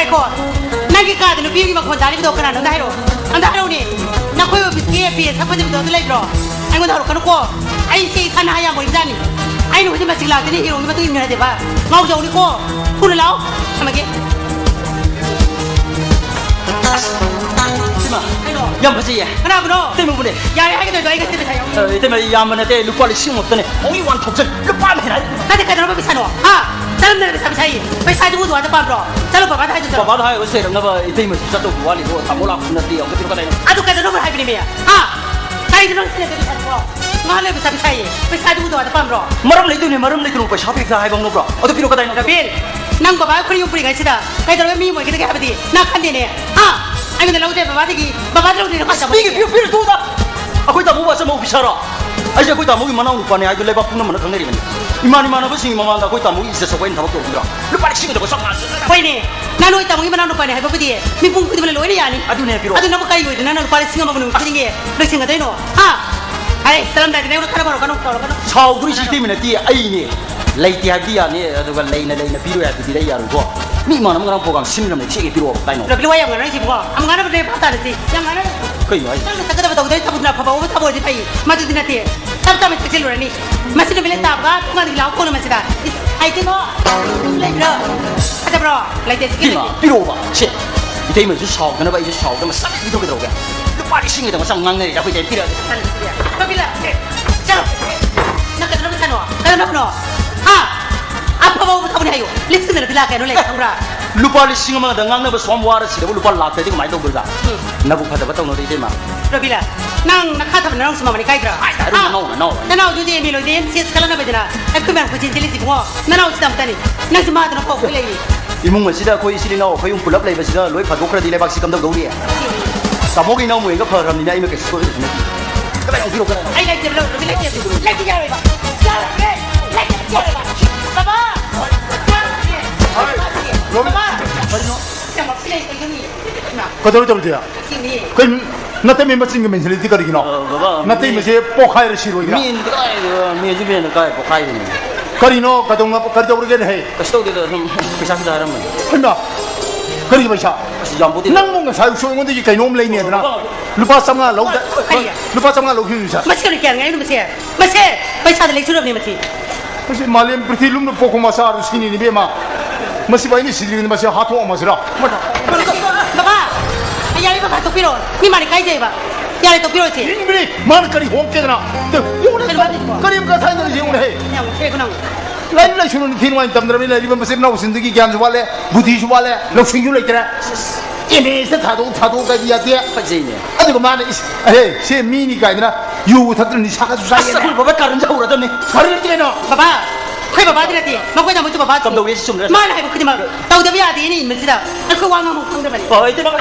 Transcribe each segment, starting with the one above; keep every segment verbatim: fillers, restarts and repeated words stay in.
ꯉꯥꯏꯈꯣ, ꯅꯪꯒꯤ ꯀꯥꯗ ꯅꯨꯄꯤ ꯑꯃꯒꯤ ꯃꯈꯣꯟ ꯇꯥꯔꯤꯕꯗꯣ ꯀꯅꯥꯅꯣ? ꯑꯝꯇ ꯍꯥꯏꯔꯛꯑꯣ꯫ ꯑꯝꯇ ꯍꯥꯏꯔꯛꯎꯅꯦ꯫ ꯅꯈꯣꯏ ꯑꯣꯐꯤꯁꯀꯤ ꯄꯤ ꯑꯦ ꯁꯛ ꯐꯖꯕꯗꯣ ꯑꯗꯨ ꯂꯩꯕ꯭ꯔꯣ? ꯑꯩꯉꯣꯟꯗ ꯍꯧꯔꯛꯀꯅꯨꯀꯣ꯫ ꯑꯩꯁꯦ ꯏꯁꯥ ꯅꯍꯥ ꯌꯥꯝ ꯑꯣꯏꯕꯖꯥꯠꯅꯤ꯫ ꯑꯩꯅ ꯍꯧꯖꯤꯛ ꯃꯁꯤꯡ ꯂꯥꯛꯇꯅꯤ ꯍꯤꯔꯣꯒꯤ ꯃꯇꯨꯡ ꯏꯟꯅꯗꯦꯕ꯫ ꯉꯥꯎꯖꯧꯅꯤꯀꯣ꯫ ꯊꯨꯅ ꯂꯥꯛꯑꯣ꯫ ꯊꯝꯃꯒꯦ꯫ ꯏꯃꯥ, ꯀꯩꯅꯣ? ꯌꯥꯝ ꯐꯖꯩꯌꯦ꯫ ꯀꯅꯥꯕꯨꯅꯣ? ꯏꯇꯩꯃꯕꯨꯅꯦ꯫ ꯌꯥꯔꯦ ꯍꯥꯏꯒꯗꯣꯏꯗꯣ ꯑꯩ ꯉꯁꯤ ꯄꯩꯁꯥ ꯌꯥꯎ- ꯑ, ꯏꯇꯩꯃ, ꯌꯥꯝꯕ ꯅꯠꯇꯦ, ꯂꯨꯄꯥ ꯂꯤꯁꯤꯡ ꯑꯃ ꯈꯛꯇꯅꯦ꯫ Only one thousand꯫ ꯂꯨꯄꯥ ꯑꯃ ꯍꯦꯟꯅ ꯍꯥꯏ- ꯅꯠꯇꯦ, ꯀꯩꯗꯧꯅꯕ ꯄꯩꯁꯥꯅꯣ? ꯍꯥ? ꯆꯠꯂꯝꯗꯅ ꯄꯩꯁꯥ ꯄꯩꯁꯥ ꯍꯥꯏꯌꯦ꯫ ꯄꯩꯁꯥꯗꯨ ꯎꯗꯣ ꯑꯗ ꯄꯥꯝꯕ꯭ꯔꯣ? ꯆꯠꯂꯣ ꯕꯕꯥꯗ ꯍꯥꯏꯗꯣ ꯆꯠꯂꯣ꯫ ꯕꯕꯥꯗ ꯍꯥꯏꯔꯒ ꯆꯩꯔꯛꯅꯕ ꯏꯇꯩꯃꯁꯨ ꯆꯠꯇꯧꯕ ꯋꯥꯠꯂꯤꯗꯣ꯫ ꯇꯥꯃꯣ ꯂꯥꯛꯄꯁꯨ ꯅꯠꯇꯦ, ꯑꯃꯨꯛꯇ ꯄꯤꯔꯛꯑꯣ ꯀꯗꯥꯏꯅꯣ? ꯑꯗꯨ ꯀꯩꯗꯧꯅꯕ ꯍꯥꯏꯕꯅꯦ ꯃꯤ? ꯍꯥ? ꯀꯔꯤꯒꯤꯅꯣ ꯅꯪ ꯁꯤꯅ ꯇꯧꯔꯤꯁꯦ? ꯉꯥꯏꯍꯥꯛ ꯂꯩ ꯄꯩꯁꯥ ꯄꯩꯁꯥ ꯍꯥꯏꯌꯦ꯫ ꯄꯩꯁꯥꯗꯨ ꯎꯗꯣ ꯑꯗ ꯄꯥꯝꯕ꯭ꯔꯣ? ꯃꯔꯝ ꯂꯩꯗꯣꯏꯅꯦ, ꯃꯔꯝ ꯂꯩꯇꯅ ꯄꯩꯁꯥ ꯄꯤꯔꯛꯇ ꯍꯥꯏꯕ ꯍꯧꯅꯕ꯭ꯔꯣ? ꯑꯗꯨ ꯄꯤꯔꯛꯑꯣ ꯀꯗꯥꯏꯅꯣ? ꯔꯕꯤꯟ, ꯅꯪ ꯕꯕꯥ ꯑꯩꯈꯣꯏ ꯌꯨꯝ ꯄꯨꯔꯤꯉꯩꯁꯤꯗ ꯀꯩꯗꯧꯔꯒ ꯃꯤ ꯑꯣꯏꯒꯗꯒꯦ ꯍꯥꯏꯕꯗꯤ ꯅꯪ ꯈꯟꯗꯦꯅꯦ꯫ ꯍꯥ? ꯑꯩꯉꯣꯟꯗ ꯂꯧꯗꯦ ꯕꯕꯥꯗꯒꯤ, ꯕꯕꯥꯗ ꯂꯧꯗꯦ ꯅꯈꯣꯏ ꯄꯤꯒꯦ, ꯄꯤꯌꯨ, ꯄꯤꯌꯨ, ꯇꯨꯗ꯫ ꯑꯩꯈꯣꯏ ꯇꯥꯃꯣꯕꯨ ꯑꯆꯝꯕ ꯑꯣꯐꯤꯁꯥꯔꯣ? ꯑꯩꯁꯦ ꯑꯩꯈꯣꯏ ꯇꯥꯃꯣꯒꯤ ꯃꯅꯥꯎ ꯅꯨꯄꯥꯅꯦ ꯍꯥꯏꯗꯨ ꯂꯩꯕꯥꯛ ꯄꯨꯝꯅꯃꯛꯅ ꯈꯪꯅꯔꯤꯕꯅꯤ꯫ ꯏꯃꯥꯟ ꯏꯃꯥꯟꯅꯕꯁꯤꯡꯒꯤ ꯃꯃꯥꯡꯗ ꯑꯩꯈꯣꯏ ꯇꯥꯃꯣꯒꯤ ꯏꯖꯠ ꯁꯣꯛꯄ ꯑꯩꯅ ꯊꯕꯛ ꯇꯧꯕꯤꯔꯣ? ꯂꯨꯄꯥ ꯂꯤꯁꯤꯡ ꯑꯃ ꯆꯥꯝꯃꯉꯥ꯫ ꯍꯣꯏꯅꯦ, ꯅꯪ ꯅꯣꯏ ꯇꯥꯃꯣꯒꯤ ꯃꯅꯥꯎ ꯅꯨꯄꯥꯅꯦ ꯍꯥꯏꯕꯕꯨꯗꯤ ꯃꯤꯄꯨꯝ ꯈꯨꯗꯤꯡꯃꯛꯅ ꯂꯣꯏꯅ ꯌꯥꯅꯤ꯫ ꯑꯗꯨꯅꯦ ꯍꯥꯏꯕꯤꯔꯣ꯫ ꯑꯗꯨ ꯅꯪꯕꯨ ꯀꯔꯤ ꯑꯣꯏꯗꯅ ꯅꯪ ꯂꯨꯄꯥ ꯂꯤꯁꯤꯡ ꯑꯃꯕꯨ ꯅꯨꯃꯤꯠ ꯈꯨꯗꯤꯡꯒꯤ ꯂꯣꯏꯁꯤꯟꯒꯗꯣꯏꯅꯣ? ꯍꯥ? ꯑꯔꯦ, ꯆꯠꯂꯝꯗꯥꯏꯗ ꯅꯪꯅ ꯈꯔ ꯐꯔꯛꯀꯅꯨ, ꯇꯧꯔꯛꯀꯅꯨ꯫ ꯁꯥꯎꯗꯣꯔꯤꯁꯤ ꯏꯇꯩꯃ ꯅꯠꯇꯦ, ꯑꯩꯅꯦ꯫ ꯂꯩꯇꯦ ꯍꯥꯏꯕꯗꯤ ꯌꯥꯅꯤ, ꯑꯗꯨꯒ ꯂꯩꯅ ꯂꯩꯅ ꯄꯤꯔꯣꯏ ꯍꯥꯏꯕꯗꯤ ꯄꯤꯔꯛ ꯌꯥꯔꯣꯏꯀꯣ꯫ ꯃꯤ ꯏꯃꯥꯟꯅꯕ ꯉꯔꯥꯡ ꯄ꯭ꯔꯣꯒ꯭ꯔꯥꯝ ꯁꯤꯟꯃꯤꯟꯅꯕꯅꯦ, ꯊꯦꯛꯑꯦ ꯄꯤꯔꯛꯑꯣ ꯀꯥꯏꯅꯣ꯫ ꯔꯕꯤꯂꯤ, ꯋꯥ ꯌꯥꯝ ꯉꯥꯡꯅꯔꯤꯁꯤꯕꯣ꯫ ꯌꯥꯝ ꯉꯥꯡꯅꯕ ꯅꯣꯏ ꯚꯥꯞ ꯇꯥꯔꯁꯤ꯫ ꯌꯥꯝ ꯉꯥꯡꯅꯔꯤ꯫ ꯀꯩꯅꯣ ꯍꯥꯏꯁꯦ? ꯅꯪꯅ ꯆꯠꯀꯗꯕ ꯇꯧꯗꯣꯏ ꯊꯕꯛꯇꯨꯅ ꯑꯐꯕ ꯑꯣꯏꯕ ꯊꯕꯛ ꯑꯣꯏꯔꯗꯤ ꯐꯩ꯫ ꯃꯗꯨꯗꯤ ꯅꯠꯇꯦ꯫ ꯇꯞ ꯇꯞꯅ ꯊꯛꯆꯤꯜꯂꯨꯔꯅꯤ꯫ ꯃꯁꯤ ꯅꯨꯃꯤꯠ ꯂꯩ ꯇꯥꯕꯒ ꯊꯣꯡꯒꯥꯟꯗꯒꯤ ꯂꯥꯎ ꯀꯣꯟꯅ ꯃꯁꯤꯗ꯫ ꯏꯁ, ꯍꯥꯏꯗꯤꯅꯣ꯫ ꯂꯩꯕ꯭ꯔꯣ? ꯐꯖꯕ꯭ꯔꯣ? ꯂꯩꯇꯦ, ꯁꯤꯒꯤ ꯏꯃꯥ, ꯂꯩꯇꯦ꯫ ꯄꯤꯔꯛꯑꯣꯕ꯫ ꯁꯦ, ꯏꯇꯩꯃꯁꯨ ꯁꯥꯎꯗꯅꯕ ꯑꯩꯁꯨ ꯁꯥꯎꯗꯅꯕ ꯁꯠ ꯄꯤꯊꯣꯛꯀꯦ ꯇꯧꯔꯒꯦ꯫ ꯂꯨꯄꯥ ꯂꯤꯁꯤꯡꯒꯤꯗꯃꯛ ꯁꯨꯝ ꯉꯥꯡꯅꯔꯤꯗ ꯑꯩꯈꯣꯏ ꯏꯇꯩ ꯄꯤꯔꯛꯑꯒꯦ꯫ ꯆꯠꯂꯣ, ꯁꯤꯗꯤ꯫ ꯔꯕꯤꯂꯥ, ꯁꯦ, ꯆꯠꯂꯣ꯫ ꯅꯪ ꯀꯩꯗꯧꯅꯕ ꯁꯥꯅꯣ? ꯀꯩꯗꯧꯅꯕꯅꯣ? ꯍꯥ? ꯑꯐꯕ ꯊꯕꯛꯅꯤ ꯍꯥꯏꯌꯨ꯫ ꯂꯤꯁꯤꯡꯗ ꯂꯨꯄꯥ ꯂꯥꯛ ꯀꯌꯥꯅꯣ ꯂꯩ ꯈꯪꯕ꯭ꯔꯥ? ꯂꯨꯄꯥ ꯂꯤꯁꯤꯡ ꯑꯃꯗ ꯉꯥꯡꯅꯕ ꯁꯨꯝ ꯋꯥꯔ ꯁꯤꯗꯕꯨ ꯂꯨꯄꯥ ꯂꯥꯛꯇꯗꯤ ꯀꯃꯥꯏꯅ ꯇꯧꯗꯣꯏꯕ? ꯎꯝ꯫ ꯅꯕꯨꯛ ꯐꯠꯇꯕ ꯇꯧꯅꯨꯗ ꯏꯇꯩꯃ꯫ ꯔꯣꯕꯤꯂꯥ, ꯅꯪ ꯅꯈꯥ ꯊꯥꯕ ꯅꯅꯥꯎꯁꯨ ꯃꯃꯜ ꯏꯀꯥꯏꯗ꯭ꯔꯥ? ꯍꯥꯏ, ꯍꯥꯏꯔꯨ, ꯍꯥ? ꯅꯅꯥꯎ, ꯅꯅꯥꯎ꯫ ꯅꯅꯥꯎꯗꯨꯗꯤ ꯑꯦꯝ ꯑꯦ ꯂꯣꯏꯗꯦ, ꯑꯦꯝ ꯁꯤ ꯑꯦꯁ ꯈꯜꯂꯛꯅꯕꯗꯅ ꯑꯩꯈꯣꯏ ꯃꯌꯥꯝ ꯀꯣꯏꯆꯦꯟ ꯆꯦꯜꯂꯤꯁꯤ ꯏꯕꯨꯡꯉꯣ꯫ ꯅꯅꯥꯎꯁꯤꯗ ꯑꯝꯇꯅꯤ꯫ ꯅꯪꯁꯨ ꯃꯥꯗꯅ ꯐꯥꯎ ꯑꯩꯈꯣꯏ ꯂꯩꯔꯤ꯫ ꯏꯃꯨꯡ ꯑꯁꯤꯗ ꯑꯩꯈꯣꯏ ꯏꯆꯤꯜ ꯏꯅꯥꯎ ꯑꯩꯈꯣꯏ ꯑꯍꯨꯝ ꯄꯨꯂꯞ ꯂꯩꯕꯁꯤꯗ ꯂꯣꯏ ꯐꯥꯗꯣꯛꯈ꯭ꯔꯗꯤ ꯂꯩꯕꯥꯛꯁꯤ ꯀꯝꯗꯧꯗꯧꯔꯤ? ꯇꯥꯃꯣꯒꯤ ꯏꯅꯥꯎ ꯃꯣꯌꯦꯟꯒ ꯐꯈ꯭ꯔꯕꯅꯤꯅ ꯑꯩ ꯃꯈꯩꯁꯨ ꯁꯣꯏꯕꯁꯨ ꯅꯠꯇꯦ꯫ ꯀꯗꯥꯏ ꯌꯧꯕꯤꯔꯣ, ꯀꯗꯥꯏ? ꯑꯩ ꯂꯩꯇꯦ, ꯂꯧ, ꯂꯧꯕꯤ ꯂꯩꯇꯦ꯫ ꯂꯩꯇꯦ ꯌꯥꯔꯣꯏꯕ꯫ ꯌꯥꯔꯣꯏ, ꯂꯩꯇꯦ ꯌꯥꯔꯣꯏꯕ꯫ ꯕꯕꯥ! ꯔꯣꯕꯤ! ꯕꯕꯥ! ꯀꯔꯤꯅꯣ? ꯌꯥꯝ ꯉꯥꯎꯁꯤꯟꯅꯩ, ꯀꯩꯅꯣꯅꯦ? ꯀꯩꯗꯧꯔꯦ ꯇꯧꯔꯤꯗꯤ? ꯁꯤꯅꯤ꯫ ꯀꯩꯅꯣ? ꯅꯇꯩꯃ ꯃꯆꯤꯟꯒ ꯃꯦꯟꯁꯤꯜꯂꯤꯗꯤ ꯀꯔꯤꯒꯤꯅꯣ? ꯑ, ꯕꯕꯥ, ꯅꯇꯩꯃꯁꯦ ꯄꯣꯛꯈꯥꯏꯔ ꯁꯤꯔꯣꯏꯗ꯭ꯔꯥ? ꯃꯦꯟ ꯀꯗꯥꯏꯗ, ꯃꯦꯟꯁꯤ ꯃꯦꯟꯅ ꯀꯥꯏ ꯄꯣꯛꯈꯥꯏꯗꯣꯏꯅꯣ? ꯀꯔꯤꯅꯣ? ꯀꯩꯗꯧꯅ-, ꯀꯩꯗꯧꯔꯒꯦꯅꯦ ꯍꯦ? ꯀꯩꯁꯨ ꯇꯧꯗꯦꯗ, ꯁꯨꯝ ꯄꯩꯁꯥ ꯈꯤꯇ ꯍꯥꯏꯔꯝꯕꯅꯤ꯫ ꯍꯩꯃꯥ! ꯀꯔꯤꯒꯤ ꯄꯩꯁꯥ? ꯑꯁ, ꯌꯥꯝꯕꯨꯗꯤ ꯅꯪꯕꯨ ꯉꯁꯥꯏ ꯎꯁꯣꯏ ꯑꯩꯉꯣꯟꯗꯒꯤ ꯀꯩꯅꯣꯝ ꯂꯩꯅꯦꯗꯅ ꯂꯨꯄꯥ ꯆꯥꯝꯃꯉꯥ ꯂꯧꯗ-, ꯀꯔꯤ? ꯂꯨꯄꯥ ꯆꯥꯝꯃꯉꯥ ꯂꯧꯈꯤꯕꯅꯤ ꯁꯥꯔ꯫ ꯃꯁꯤ ꯀꯔꯤ ꯀꯌꯥ ꯉꯥꯏꯔꯤꯅꯣ ꯃꯁꯤ? ꯃꯁꯦ ꯄꯩꯁꯥꯗ ꯂꯩꯁꯨꯔꯕꯅꯤ ꯃꯁꯤ꯫ ꯃꯁꯤ ꯃꯥꯂꯦꯝ ꯄ꯭ꯔꯤꯊꯤ ꯂꯨꯝꯅ ꯄꯣꯛꯄ ꯃꯆꯥ ꯑꯗꯨ ꯁꯤꯅꯤꯅꯦ ꯏꯕꯦꯝꯃ꯫ ꯃꯁꯤꯕꯨ ꯑꯩꯅ ꯁꯤꯗ꯭ꯔꯤꯉꯩꯗ ꯃꯁꯤ ꯍꯥꯠꯇꯣꯛꯑꯝꯃꯁꯤꯔꯣ? ꯕꯕꯥ, ꯌꯥꯔꯦ ꯕꯕꯥ, ꯇꯣꯛꯄꯤꯔꯣ꯫ ꯃꯤ ꯃꯥꯅ ꯏꯀꯥꯏꯖꯩꯕ꯫ ꯌꯥꯔꯦ, ꯇꯣꯛꯄꯤꯔꯣ ꯏꯆꯦ꯫ ꯏꯪꯕꯅꯤ, ꯃꯥꯅ ꯀꯔꯤ ꯍꯣꯡꯀꯦꯗꯅ? ꯌꯦꯡꯉꯨꯅꯦ, ꯀꯩꯅꯣ ꯃꯥꯅ ꯀꯔꯤꯝ ꯀꯊꯥꯏꯅ ꯌꯦꯡꯉꯨꯅꯦ ꯍꯦ꯫ ꯌꯥꯝ ꯉꯥꯎꯁꯦ ꯅꯪ꯫ ꯂꯥꯏꯔꯤꯛ ꯂꯥꯏꯁꯨ ꯅꯤꯡꯊꯤ ꯅꯨꯡꯉꯥꯏꯅ ꯇꯝꯗ꯭ꯔꯕꯅꯤ, ꯂꯩꯔꯤꯕ ꯃꯆꯤꯟ ꯃꯅꯥꯎꯁꯤꯡꯗꯨꯒꯤ ꯒ꯭ꯌꯥꯟꯁꯨ ꯋꯥꯠꯂꯦ, ꯕꯨꯙꯤꯁꯨ ꯋꯥꯠꯂꯦ, ꯂꯧꯁꯤꯡꯁꯨ ꯂꯩꯇ꯭ꯔꯦ꯫ ꯑꯦꯝ ꯑꯦ ꯑꯦꯁꯇ ꯊꯥꯗꯣꯛ ꯊꯥꯗꯣꯛꯑꯒ ꯌꯥꯗꯦ꯫ ꯐꯖꯩꯅꯦ꯫ ꯑꯗꯨꯒ ꯃꯥꯅ ꯏꯁ, ꯑꯍꯦ, ꯁꯦ ꯃꯤꯅꯤ ꯀꯥꯏꯗꯅ ꯌꯨ ꯊꯛꯇꯅ ꯅꯤꯁꯥꯒꯁꯨ ꯑꯁ, ꯆꯥꯏꯌꯦꯅꯦ꯫ ꯑꯩꯈꯣꯏ ꯕꯕꯥ ꯀꯥꯔꯟꯁꯦ ꯍꯧꯔꯗꯕꯅꯤ꯫ ꯀꯥꯔꯟ ꯅꯠꯇꯦ ꯀꯩꯅꯣ꯫ ꯕꯕꯥ, ꯑꯩꯈꯣꯏ ꯕꯕꯥꯗꯤ ꯅꯠꯇꯦ, ꯃꯈꯣꯏꯅ ꯑꯃꯨꯛꯁꯨ ꯕꯕꯥ ꯀꯝꯗꯧꯋꯦ ꯁꯤ ꯆꯨꯝꯗ꯭ꯔꯥ? ꯃꯥꯅ ꯍꯥꯏꯕ ꯈꯨꯗꯤꯡꯃꯛ ꯇꯧꯗꯕ ꯌꯥꯗꯦꯅ ꯏꯟꯕꯁꯤꯗ ꯑꯩꯈꯣꯏ ꯋꯥ ꯉꯥꯡꯕ ꯈꯪꯗꯕꯅꯤ꯫ ꯍꯣꯏ, ꯏꯇꯩꯃ,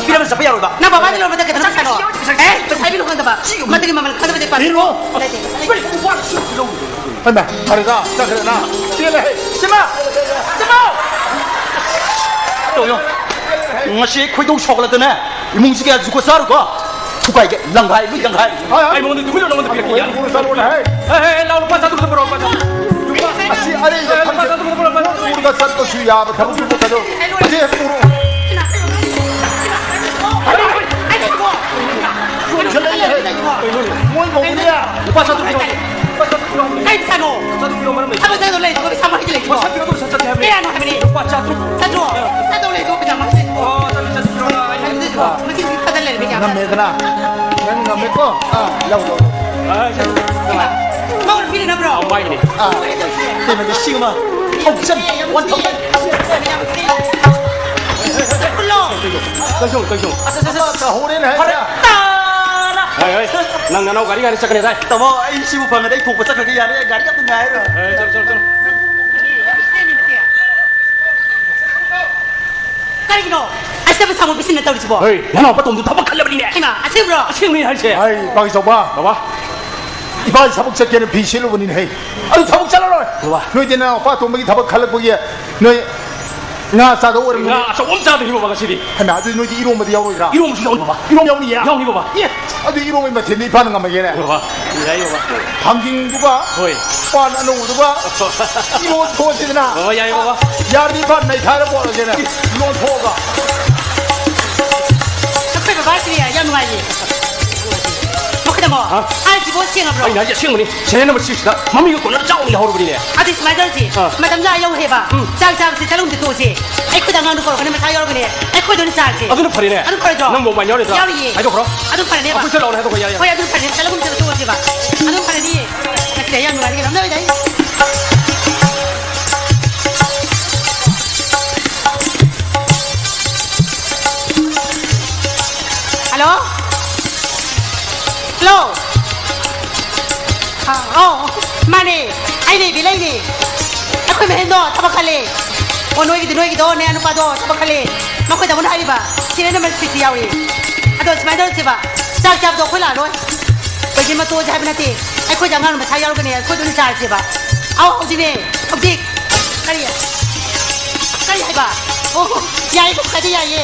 ꯄꯤꯔꯝꯕ ꯆꯠꯄ ꯌꯥꯔꯣꯏꯕ꯫ ꯅꯪ ꯕꯕꯥꯗꯤ ꯂꯣꯟꯕꯗ ꯀꯩꯗꯧꯅ ꯄꯩꯁꯥꯅꯣ? ꯑꯦ, ꯄꯩꯁꯥ ꯄꯤꯔꯣ ꯈꯪꯗꯕ꯫ ꯃꯗꯨꯒꯤ ꯃꯃꯜ ꯈꯪꯗꯕꯗꯤ ꯄꯥꯝꯃꯤ꯫ ꯄꯤꯔꯣ꯫ ꯂꯩꯇꯦ, ꯄꯩꯁꯥ ꯂꯩꯇꯦ꯫ ꯍꯩꯃꯥ, ꯐꯔꯦꯗ, ꯆꯠꯈ꯭ꯔꯦꯗꯅ꯫ ꯄꯦꯜꯂꯦꯍꯦ꯫ ꯏꯃꯥ! ꯏꯃꯥ! ꯇꯧ, ꯌꯦꯡꯉꯣ꯫ ꯉꯁꯤ ꯑꯩ ꯈꯣꯏꯗꯧ ꯁꯥꯎꯒꯠꯂꯛꯇꯅ ꯏꯃꯨꯡꯁꯤ ꯀꯌꯥ ꯖꯨꯒꯣꯠ ꯆꯥꯔꯨꯀꯣ? ꯊꯨꯒꯥꯏꯒꯦ, ꯂꯪꯒꯥꯏ, ꯂꯣꯏ ꯂꯪꯒꯥꯏ꯫ ꯍꯣꯏ, ꯍꯣꯏ꯫ ꯑꯩ ꯃꯉꯣꯟꯗ ꯇꯨꯃꯤꯟꯅ ꯅꯉꯣꯟꯗ ꯄꯤꯔꯛꯀꯦ, ꯌꯥꯔꯦ꯫ ꯄꯨꯔ ꯆꯠꯂꯣꯅꯦ, ꯍꯦ꯫ ꯍꯦ, ꯍꯦ, ꯂꯥꯎ, ꯂꯨꯄꯥ ꯆꯥꯇ꯭ꯔꯨꯛꯇ ꯄꯨꯔꯛꯑꯣ, ꯂꯨꯄꯥ ꯆꯥꯇ꯭ꯔꯨꯛ꯫ ꯑꯁꯤ ꯑꯔꯩꯕ ꯍꯦ, ꯂꯨꯄꯥ ꯊꯝꯖ-, ꯆꯥꯇ꯭ꯔꯨꯛꯇ ꯄꯨꯔꯛꯑꯣ, ꯂꯨꯄꯥ ꯆꯥꯇ꯭ꯔꯨꯛ꯫ ꯄꯨꯔꯒ ꯆꯠꯄꯁꯨ ꯌꯥꯕ ꯊꯕꯛꯇꯨꯕꯨ ꯀꯩꯅꯣ? ꯑꯁꯤ ꯍꯦꯛ ꯄꯨꯔꯛꯑꯣ꯫ ꯂꯣꯏꯁꯤꯜꯂꯛꯑꯦ, ꯍꯦ꯫ ꯀꯩꯅꯣꯅꯦ? ꯃꯣꯏ ꯀꯧꯕꯅꯦ꯫ ꯂꯨꯄꯥ ꯆꯥꯇ꯭ꯔꯨꯛ ꯄꯤꯔꯛꯑꯣ꯫ ꯂꯨꯄꯥ ꯆꯥꯇ꯭ꯔꯨꯛ ꯄꯤꯔꯛꯑꯣ꯫ ꯀꯩ ꯄꯩꯁꯥꯅꯣ? ꯆꯥꯇ꯭ꯔꯨꯛ ꯄꯤꯔꯛꯑꯣ, ꯃꯔꯝ ꯂꯩꯇꯦ꯫ ꯊꯕꯛ ꯆꯠꯂꯣ ꯂꯩ, ꯄꯩꯁꯥ ꯃꯔꯤ ꯂꯩ꯫ ꯄꯩꯁꯥ ꯄꯤꯔꯛꯑꯣ, ꯆꯠꯁꯦ ꯍꯥꯏꯕꯅꯦ꯫ ꯀꯌꯥꯅꯣ ꯍꯥꯏꯕꯅꯦ? ꯂꯨꯄꯥ ꯆꯥꯇ꯭ꯔꯨꯛ꯫ ꯆꯠꯂꯣ, ꯆꯠꯂꯣ ꯂꯩ, ꯄꯩꯁꯥ ꯃꯔꯤ ꯂꯩ꯫ ꯑꯣ, ꯆꯠꯂꯣ, ꯆꯠꯂꯣ, ꯆꯠꯂꯣ꯫ ꯍꯥꯏꯕꯗꯨꯁꯨ, ꯃꯁꯤꯡꯗꯤ ꯊꯥꯗ ꯂꯩꯔꯝꯃꯤ ꯀꯌꯥ? ꯉꯝꯃꯦꯗꯅ? ꯅꯪ ꯉꯝꯃꯦꯀꯣ? ꯑꯥ, ꯂꯧ, ꯂꯧ꯫ ꯑꯥ, ꯆꯠꯂꯣ꯫ ꯃꯧꯅ ꯄꯤꯔꯤꯅꯕ꯭ꯔꯣ? ꯑꯥ, ꯃꯥꯏꯅꯦ꯫ ꯑꯥ, ꯀꯩꯅꯣꯗꯤ ꯂꯤꯁꯤꯡ ꯑꯃ꯫ Thousand, one thousand. ꯀꯨꯜꯂꯣ꯫ ꯀꯩꯁꯨ, ꯀꯩꯁꯨ꯫ ꯑꯁ, ꯑꯁ, ꯑꯁ, ꯑꯁ꯫ ꯍꯣꯔꯦꯟ ꯍꯥꯏ꯫ ꯐꯔꯦ꯫ ꯇꯥꯔꯥ꯫ ꯍꯣꯏ, ꯍꯣꯏ꯫ ꯅꯪ ꯅꯅꯥꯎ ꯒꯥꯔꯤ ꯉꯥꯏꯔ ꯆꯠꯀꯅꯤ ꯗꯥꯏ꯫ ꯇꯥꯃꯣ, ꯑꯩ ꯁꯤꯕꯨ ꯐꯪꯉꯗꯤ ꯑꯩ ꯊꯣꯛꯄ ꯆꯠꯈ꯭ꯔꯒꯦ, ꯌꯥꯔꯦ, ꯒꯥꯔꯤ ꯑꯝꯇ ꯉꯥꯏꯔꯣꯏ꯫ ꯑꯦ, ꯆꯠꯂꯣ, ꯆꯠꯂꯣ, ꯆꯠꯂꯣ꯫ ꯀꯔꯤꯒꯤꯅꯣ? ꯑꯁꯤꯗ ꯄꯩꯁꯥ ꯃꯣꯏ ꯄꯤꯁꯤꯟꯅ ꯇꯧꯔꯤꯁꯤꯕꯣ? ꯍꯣꯏ, ꯅꯅꯥꯎ ꯄꯇꯣꯝꯗꯣ ꯊꯕꯛ ꯈꯜꯂꯕꯅꯤꯅꯦ꯫ ꯍꯩꯃꯥ, ꯑꯁꯦꯡꯕ꯭ꯔꯣ? ꯑꯁꯦꯡꯕꯅꯤ ꯍꯥꯏꯁꯦ꯫ ꯍꯥꯏ, ꯏꯄꯥꯒꯤ ꯆꯥꯎꯕ꯫ ꯕꯕꯥ꯫ ꯏꯄꯥꯒꯤ ꯊꯕꯛ ꯆꯠꯀꯦꯅ ꯐꯤ ꯁꯦꯠꯂꯨꯕꯅꯤꯅꯦ, ꯍꯩ꯫ ꯑꯗꯨ ꯊꯕꯛ ꯆꯠꯂꯔꯣꯏ꯫ ꯕꯕꯥ꯫ ꯅꯣꯏꯗꯤ ꯅꯅꯥꯎ ꯄꯥ ꯑꯇꯣꯝꯕꯒꯤ ꯊꯕꯛ ꯈꯜꯂꯛꯄꯒꯤ ꯅꯣꯏ ꯉꯥ ꯆꯥꯗꯧ ꯑꯣꯏꯔꯝꯒꯅꯤ꯫ ꯉꯥ ꯑꯆꯧꯕ ꯑꯃ ꯆꯥꯗꯣꯏꯅꯤ ꯕꯕꯥ ꯉꯁꯤꯗꯤ꯫ ꯍꯩꯃꯥ, ꯑꯗꯨꯗꯤ ꯅꯣꯏꯗꯤ ꯏꯔꯣꯝꯕꯗꯤ ꯌꯥꯎꯔꯣꯏꯗ꯭ꯔꯥ? ꯏꯔꯣꯝꯕꯁꯨ ꯌꯥꯎꯅꯤ ꯕꯕꯥ꯫ ꯏꯔꯣꯝ ꯌꯥꯎꯅꯤꯌꯦ? ꯌꯥꯎꯅꯤ ꯕꯕꯥ꯫ ꯑꯦ, ꯑꯗꯨ ꯏꯔꯣꯝꯕꯒꯤ ꯃꯊꯦꯜꯗꯤ ꯏꯐꯥꯅ ꯉꯝꯃꯒꯦꯅꯦ꯫ ꯕꯕꯥ, ꯌꯥꯏ ꯕꯕꯥ꯫ ꯊꯥꯡꯖꯤꯡꯗꯨꯒ ꯍꯣꯏ꯫ ꯄꯥꯟ ꯑꯅꯧꯕꯗꯨꯒ ꯏꯔꯣꯟ ꯊꯣꯛꯑꯁꯤꯗꯅ꯫ ꯕꯕꯥ, ꯌꯥꯏ ꯕꯕꯥ꯫ ꯌꯥꯔꯗꯤ ꯏꯐꯥ ꯅꯩꯈꯥꯏꯔ ꯄꯣꯔꯛꯑꯒꯦꯅꯦ꯫ ꯏꯔꯣꯟ ꯊꯣꯛꯑꯒ꯫ ꯑꯩꯈꯣꯏ ꯕꯕꯥꯁꯤ ꯌꯥꯝ ꯅꯨꯡꯉꯥꯏꯌꯦ꯫ ꯃꯈꯣꯏꯗꯀꯣ, ꯍꯥ? ꯍꯥꯏꯁꯤꯕꯣ ꯁꯦꯡꯉꯕ꯭ꯔꯣ? ꯑꯩꯅ ꯍꯥꯏꯁꯦ ꯑꯁꯦꯡꯕꯅꯤ꯫ ꯁꯦꯔꯦꯜ ꯅꯝꯕꯔ ꯁꯤꯛꯁꯇ ꯃꯃꯤꯡꯒ ꯀꯣꯟꯅ ꯆꯥꯎꯅ ꯌꯥꯍꯧꯔꯕꯅꯤꯅꯦ꯫ ꯑꯗꯨꯗꯤ ꯁꯨꯃꯥꯏꯅ ꯇꯧꯔꯁꯤ꯫ ꯑꯥ꯫ ꯃꯇꯝꯁꯨ ꯑꯥ ꯌꯧꯈ꯭ꯔꯦꯕ꯫ ꯎꯝ꯫ ꯆꯥꯛ ꯆꯥꯕꯁꯦ ꯆꯠꯂꯨꯝꯗ ꯇꯣꯛꯑꯁꯤ꯫ ꯑꯩꯈꯣꯏꯗ ꯑꯉꯥꯡꯗꯣ ꯀꯧꯔꯛꯀꯅꯤ, ꯃꯁꯥ ꯌꯥꯎꯔꯕꯅꯦ꯫ ꯑꯩꯈꯣꯏꯗ ꯑꯣꯏꯅ ꯆꯥꯔꯁꯤ꯫ ꯑꯗꯨꯅ ꯐꯔꯦꯅꯦ꯫ ꯑꯗꯨ ꯐꯔꯗ꯭ꯔꯣ? ꯅꯪ mobile ꯌꯥꯎꯔꯤꯗ꯭ꯔꯥ? ꯌꯥꯎꯔꯤꯌꯦ꯫ ꯍꯥꯏꯗꯣꯛꯈ꯭ꯔꯣ꯫ ꯑꯗꯨ ꯐꯔꯅꯦꯕ꯫ ꯑꯩꯈꯣꯏ ꯆꯠꯂꯛꯑꯣꯅꯦ, ꯍꯥꯏꯗꯣꯛꯈ꯭ꯔꯣ, ꯌꯥꯏ, ꯌꯥꯏ꯫ ꯍꯣꯏ, ꯑꯗꯨ ꯐꯔꯅꯦ꯫ ꯆꯠꯂꯒꯨꯝꯁꯦꯕ, ꯇꯣꯛꯑꯁꯦꯕ꯫ ꯑꯗꯨ ꯐꯔꯅꯤ꯫ ꯉꯁꯤꯗꯤ ꯑꯩ ꯌꯥꯝ ꯅꯨꯡꯉꯥꯏꯔꯦ ꯀꯩꯅꯣ꯫ ꯅꯣꯏꯗ ꯑꯩ ꯍꯜꯂꯣ? ꯍꯜꯂꯣ? ꯑꯥ, ꯑꯧ, ꯃꯥꯅꯦ꯫ ꯑꯩꯅꯦ, ꯏꯕꯦ ꯂꯩꯅꯦ꯫ ꯑꯩꯈꯣꯏ ꯃꯍꯦꯟꯗꯣ ꯊꯕꯛ ꯈꯜꯂꯦ꯫ ꯑꯣ, ꯅꯣꯏꯒꯤꯗꯤ, ꯅꯣꯏꯒꯤꯗꯣ, ꯅꯌꯥ ꯅꯨꯄꯥꯗꯣ ꯊꯕꯛ ꯈꯜꯂꯦ꯫ ꯃꯈꯣꯏ ꯇꯥꯃꯣꯅ ꯍꯥꯏꯔꯤꯕ, serial number six ꯌꯥꯎꯔꯤ꯫ ꯑꯗꯣ ꯁꯨꯃꯥꯏꯅ ꯇꯧꯔꯁꯦꯕ, ꯆꯥꯛ ꯆꯥꯕꯗꯣ ꯑꯩꯈꯣꯏ ꯂꯥꯛꯑꯔꯣꯏ꯫ ꯀꯩꯒꯤꯅꯣ ꯇꯣꯛꯑꯁꯦ ꯍꯥꯏꯕ ꯅꯠꯇꯦ꯫ ꯑꯩꯈꯣꯏꯗ ꯑꯉꯥꯡ ꯃꯁꯥ ꯌꯥꯎꯔꯒꯅꯦ, ꯑꯩꯈꯣꯏꯗ ꯑꯣꯏꯅ ꯆꯥꯔꯁꯦꯕ꯫ ꯑꯧ, ꯍꯧꯖꯤꯛꯅꯦ, ꯍꯧꯖꯤꯛ꯫ ꯀꯔꯤ? ꯀꯔꯤ ꯍꯥꯏꯕ? ꯑꯣ, ꯌꯥꯏꯌꯦ, ꯀꯩꯁꯨ ꯀꯥꯏꯗꯦ, ꯌꯥꯏꯌꯦ꯫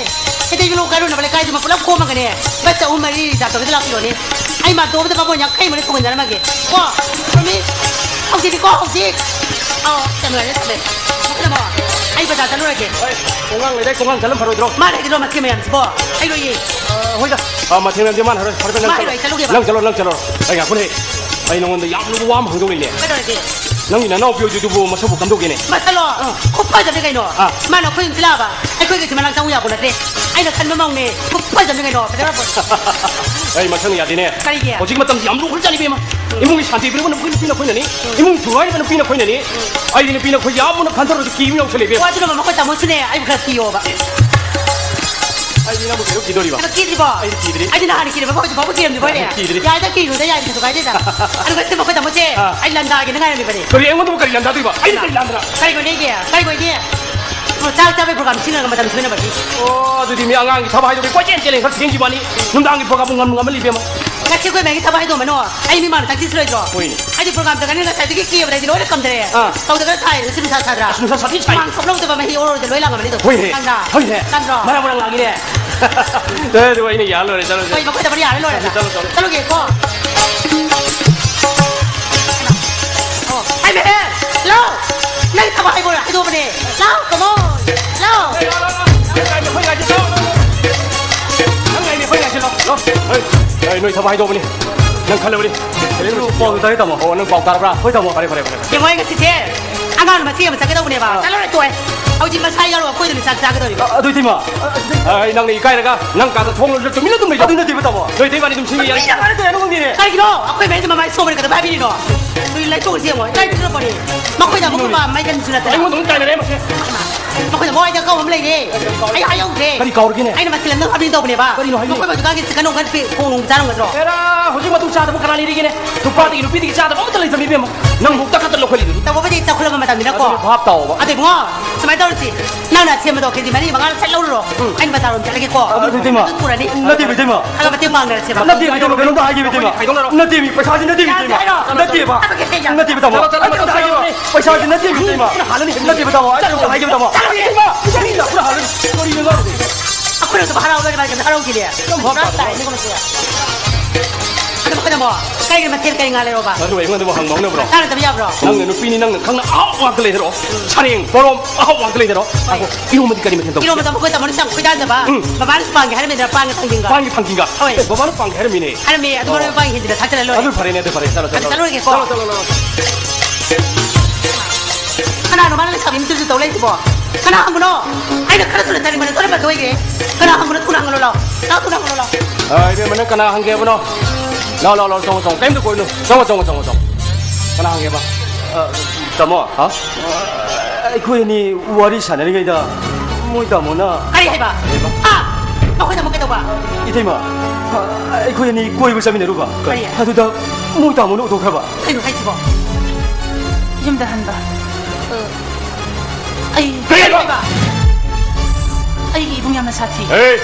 ꯍꯦꯟꯗꯩ ꯂꯣꯛ ꯀꯥꯏꯔꯨꯅꯕ ꯂꯩꯀꯥꯏꯗꯨꯃ ꯄꯨꯂꯞ ꯈꯣꯝꯃꯒꯅꯦ, bus ꯑꯍꯨꯝ ꯃꯔꯤ reserve ꯇꯧꯔꯒ ꯂꯥꯛꯄꯤꯔꯣꯅꯦ꯫ ꯑꯩ ꯃꯥꯟꯇꯣꯞ ꯑꯃꯗ ꯕꯥꯃꯣꯟ ꯌꯥꯡꯈꯩ ꯃꯔꯤ ꯊꯣꯡꯍꯟꯖꯔꯝꯃꯒꯦ꯫ ꯀꯣ, ꯄ꯭ꯔꯣꯃꯤꯁ? ꯍꯧꯖꯤꯛꯅꯤꯀꯣ, ꯍꯧꯖꯤꯛ꯫ ꯑꯧ, ꯌꯥꯝ ꯅꯨꯡꯉꯥꯏꯔꯦ, ꯊꯝꯃꯦ꯫ ꯊꯝꯃꯣ꯫ ꯑꯩ ꯕꯖꯥꯔ ꯆꯠꯂꯨꯔꯒꯦ꯫ ꯍꯣꯏ, ꯈꯣꯡꯒꯥꯡ ꯂꯩꯗꯥꯏ, ꯈꯣꯡꯒꯥꯡ ꯆꯠꯂꯝ ꯐꯔꯣꯏꯗ꯭ꯔꯣ? ꯃꯥ ꯂꯩꯒꯗ꯭ꯔꯣ, ꯃꯊꯦꯜ ꯃꯌꯥꯝꯁꯤꯕꯣ? ꯑꯩ ꯂꯣꯏꯌꯦ꯫ ꯑ, ꯍꯣꯏꯗ꯫ ꯑ, ꯃꯊꯦꯜ ꯃꯌꯥꯝꯗꯤ ꯃꯥꯅ ꯍꯥꯏꯔꯣꯏ, ꯐꯔꯦ, ꯐꯔꯦ, ꯅꯪ ꯃꯥ ꯆꯠꯂꯣ꯫ ꯍꯥꯏꯔꯣꯏ, ꯑꯩ ꯆꯠꯂꯨꯒꯦꯕ꯫ ꯅꯪ ꯆꯠꯂꯣ, ꯅꯪ ꯆꯠꯂꯣ꯫ ꯑꯩ ꯉꯥꯏꯈꯣꯅꯦ꯫ ꯑꯩ ꯅꯉꯣꯟꯗ ꯌꯥꯝ ꯂꯨꯕ ꯋꯥ ꯑꯃ ꯍꯪꯗꯧ ꯂꯩꯅꯦ꯫ ꯀꯩꯗꯧꯔꯒꯦ? ꯅꯪꯒꯤ ꯅꯅꯥꯎꯄꯤ ꯑꯣꯏꯗꯣꯏꯗꯨꯕꯨ ꯃꯁꯛꯄꯨ ꯀꯝꯗꯧꯒꯦꯅꯦ? ꯃꯁꯛꯂꯣ? ꯑꯥ꯫ ꯈꯨꯐꯖꯕꯅꯤ ꯀꯩꯅꯣ꯫ ꯑꯥ꯫ ꯃꯥꯅ ꯑꯩꯈꯣꯏ ꯌꯨꯝꯁꯤ ꯂꯥꯛꯑꯕ, ꯑꯩꯈꯣꯏꯒꯤ ꯌꯨꯝꯁꯤ ꯃꯅꯥꯛ ꯆꯪꯉꯨ ꯌꯥꯄꯣꯠ ꯅꯠꯇꯦ꯫ ꯑꯩꯅ ꯈꯟꯕ ꯃꯧꯅꯦ꯫ ꯈꯨꯐꯖꯕꯅꯤ ꯀꯩꯅꯣ꯫ ꯐꯖꯈ꯭ꯔ ꯄꯣꯠꯅꯤ꯫ ꯑꯩ ꯃꯁꯛꯅ ꯌꯥꯗꯦꯅꯦ꯫ ꯀꯔꯤꯒꯤ? ꯍꯧꯖꯤꯛ ꯃꯇꯝꯁꯤ ꯌꯥꯝ ꯂꯨꯈ꯭ꯔꯖꯥꯠꯅꯤ, ꯏꯕꯦꯝꯃ꯫ ꯏꯃꯨꯡꯒꯤ ꯁꯥꯟꯇꯤ ꯄꯤꯔꯛꯄꯅ ꯃꯈꯣꯏ ꯅꯨꯄꯤꯅ ꯑꯩꯈꯣꯏꯅꯅꯤ꯫ ꯏꯃꯨꯡ ꯊꯨꯒꯥꯏꯔꯤꯕ ꯅꯨꯄꯤꯅ ꯑꯩꯈꯣꯏꯅꯅꯤ꯫ ꯑꯩꯗꯤ ꯅꯨꯄꯤꯅ ꯑꯩꯈꯣꯏ ꯌꯥꯝꯅ ꯈꯟꯊꯔꯨꯔꯁꯨ ꯀꯤꯕ ꯌꯥꯎꯁꯜꯂꯛꯑꯦ, ꯏꯕꯦꯝꯃ꯫ ꯑꯣ, ꯑꯗꯨꯅ ꯃꯈꯣꯏ ꯇꯥꯃꯣꯁꯨꯅꯦ, ꯑꯩꯕꯨ ꯈꯔ ꯀꯤꯌꯣꯕ꯫ ꯑꯩꯗꯤ ꯅꯪꯕꯨ ꯀꯩꯗꯧ ꯀꯤꯗꯣꯔꯤꯕ? ꯑꯗꯣ ꯀꯤꯗ꯭ꯔꯤꯕꯣ? ꯑꯩꯗꯤ ꯀꯤꯗ꯭ꯔꯤ꯫ ꯑꯩꯗꯤ ꯅꯍꯥꯟ ꯀꯤꯔꯝꯃꯦ, ꯍꯧꯖꯤꯛ ꯐꯥꯎꯕ ꯀꯤꯔꯝꯗ꯭ꯔꯤꯕꯣ ꯑꯩꯗꯤ? ꯀꯤꯗ꯭ꯔꯤ꯫ ꯌꯥꯏꯗ, ꯀꯤꯔꯨꯗ ꯌꯥꯏꯗ, ꯀꯩꯁꯨ ꯀꯥꯏꯗꯦꯗ꯫ ꯑꯗꯨꯒ ꯁꯤ ꯃꯈꯣꯏ ꯇꯥꯃꯣꯁꯦ, ꯑꯥ꯫ ꯑꯩ ꯂꯥꯟꯗꯥꯒꯦꯅ ꯉꯥꯏꯔꯝꯃꯤꯕꯅꯦ꯫ ꯀꯔꯤ, ꯑꯩꯉꯣꯟꯗꯕꯨ ꯀꯔꯤ ꯂꯥꯟꯗꯥꯗꯣꯏꯕ? ꯑꯩꯅ ꯀꯔꯤ ꯂꯥꯟꯗ꯭ꯔꯥ? ꯀꯔꯤ ꯑꯣꯏꯅꯤꯒꯦ? ꯀꯔꯤ ꯑꯣꯏꯅꯤ? ꯆꯥꯛ ꯆꯥꯕꯩ program ꯁꯤꯟꯅꯔꯒ ꯃꯇꯝ ꯁꯣꯏꯅꯕꯒꯤ꯫ ꯑꯣ, ꯑꯗꯨꯗꯤ ꯃꯤ ꯑꯉꯥꯡꯒꯤ ꯊꯕꯛ ꯍꯥꯏꯗꯣꯛꯄꯤ ꯀꯣꯏꯆꯦꯟ ꯆꯦꯜꯂꯦ, ꯈꯔ ꯊꯦꯡꯈꯤꯕ ꯋꯥꯅꯤ꯫ ꯅꯨꯡꯗꯥꯡꯒꯤ program ꯄꯨꯡ ꯉꯝ-, ꯉꯝꯃꯜꯂꯤ, ꯏꯕꯦꯝꯃ꯫ ꯉꯁꯤ ꯑꯩꯈꯣꯏ ꯃꯌꯥꯝꯒꯤ ꯊꯕꯛ ꯍꯥꯏꯗꯣꯛꯑꯝꯕꯅꯣ꯫ ꯑꯩ ꯃꯤ ꯃꯥꯡꯗ ꯆꯥꯛ ꯆꯦꯟꯁꯤꯜꯂꯣꯏꯗ꯭ꯔꯣ? ꯍꯣꯏꯅꯦ꯫ ꯑꯩꯗꯤ program ꯇꯧꯒꯅꯤ, ꯉꯁꯥꯏꯗꯒꯤ ꯀꯦꯕꯗ ꯑꯩꯗꯤ ꯂꯣꯏꯅ ꯀꯝꯗꯔꯦ꯫ ꯑꯥ꯫ ꯇꯧꯗ꯭ꯔꯒ ꯊꯥꯏ, ꯉꯁꯤ ꯅꯨꯡꯁꯥ ꯁꯥꯗ꯭ꯔꯥ? ꯑꯁ, ꯅꯨꯡꯁꯥ ꯁꯥꯊꯤ ꯁꯥꯏ꯫ ꯍꯨꯃꯥꯡ ꯁꯣꯛꯅꯧꯗꯕ ꯃꯍꯤ ꯑꯣꯔꯣ ꯑꯣꯔꯣꯗ ꯂꯣꯏ ꯂꯥꯡꯉꯝꯃꯅꯤ ꯑꯗꯣ꯫ ꯍꯣꯏꯅꯦ꯫ ꯂꯥꯡꯗ꯭ꯔꯥ? ꯍꯣꯏꯅꯦ꯫ ꯂꯥꯡꯗ꯭ꯔꯣ? ꯃꯔꯥꯡ ꯃꯔꯥꯡ ꯂꯥꯡꯉꯤꯅꯦ꯫ ꯑꯦ, ꯑꯗꯨ ꯑꯩꯅ ꯌꯥꯜ ꯂꯣꯏꯔꯦ, ꯆꯠꯂꯣ, ꯆꯠꯂꯣ꯫ ꯍꯣꯏ, ꯃꯈꯣꯏꯗ ꯃꯔꯤ ꯌꯥꯜꯂ ꯂꯣꯏꯔꯦ꯫ ꯆꯠꯂꯣ, ꯆꯠꯂꯣ, ꯆꯠꯂꯣ꯫ ꯆꯠꯂꯨꯒꯦꯀꯣ꯫ ꯑꯣ, ꯍꯥꯏ ꯃꯍꯦ, ꯂꯥꯎ꯫ ꯅꯪ ꯊꯕꯛ ꯍꯥꯏꯕ ꯍꯥꯏꯗꯣꯛꯑꯕꯅꯦ꯫ ꯂꯥꯎ, come on꯫ ꯂꯥꯎ꯫ ꯅꯪ ꯉꯥꯏꯅꯤ, ꯑꯩꯈꯣꯏ ꯉꯥꯏꯁꯤ, ꯂꯥꯎ꯫ ꯅꯪ ꯉꯥꯏꯅꯤ, ꯑꯩꯈꯣꯏ ꯉꯥꯏꯁꯤ, ꯂꯥꯎ, ꯂꯥꯎ꯫ ꯍꯣꯏ, ꯍꯣꯏ, ꯅꯣꯏ ꯊꯕꯛ ꯍꯥꯏꯗꯣꯛꯑꯕꯅꯤ꯫ ꯅꯪ ꯈꯜꯂꯕꯅꯤ꯫ ꯄꯥꯎ ꯇꯥꯏ, ꯇꯥꯃꯣ꯫ ꯑꯣ, ꯅꯪ ꯄꯥꯎ ꯇꯥꯔꯕ꯭ꯔꯥ? ꯍꯣꯏ, ꯇꯥꯃꯣ꯫ ꯐꯔꯦ, ꯐꯔꯦ, ꯐꯔꯦ꯫ ꯌꯦꯡꯉꯣ, ꯑꯩ ꯉꯁꯤꯁꯦ ꯑꯉꯥꯡ ꯃꯆꯦ ꯑꯃ ꯆꯠꯀꯗꯧꯕꯅꯦꯕ꯫ ꯑꯥ꯫ ꯆꯠꯂꯔꯣꯏ, ꯇꯣꯛꯑꯦ꯫ ꯍꯧꯖꯤꯛ ꯃꯁꯥ ꯌꯥꯎꯔꯣ, ꯑꯩꯈꯣꯏꯗꯅꯦ ꯆꯥꯛ ꯆꯥꯒꯗꯧꯔꯤꯕ꯫ ꯑ-, ꯑꯗꯨ ꯏꯇꯩꯃ꯫ ꯑ, ꯑ, ꯅꯪꯅ ꯏꯀꯥꯏꯔꯒ ꯅꯪ ꯀꯥꯗ ꯊꯣꯡ ꯂꯣꯜꯂ ꯇꯨꯃꯤꯟꯅ ꯑꯗꯨꯝ ꯂꯩꯗꯣ꯫ ꯑꯗꯨ ꯅꯠꯇꯦꯕ, ꯇꯥꯃꯣ꯫ ꯅꯣꯏ ꯏꯇꯩꯃ ꯑꯅꯤ ꯑꯗꯨꯝ ꯁꯤꯡꯉꯤ ꯌꯥꯏ꯫ ꯃꯤꯅ ꯀꯃꯥꯏꯅ ꯇꯧꯔꯤꯅꯣ ꯈꯪꯗꯦꯅꯦ꯫ ꯀꯔꯤꯒꯤꯅꯣ? ꯑꯩꯈꯣꯏ ꯃꯌꯥꯝꯁꯦ ꯃꯃꯥꯏ ꯁꯣꯝꯕꯅ ꯀꯩꯗꯧꯕ ꯍꯥꯏꯕꯤꯔꯤꯅꯣ? ꯅꯣꯏ ꯂꯩꯊꯣꯛꯑꯁꯤ ꯌꯦꯡꯉꯣ꯫ ꯏꯀꯥꯏ ꯊꯤꯒꯠꯂꯛꯄꯅꯦ꯫ ꯃꯈꯣꯏꯗ ꯑꯃꯨꯛ ꯀꯨꯝꯕ ꯃꯩ ꯀꯟꯕꯁꯨ ꯅꯠꯇꯅ꯫ ꯑꯩꯉꯣꯟꯗ ꯑꯃꯨꯛ ꯇꯥꯏꯅꯔꯦ ꯃꯁꯦ꯫ ꯃꯈꯣꯏꯗ ꯃꯣꯏꯗ ꯀꯧꯕ ꯑꯃ ꯂꯩꯔꯦ꯫ ꯑꯩ ꯍꯥꯏꯍꯧꯗ꯭ꯔꯦ꯫ ꯀꯔꯤ ꯀꯥꯎꯔꯒꯦꯅꯦ? ꯑꯩꯅ ꯃꯊꯦꯜ ꯑꯝꯇ ꯍꯥꯞꯄꯤꯒꯦ ꯇꯧꯕꯅꯦꯕ꯫ ꯀꯔꯤꯅꯣ ꯍꯥꯏꯕꯤꯌꯨ? ꯃꯈꯣꯏ ꯍꯧꯖꯤꯛꯀꯥꯟꯒꯤ ꯆꯤꯛꯀꯟ ꯅꯨꯡꯒꯟ ꯄꯤ-, ꯊꯣꯡ ꯅꯨꯡ ꯆꯥꯔꯝꯒꯗ꯭ꯔꯣ? ꯑꯦꯔꯥ, ꯍꯧꯖꯤꯛ ꯃꯇꯨ ꯆꯥꯗꯕ ꯀꯅꯥ ꯂꯩꯔꯤꯒꯦꯅꯦ? ꯅꯨꯄꯥꯗꯒꯤ ꯅꯨꯄꯤꯗꯒꯤ ꯆꯥꯗꯕ ꯑꯃꯠꯇ ꯂꯩꯇꯕꯅꯤ, ꯏꯕꯦꯝꯃ꯫ ꯅꯪꯕꯨ ꯇꯛꯈꯠꯇ ꯂꯧꯈꯠꯂꯤꯗꯨꯅꯤ꯫ ꯇꯧꯕꯕꯨꯗꯤ ꯆꯥꯎꯈꯠꯂꯕ ꯃꯇꯝꯅꯤꯅꯀꯣ꯫ ꯑꯗꯨꯅ ꯚꯥꯞ ꯇꯥꯎꯕ꯫ ꯑꯗꯣ ꯏꯕꯨꯡꯉꯣ, ꯁꯨꯃꯥꯏꯅ ꯇꯧꯔꯁꯤ꯫ ꯅꯪꯅ ꯁꯦꯝꯕꯗꯣ ꯀꯦꯖꯤ ꯃꯔꯤ ꯃꯉꯥ ꯁꯠ ꯂꯧꯔꯨꯔꯣ꯫ ꯎꯝ꯫ ꯑꯩꯅ ꯕꯖꯥꯔ ꯔꯣꯝ ꯆꯠꯂꯒꯦꯀꯣ꯫ ꯑꯗꯨ ꯏꯇꯩꯃ꯫ ꯑꯗꯨ ꯄꯨꯔꯅꯤ꯫ ꯅꯠꯇꯦꯕ, ꯏꯇꯩꯃ꯫ ꯈꯔ ꯃꯇꯦꯡ ꯄꯥꯡꯅꯔꯁꯦꯕ꯫ ꯅꯠꯇꯦꯕ, ꯏꯇꯩꯃ, ꯀꯩꯅꯣꯝꯇ ꯍꯥꯏꯒꯦꯕ, ꯏꯇꯩꯃ꯫ ꯅꯠꯇꯦꯕ, ꯄꯩꯁꯥꯁꯤ ꯅꯠꯇꯦꯕ, ꯌꯥꯗꯦ ꯏꯇꯩꯃ꯫ ꯍꯥꯏꯔꯣ꯫ ꯅꯠꯇꯦꯕ꯫ ꯑꯗꯨ ꯀꯩ ꯌꯥꯗꯦ? ꯅꯠꯇꯦꯕ, ꯇꯥꯃꯣ꯫ ꯆꯠꯂꯣ, ꯆꯠꯂꯣ, ꯑꯩ ꯀꯩꯅꯣꯝꯇ ꯍꯥꯏꯒꯦꯕ꯫ ꯆꯠꯂꯣ꯫ ꯄꯩꯁꯥꯁꯤ ꯅꯠꯇꯦꯕ, ꯏꯇꯩꯃ꯫ ꯅꯠꯇꯦꯕ, ꯇꯥꯃꯣ꯫ ꯑꯩ ꯀꯩꯅꯣꯝꯇ ꯍꯥꯏꯒꯦꯕ, ꯇꯥꯃꯣ꯫ ꯆꯠꯂꯣ, ꯏꯇꯩꯃ꯫ ꯏꯇꯩꯃ꯫ ꯀꯔꯤꯅꯣ ꯉꯥꯡꯉꯤꯁꯦ? ꯑꯩꯈꯣꯏꯅꯁꯨ ꯍꯔꯥꯎ ꯂꯣꯏꯔꯦ, ꯃꯥꯒꯤ ꯍꯔꯥꯎꯈꯤꯅꯦ꯫ ꯌꯥꯝ ꯚꯥꯞ ꯄꯨꯔꯥ ꯇꯥꯗꯕ꯫ ꯇꯥꯏꯅꯦ, ꯀꯩꯅꯣꯁꯦ꯫ ꯑꯗꯣ ꯃꯈꯣꯏꯅ ꯑꯃꯨꯛ ꯀꯔꯤ ꯀꯔꯤ ꯃꯊꯦꯜ ꯀꯔꯤ ꯉꯥ ꯂꯩꯔꯣꯕ? ꯑꯗꯨ ꯑꯩꯉꯣꯟꯗꯕꯨ ꯍꯪꯕ ꯍꯧꯅꯕ꯭ꯔꯣ? ꯇꯥꯟꯅꯗꯕ ꯌꯥꯕ꯭ꯔꯣ? ꯅꯪꯅ ꯅꯨꯄꯤꯅꯤ, ꯅꯪꯅ ꯈꯪꯅ ꯑꯍꯥꯎꯕ ꯉꯥꯛꯇ ꯂꯩꯗꯔꯣ? ꯁꯔꯦꯡ, ꯄꯣꯔꯣꯝ, ꯑꯍꯥꯎꯕ ꯉꯥꯛꯇ ꯂꯩꯗꯔꯣ? ꯍꯣꯏ꯫ ꯑꯍꯣ, ꯏꯔꯣꯝꯕꯗꯤ ꯀꯔꯤ ꯃꯊꯦꯜ ꯇꯧꯁꯤꯒꯦ? ꯏꯔꯣꯝꯕꯗ ꯃꯈꯣꯏ ꯇꯥꯃꯣꯅ ꯌꯥꯝ ꯈꯣꯏꯗꯥꯖꯕ꯫ ꯎꯝ꯫ ꯕꯕꯥꯅꯁꯨ ꯄꯥꯡꯒꯦ ꯍꯥꯏꯔꯝꯃꯤꯗꯅ, ꯄꯥꯟꯒ ꯊꯥꯡꯖꯤꯡꯒ꯫ ꯄꯥꯟꯒ ꯊꯥꯡꯖꯤꯡꯒ? ꯍꯣꯏ꯫ ꯑꯦ, ꯕꯕꯥꯅ ꯄꯥꯡꯒꯦ ꯍꯥꯏꯔꯝꯃꯤꯅꯦ꯫ ꯍꯥꯏꯔꯝꯃꯤ, ꯑꯗꯨ ꯑꯣ꯫ ꯃꯔꯣꯏ ꯃꯄꯥꯡ ꯍꯦꯟꯖꯤꯟꯅ ꯊꯥꯛꯆꯜꯂ ꯂꯣꯏꯔꯦ꯫ ꯑꯗꯨ ꯐꯔꯦꯅꯦ, ꯑꯗꯨ ꯐꯔꯦ꯫ ꯆꯠꯂꯣ, ꯑꯗꯨ ꯆꯠꯂꯣ꯫ ꯆꯠꯂꯨꯔꯒꯦꯀꯣ꯫ ꯆꯠꯂꯣ, ꯆꯠꯂꯣ, ꯆꯠꯂꯣ꯫ ꯀꯅꯥꯅꯣ ꯃꯥꯅ ꯂꯩꯁꯥꯕꯤ ꯃꯆꯨꯁꯨ ꯇꯧ ꯂꯩꯁꯤꯕꯣ? ꯀꯅꯥ ꯍꯪꯕꯅꯣ? ꯑꯩꯅ ꯈꯔ ꯊꯨꯅ ꯆꯠꯅꯤꯡꯕꯅꯦ, ꯊꯣꯔꯛꯄ ꯊꯣꯛꯏꯒꯦ꯫ ꯀꯅꯥ ꯍꯪꯕꯅꯣ? ꯊꯨꯅ ꯍꯪꯉꯨ ꯂꯥꯎ꯫ ꯂꯥꯎ, ꯊꯨꯅ ꯍꯪꯉꯨ ꯂꯥꯎ꯫ ꯑ, ꯏꯕꯦꯝꯃ, ꯅꯪ ꯀꯅꯥ ꯍꯪꯒꯦ ꯍꯥꯏꯕꯅꯣ? ꯂꯥꯎ, ꯂꯥꯎ, ꯂꯥꯎ, ꯆꯪꯉꯣ, ꯆꯪꯉꯣ꯫ ꯀꯩꯝꯇ ꯀꯣꯏꯅꯨ꯫ ꯆꯪꯉꯣ, ꯆꯪꯉꯣ, ꯆꯪꯉꯣ, ꯆꯪꯉꯣ꯫ ꯀꯅꯥ ꯍꯪꯒꯦꯕ? ꯑ, ꯇꯥꯃꯣ꯫ ꯍꯥ? ꯑ, ꯑꯩꯈꯣꯏ ꯑꯅꯤ ꯋꯥꯔꯤ ꯁꯥꯟꯅꯔꯤꯉꯩꯗ ꯃꯣꯏ ꯇꯥꯃꯣꯅ ꯀꯔꯤ ꯍꯥꯏꯕ? ꯀꯔꯤ ꯍꯥꯏꯕ? ꯑꯥ! ꯑꯩꯈꯣꯏ ꯇꯥꯃꯣ ꯀꯩꯗꯧꯕ? ꯏꯇꯩꯃ, ꯑ, ꯑꯩꯈꯣꯏ ꯑꯅꯤ ꯀꯣꯏꯕ ꯆꯠꯃꯤꯟꯅꯔꯨꯕ꯫ ꯀꯔꯤ? ꯑꯗꯨꯗ ꯃꯣꯏ ꯇꯥꯃꯣꯅ ꯎꯊꯣꯛꯈ꯭ꯔꯕ꯫ ꯀꯩꯅꯣ ꯍꯥꯏꯁꯤꯕꯣ? ꯌꯨꯝꯗ ꯍꯟꯕ꯫ ꯑ, ꯑꯩ ꯀꯔꯤ ꯍꯥꯏꯕ? ꯑꯩꯒꯤ ꯏꯕꯨꯡ ꯌꯥꯝꯅ ꯁꯥꯊꯤ꯫ ꯑꯦ,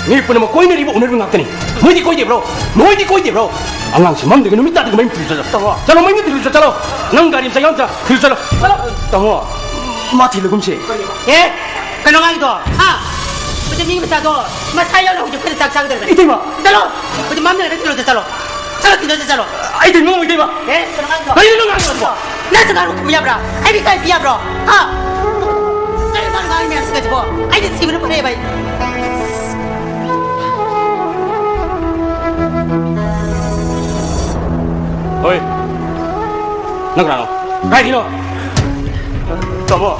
ꯃꯤ ꯄꯨꯝꯅꯃꯛ ꯀꯣꯏꯅꯔꯤꯕ ꯎꯅꯔꯤꯕ ꯉꯥꯛꯇꯅꯤ꯫ ꯅꯣꯏꯗꯤ ꯀꯣꯏꯗꯦꯕ꯭ꯔꯣ? ꯅꯣꯏꯗꯤ ꯀꯣꯏꯗꯦꯕ꯭ꯔꯣ? ꯑꯉꯥꯡꯁꯤ ꯃꯝꯗꯒꯤ ꯅꯨꯃꯤꯠ ꯇꯥꯗꯒꯤ ꯃꯌꯨꯝ ꯊꯤꯜꯂꯨ ꯆꯠꯂꯣ꯫ ꯇꯥꯃꯣ꯫ ꯆꯠꯂꯣ, ꯃꯌꯨꯝ ꯊꯤꯜꯂꯨ ꯆꯠꯂꯣ꯫ ꯅꯪ ꯒꯥꯔꯤ ꯃꯆꯥ ꯌꯥꯎꯗ꯭ꯔꯥ? ꯊꯤꯜꯂꯨ ꯆꯠꯂꯣ꯫ ꯆꯠꯂꯣ꯫ ꯇꯥꯃꯣ, ꯃꯥ ꯊꯤꯜꯂꯒꯨꯝꯁꯦ꯫ ꯑꯦ, ꯀꯩꯅꯣ ꯉꯥꯡꯉꯤꯗꯣ? ꯍꯥ? ꯍꯧꯖꯤꯛ ꯃꯤ ꯃꯆꯥꯗꯣ ꯃꯁꯥ ꯌꯥꯎꯅ ꯍꯧꯖꯤꯛ ꯑꯩꯈꯣꯏꯗ ꯆꯥꯛ ꯆꯥꯒꯗꯧꯔꯤꯕꯅꯤ꯫ ꯏꯇꯩꯃ! ꯆꯠꯂꯣ! ꯍꯧꯖꯤꯛ ꯃꯝꯗ ꯂꯩꯔꯒ ꯊꯤꯜꯂꯨ ꯆꯠꯂꯣ꯫ ꯆꯠꯂꯣ, ꯊꯤꯜꯂꯨ ꯆꯠꯂꯣ꯫ ꯑꯩ ꯏꯇꯩꯃ ꯉꯝꯃꯣꯏ, ꯏꯇꯩꯃ꯫ ꯑꯦ, ꯀꯩꯅꯣ ꯉꯥꯡꯉꯤꯗꯣ? ꯀꯔꯤꯅꯣ ꯅꯪ ꯉꯥꯡꯉꯤꯗꯣ? ꯅꯪ ꯆꯠꯂꯣ, ꯈꯨꯝꯕ ꯌꯥꯕ꯭ꯔꯥ? ꯑꯩ ꯏꯀꯥꯏꯕ ꯌꯥꯕ꯭ꯔꯣ? ꯍꯥ? ꯀꯔꯤ ꯃꯥꯅ ꯉꯥꯡꯉꯤ ꯃꯌꯥꯝꯁꯤꯒꯁꯤꯕꯣ? ꯑꯩꯗꯤ ꯁꯤꯕꯅ ꯐꯔꯦ, ꯚꯥꯏ꯫ ꯍꯣꯏ, ꯅꯪ ꯀꯅꯥꯅꯣ? ꯀꯥꯏꯗꯒꯤꯅꯣ? ꯇꯥꯃꯣ,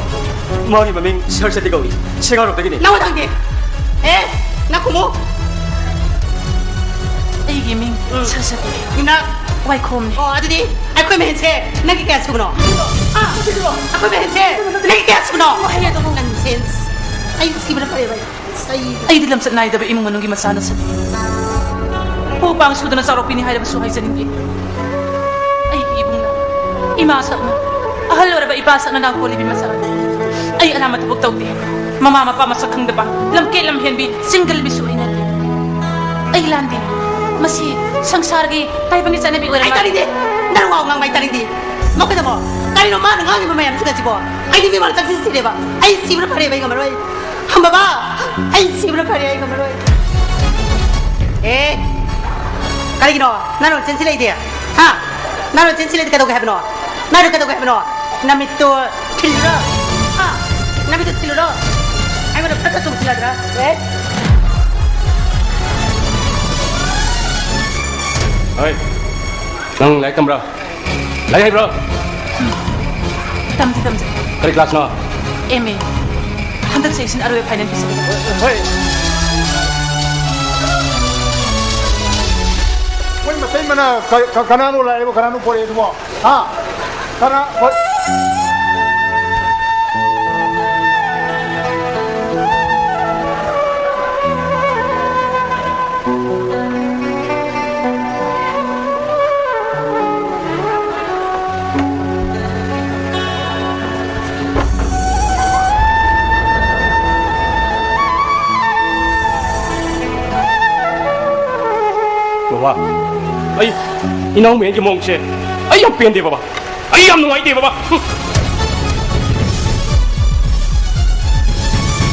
ꯃꯥꯒꯤ ꯃꯃꯤꯡ ꯁꯔꯁꯇꯤ ꯀꯧꯏ꯫ ꯁꯦꯒꯥꯔꯣꯛꯇꯒꯤꯅꯤ꯫ ꯅꯪ ꯋꯥ ꯊꯥꯡꯗꯦ꯫ ꯑꯦ, ꯅꯪ ꯈꯨꯝꯃꯨ꯫ ꯑꯩꯒꯤ ꯃꯤꯡ ꯎꯝ꯫ ꯁꯔꯁꯇꯤ꯫ ꯌꯨꯝꯅꯥꯛ꯫ ꯋꯥꯏꯈꯣꯝꯅꯤ꯫ ꯑꯣ, ꯑꯗꯨꯗꯤ ꯑꯩꯈꯣꯏ ꯃꯍꯦꯟꯁꯦ ꯅꯪꯒꯤ ꯀꯌꯥ ꯁꯨꯕꯅꯣ? ꯑꯥ, ꯑꯩꯈꯣꯏ ꯃꯍꯦꯟꯁꯦ ꯅꯪꯒꯤ ꯀꯌꯥ ꯁꯨꯕꯅꯣ? ꯅꯪ ꯁꯦꯟꯁ꯫ ꯑꯩ ꯁꯤꯕꯅ ꯐꯔꯦ, ꯚꯥꯏ꯫ ꯑꯩꯗꯤ ꯂꯝꯆꯠ ꯅꯥꯏꯗꯕ ꯏꯃꯨꯡ ꯃꯅꯨꯡꯒꯤ ꯃꯆꯥ ꯅꯠꯆꯗꯦ꯫ ꯄꯨ ꯄꯥꯡ ꯁꯨꯗꯅ ꯆꯥꯎꯔꯛꯄꯤꯅꯤ ꯍꯥꯏꯔꯕꯁꯨ ꯍꯥꯏꯖꯅꯤꯡꯗꯦ꯫ ꯑꯩꯒꯤ ꯏꯕꯨꯡꯅ ꯏꯃꯥ ꯁꯛꯅ, ꯑꯍꯜ ꯑꯣꯏꯔꯕ ꯏꯄꯥ ꯁꯛꯅ ꯅꯥꯀꯣꯜꯂꯤꯕꯤ ꯃꯆꯥꯅꯤ꯫ ꯑꯩ ꯑꯔꯥꯟꯕ ꯊꯕꯛ ꯇꯧꯗꯦ꯫ ꯃꯃꯥ ꯃꯄꯥ ꯃꯁꯛ ꯈꯪꯗꯕ, ꯂꯝꯀꯦꯠ ꯂꯝꯍꯦꯟꯕꯤ, ꯆꯤꯡꯒꯜꯕꯤꯁꯨ ꯑꯩ ꯅꯠꯇꯦ꯫ ꯑꯩ ꯂꯥꯟꯗꯦ꯫ ꯃꯁꯤ ꯁꯪꯁꯥꯔꯒꯤ ꯇꯥꯏꯕꯪꯒꯤ ꯆꯠꯅꯕꯤ ꯑꯩ ꯑꯣꯏꯔꯕ ꯇꯥꯅꯤꯡꯗꯦ꯫ ꯅꯪ ꯋꯥ ꯉꯥꯡꯕ ꯑꯩ ꯇꯥꯅꯤꯡꯗꯦ꯫ ꯃꯈꯣꯏꯗꯕꯣ ꯀꯔꯤꯅꯣ ꯃꯥꯅ ꯉꯥꯡꯉꯤꯕ ꯃꯌꯥꯝꯁꯤꯡ ꯑꯁꯤꯕꯣ? ꯑꯩꯗꯤ ꯃꯤꯃꯥꯡ ꯆꯪꯁꯤꯟ ꯁꯤꯔꯦꯕ꯫ ꯑꯩ ꯁꯤꯕꯅ ꯐꯔꯦꯕ, ꯑꯩ ꯉꯝꯃꯔꯣꯏ꯫ ꯕꯕꯥ, ꯑꯩ ꯁꯤꯕꯅ ꯐꯔꯦ, ꯑꯩ ꯉꯝꯃꯔꯣꯏ꯫ ꯑꯦ, ꯀꯔꯤꯒꯤꯅꯣ ꯅꯪꯅ ꯆꯦꯟꯁꯤꯜꯂꯛꯏꯗꯤ? ꯍꯥ? ꯅꯪꯅ ꯆꯦꯟꯁꯤꯜꯂꯛꯏꯗꯤ ꯀꯩꯗꯧꯒꯦ ꯍꯥꯏꯕꯅꯣ? ꯅꯪꯅ ꯀꯩꯗꯧꯒꯦ ꯍꯥꯏꯕꯅꯣ? ꯅꯃꯤꯠꯇꯣ ꯊꯤꯜꯂꯨꯔꯣ? ꯍꯥ? ꯅꯃꯤꯠꯇꯣ ꯊꯤꯜꯂꯨꯔꯣ? ꯑꯩꯉꯣꯟꯗ ꯐꯠꯇ ꯆꯣꯡꯁꯤꯜꯂꯗ꯭ꯔꯥ? ꯑꯦ? ꯍꯣꯏ, ꯅꯪ ꯂꯥꯏꯔꯤꯛ ꯇꯝꯕ꯭ꯔꯥ? ꯂꯥꯏꯔꯤꯛ ꯍꯩꯕ꯭ꯔꯣ? ꯇꯝꯗꯤ ꯇꯝꯖꯩ꯫ ꯀꯔꯤ ꯀ꯭ꯂꯥꯁꯅꯣ? M A. ꯍꯟꯗꯛ ꯆꯍꯤꯁꯤꯅ ꯑꯔꯣꯏꯕ ꯐꯥꯏꯅꯦꯜ ꯄꯤꯁꯤꯟꯒꯦ꯫ ꯍꯣꯏ꯫ ꯃꯣꯏ ꯃꯇꯩ ꯃꯅꯥ ꯀ-, ꯀ-, ꯀꯅꯥꯅꯣ ꯂꯥꯛꯏꯕ, ꯀꯅꯥꯅꯣ ꯄꯣꯔꯛꯏꯗꯨꯕꯣ? ꯍꯥ? ꯀꯅꯥ? ꯍꯣꯏ꯫ ꯑꯩ, ꯏꯅꯥꯎ ꯃꯌꯥꯝꯒꯤ ꯃꯑꯣꯡꯁꯦ ꯑꯩ ꯌꯥꯝ ꯄꯦꯟꯗꯦ ꯕꯕꯥ꯫ ꯑꯩ ꯌꯥꯝ ꯅꯨꯡꯉꯥꯏꯇꯦ ꯕꯕꯥ꯫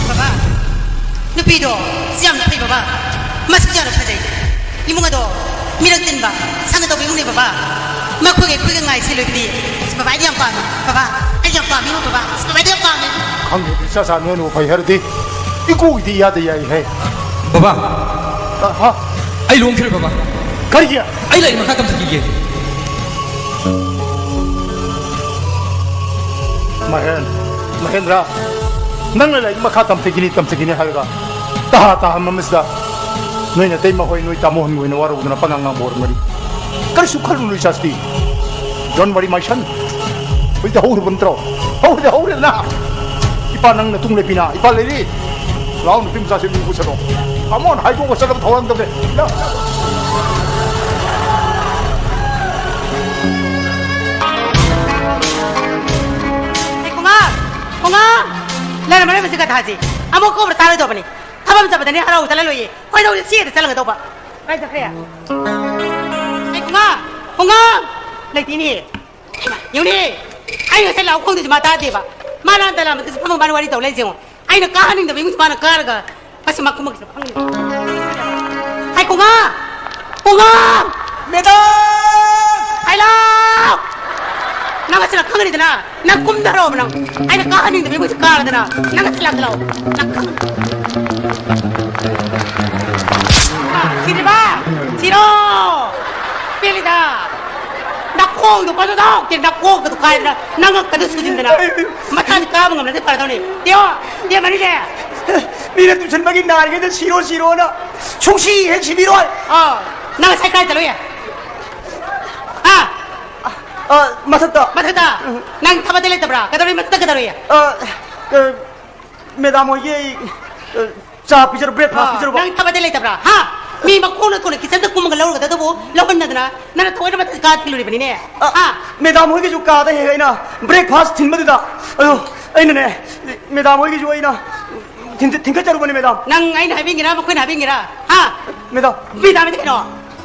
ꯕꯕꯥ, ꯅꯨꯄꯤꯗꯣ ꯁꯤ ꯌꯥꯝꯅ ꯐꯩ ꯕꯕꯥ꯫ ꯃꯁꯛꯁꯨ ꯌꯥꯝꯅ ꯐꯖꯩ꯫ ꯏꯃꯨꯡ ꯑꯗꯣ ꯃꯤꯔꯛ ꯇꯤꯟꯕ, ꯁꯪꯒ ꯇꯧꯕ ꯏꯃꯨꯡꯅꯦ ꯕꯕꯥ꯫ ꯃꯈꯣꯏꯒ ꯑꯩꯈꯣꯏꯒ ꯉꯥꯏꯁꯦ ꯂꯣꯏꯕꯗꯤ꯫ ꯑꯁ, ꯕꯕꯥ, ꯑꯩꯗꯤ ꯌꯥꯝ ꯄꯥꯝꯃꯦ꯫ ꯕꯕꯥ, ꯑꯩꯗꯤ ꯌꯥꯝ ꯄꯥꯝꯃꯦ ꯕꯕꯥ꯫ ꯑꯁ, ꯕꯕꯥ, ꯑꯩꯗꯤ ꯌꯥꯝ ꯄꯥꯝꯃꯦ꯫ ꯈꯪꯗꯦ, ꯏꯆꯥ ꯆꯥ ꯅꯣꯏꯅꯕꯨ ꯐꯩ ꯍꯥꯏꯔꯗꯤ ꯏꯀꯣꯏꯗꯤ ꯏꯌꯥꯗ ꯌꯥꯏꯍꯦ꯫ ꯕꯕꯥ, ꯑ, ꯍꯥ? ꯑꯩ ꯂꯨꯍꯣꯡꯈꯤꯔꯣꯏ ꯕꯕꯥ꯫ ꯀꯔꯤꯒꯤ? ꯑꯩ ꯂꯥꯏꯔꯤꯛ ꯃꯈꯥ ꯇꯝꯊꯈꯤꯒꯦ꯫ ꯃꯍꯦꯟ, ꯃꯍꯦꯟꯗ꯭ꯔ, ꯅꯪꯅ ꯂꯥꯏꯔꯤꯛ ꯃꯈꯥ ꯇꯝꯊꯈꯤꯅꯤ, ꯇꯝꯊꯈꯤꯅꯤ ꯍꯥꯏꯔꯒ ꯇꯍꯥ ꯇꯥꯍꯟꯕ ꯑꯃꯁꯤꯗ ꯅꯣꯏ ꯅꯇꯩꯃ ꯍꯣꯏ, ꯅꯣꯏ ꯇꯥꯃꯣ ꯍꯣꯏꯅ ꯋꯥꯔꯧꯗꯅ ꯄꯉꯥꯡ ꯉꯥꯡꯕ ꯑꯣꯏꯔꯝꯒꯅꯤ꯫ ꯀꯔꯤꯁꯨ ꯈꯜꯂꯨꯅꯨ ꯏꯆꯥꯁꯤꯗꯤ꯫ Don't worry, my son. ꯍꯧꯖꯤꯛꯇꯤ ꯍꯧꯔꯕ ꯅꯠꯇ꯭ꯔꯣ? ꯍꯧꯔꯗꯤ ꯍꯧꯔꯦꯗꯅ꯫ ꯏꯄꯥ ꯅꯪ ꯅꯇꯨꯡ ꯂꯦꯞꯄꯤꯅ꯫ ꯏꯄꯥ ꯂꯩꯔꯤ꯫ ꯂꯥꯛꯑꯣ, ꯅꯨꯄꯤ ꯃꯆꯥꯁꯤ ꯃꯤ ꯄꯨꯁꯜꯂꯣ꯫ Come on, ꯍꯥꯏꯗꯣꯛꯑꯒ ꯆꯠꯂꯕ ꯊꯧꯔꯥꯡ ꯇꯧꯗꯦ꯫ ꯂꯥꯛ꯫ ꯑꯦ, ꯈꯣꯡꯉꯥ! ꯈꯣꯡꯉꯥ! ꯂꯩꯔꯝꯃꯔꯣꯏ ꯃꯁꯤ ꯒꯙꯥꯁꯤ꯫ ꯑꯃꯨꯛ ꯀꯧꯕ꯭ꯔꯥ ꯇꯥꯔꯣꯏꯗꯧꯕꯅꯤ꯫ ꯊꯕꯛ ꯑꯃ ꯆꯠꯄꯗꯅꯦ ꯍꯔꯥꯎ ꯆꯠꯂ ꯂꯣꯏꯌꯦ꯫ ꯀꯩꯗꯧꯔꯤ ꯆꯦꯗ ꯆꯠꯂꯒꯗꯧꯕ? ꯀꯥꯏ ꯆꯠꯈ꯭ꯔꯦ? ꯑꯩ ꯈꯣꯡꯉꯥ! ꯈꯣꯡꯉꯥ! ꯂꯩꯇꯦꯅꯦ꯫ ꯍꯩꯃꯥ, ꯌꯦꯡꯉꯨꯅꯦ! ꯑꯩ ꯉꯁꯥꯏ ꯂꯥꯎ ꯈꯣꯡꯗꯣꯏꯁꯦ ꯃꯥ ꯇꯥꯗꯦꯕ꯫ ꯃꯥ ꯂꯥꯟ ꯇꯂꯥꯟꯕꯗꯁꯨ ꯐꯝꯃ ꯃꯥꯅ ꯋꯥꯔꯤ ꯇꯧ ꯂꯩꯁꯦ ꯌꯦꯡꯉꯣ꯫ ꯑꯩꯅ ꯀꯥꯍꯟꯅꯤꯡꯗꯕ ꯏꯃꯨꯡꯁꯦ ꯃꯥꯅ ꯀꯥꯔꯒ ꯃꯁꯤ ꯃꯈꯨꯝ ꯃꯈꯩꯁꯤꯅ ꯐꯪꯉꯤꯅꯦ꯫ ꯍꯩ ꯈꯣꯡꯉꯥ! ꯈꯣꯡꯉꯥ! ꯃꯦꯗꯥꯝ! ꯍꯩ ꯂꯥꯎ! ꯅꯪ ꯑꯁꯤ ꯈꯪꯒꯅꯤꯗꯅ꯫ ꯅꯪ ꯀꯨꯝꯊꯔꯛꯑꯣꯕ ꯅꯪ꯫ ꯑꯩꯅ ꯀꯥꯍꯟꯅꯤꯡꯗꯕ ꯏꯃꯨꯡꯁꯦ ꯀꯥꯔꯗꯅ꯫ ꯅꯪ ꯑꯁꯤ ꯂꯥꯛꯇ ꯂꯥꯛꯑꯣ꯫ ꯅꯪ ꯈꯪꯒꯅꯤ꯫ ꯁꯤꯔꯤꯕ! ꯁꯤꯔꯣ! ꯄꯦꯜꯂꯤꯗ! ꯅꯈꯣꯡꯗꯣ ꯄꯥꯖꯗꯧ! ꯅꯈꯣꯡꯒꯗꯣ ꯀꯥꯏꯗꯅ, ꯅꯉꯛꯀꯗꯣ ꯁꯨꯖꯤꯟꯗꯅ, ꯃꯊꯛꯇ ꯀꯥꯕ ꯉꯝꯂꯗꯤ ꯐꯔꯗꯧꯅꯤ꯫ ꯇꯦꯌꯣ! ꯇꯦ ꯃꯅꯤꯁꯦ! ꯃꯤꯅ ꯇꯨꯁꯟꯕꯒꯤ ꯅꯥꯔꯤꯉꯩꯗ ꯁꯤꯔꯣ ꯁꯤꯔꯣꯅ ꯁꯨꯡꯁꯤ ꯍꯦꯛ ꯁꯤꯕꯤꯔꯣꯏ! ꯑꯥ, ꯅꯪ ꯉꯁꯥꯏ ꯀꯥꯏ ꯆꯠꯂꯨꯏ? ꯍꯥ? ꯑ, ꯃꯊꯛꯇ꯫ ꯃꯊꯛꯇ? ꯎꯝ꯫ ꯅꯪ ꯊꯕꯛꯇꯤ ꯂꯩꯇꯕ꯭ꯔꯥ? ꯀꯩꯗꯧꯔꯤ ꯃꯊꯛꯇ ꯀꯩꯗꯧꯔꯤ? ꯑ, ꯑ, ꯃꯦꯗꯥꯝ ꯍꯣꯏꯒꯤ ꯑꯩ, ꯑ, ꯆꯥ ꯄꯤꯖꯔꯨ, breakfast ꯑꯥ, ꯄꯤꯖꯔꯨꯕ꯫ ꯅꯪ ꯊꯕꯛꯇꯤ ꯂꯩꯇꯕ꯭ꯔꯥ? ꯍꯥ? ꯃꯤ ꯃꯈꯣꯡꯅ ꯀꯣꯟꯅ kitchenꯗ ꯀꯨꯝꯃꯒ ꯂꯧꯔꯒꯗꯕꯨ ꯂꯧꯍꯟꯅꯗꯅ ꯅꯪꯅ ꯊꯑꯣꯏꯅ ꯃꯊꯛꯇ ꯀꯥ ꯊꯤꯜꯂꯨꯔꯤꯕꯅꯤꯅꯦ꯫ ꯑ, ꯍꯥ? ꯃꯦꯗꯥꯝ ꯍꯣꯏꯒꯤꯁꯨ ꯀꯥꯗ ꯍꯦꯛ ꯍꯦꯛ ꯑꯩꯅ breakfast ꯊꯤꯟꯕꯗꯨꯗ, ꯑꯗꯣ ꯑꯩꯅꯅꯦ, ꯃꯦꯗꯥꯝ ꯍꯣꯏꯒꯤꯁꯨ ꯑꯩꯅ ꯊꯤꯟ-, ꯊꯤꯟꯒꯠꯆꯔꯨꯕꯅꯦ, ꯃꯦꯗꯥꯝ꯫ ꯅꯪ ꯑꯩꯅ ꯍꯥꯏꯕꯤꯒꯦꯔꯥ, ꯃꯈꯣꯏꯅ ꯍꯥꯏꯕꯤꯒꯦꯔꯥ? ꯍꯥ? ꯃꯦꯗꯥꯝ꯫ ꯃꯦꯗꯥꯝꯗꯤ ꯀꯩꯅꯣ?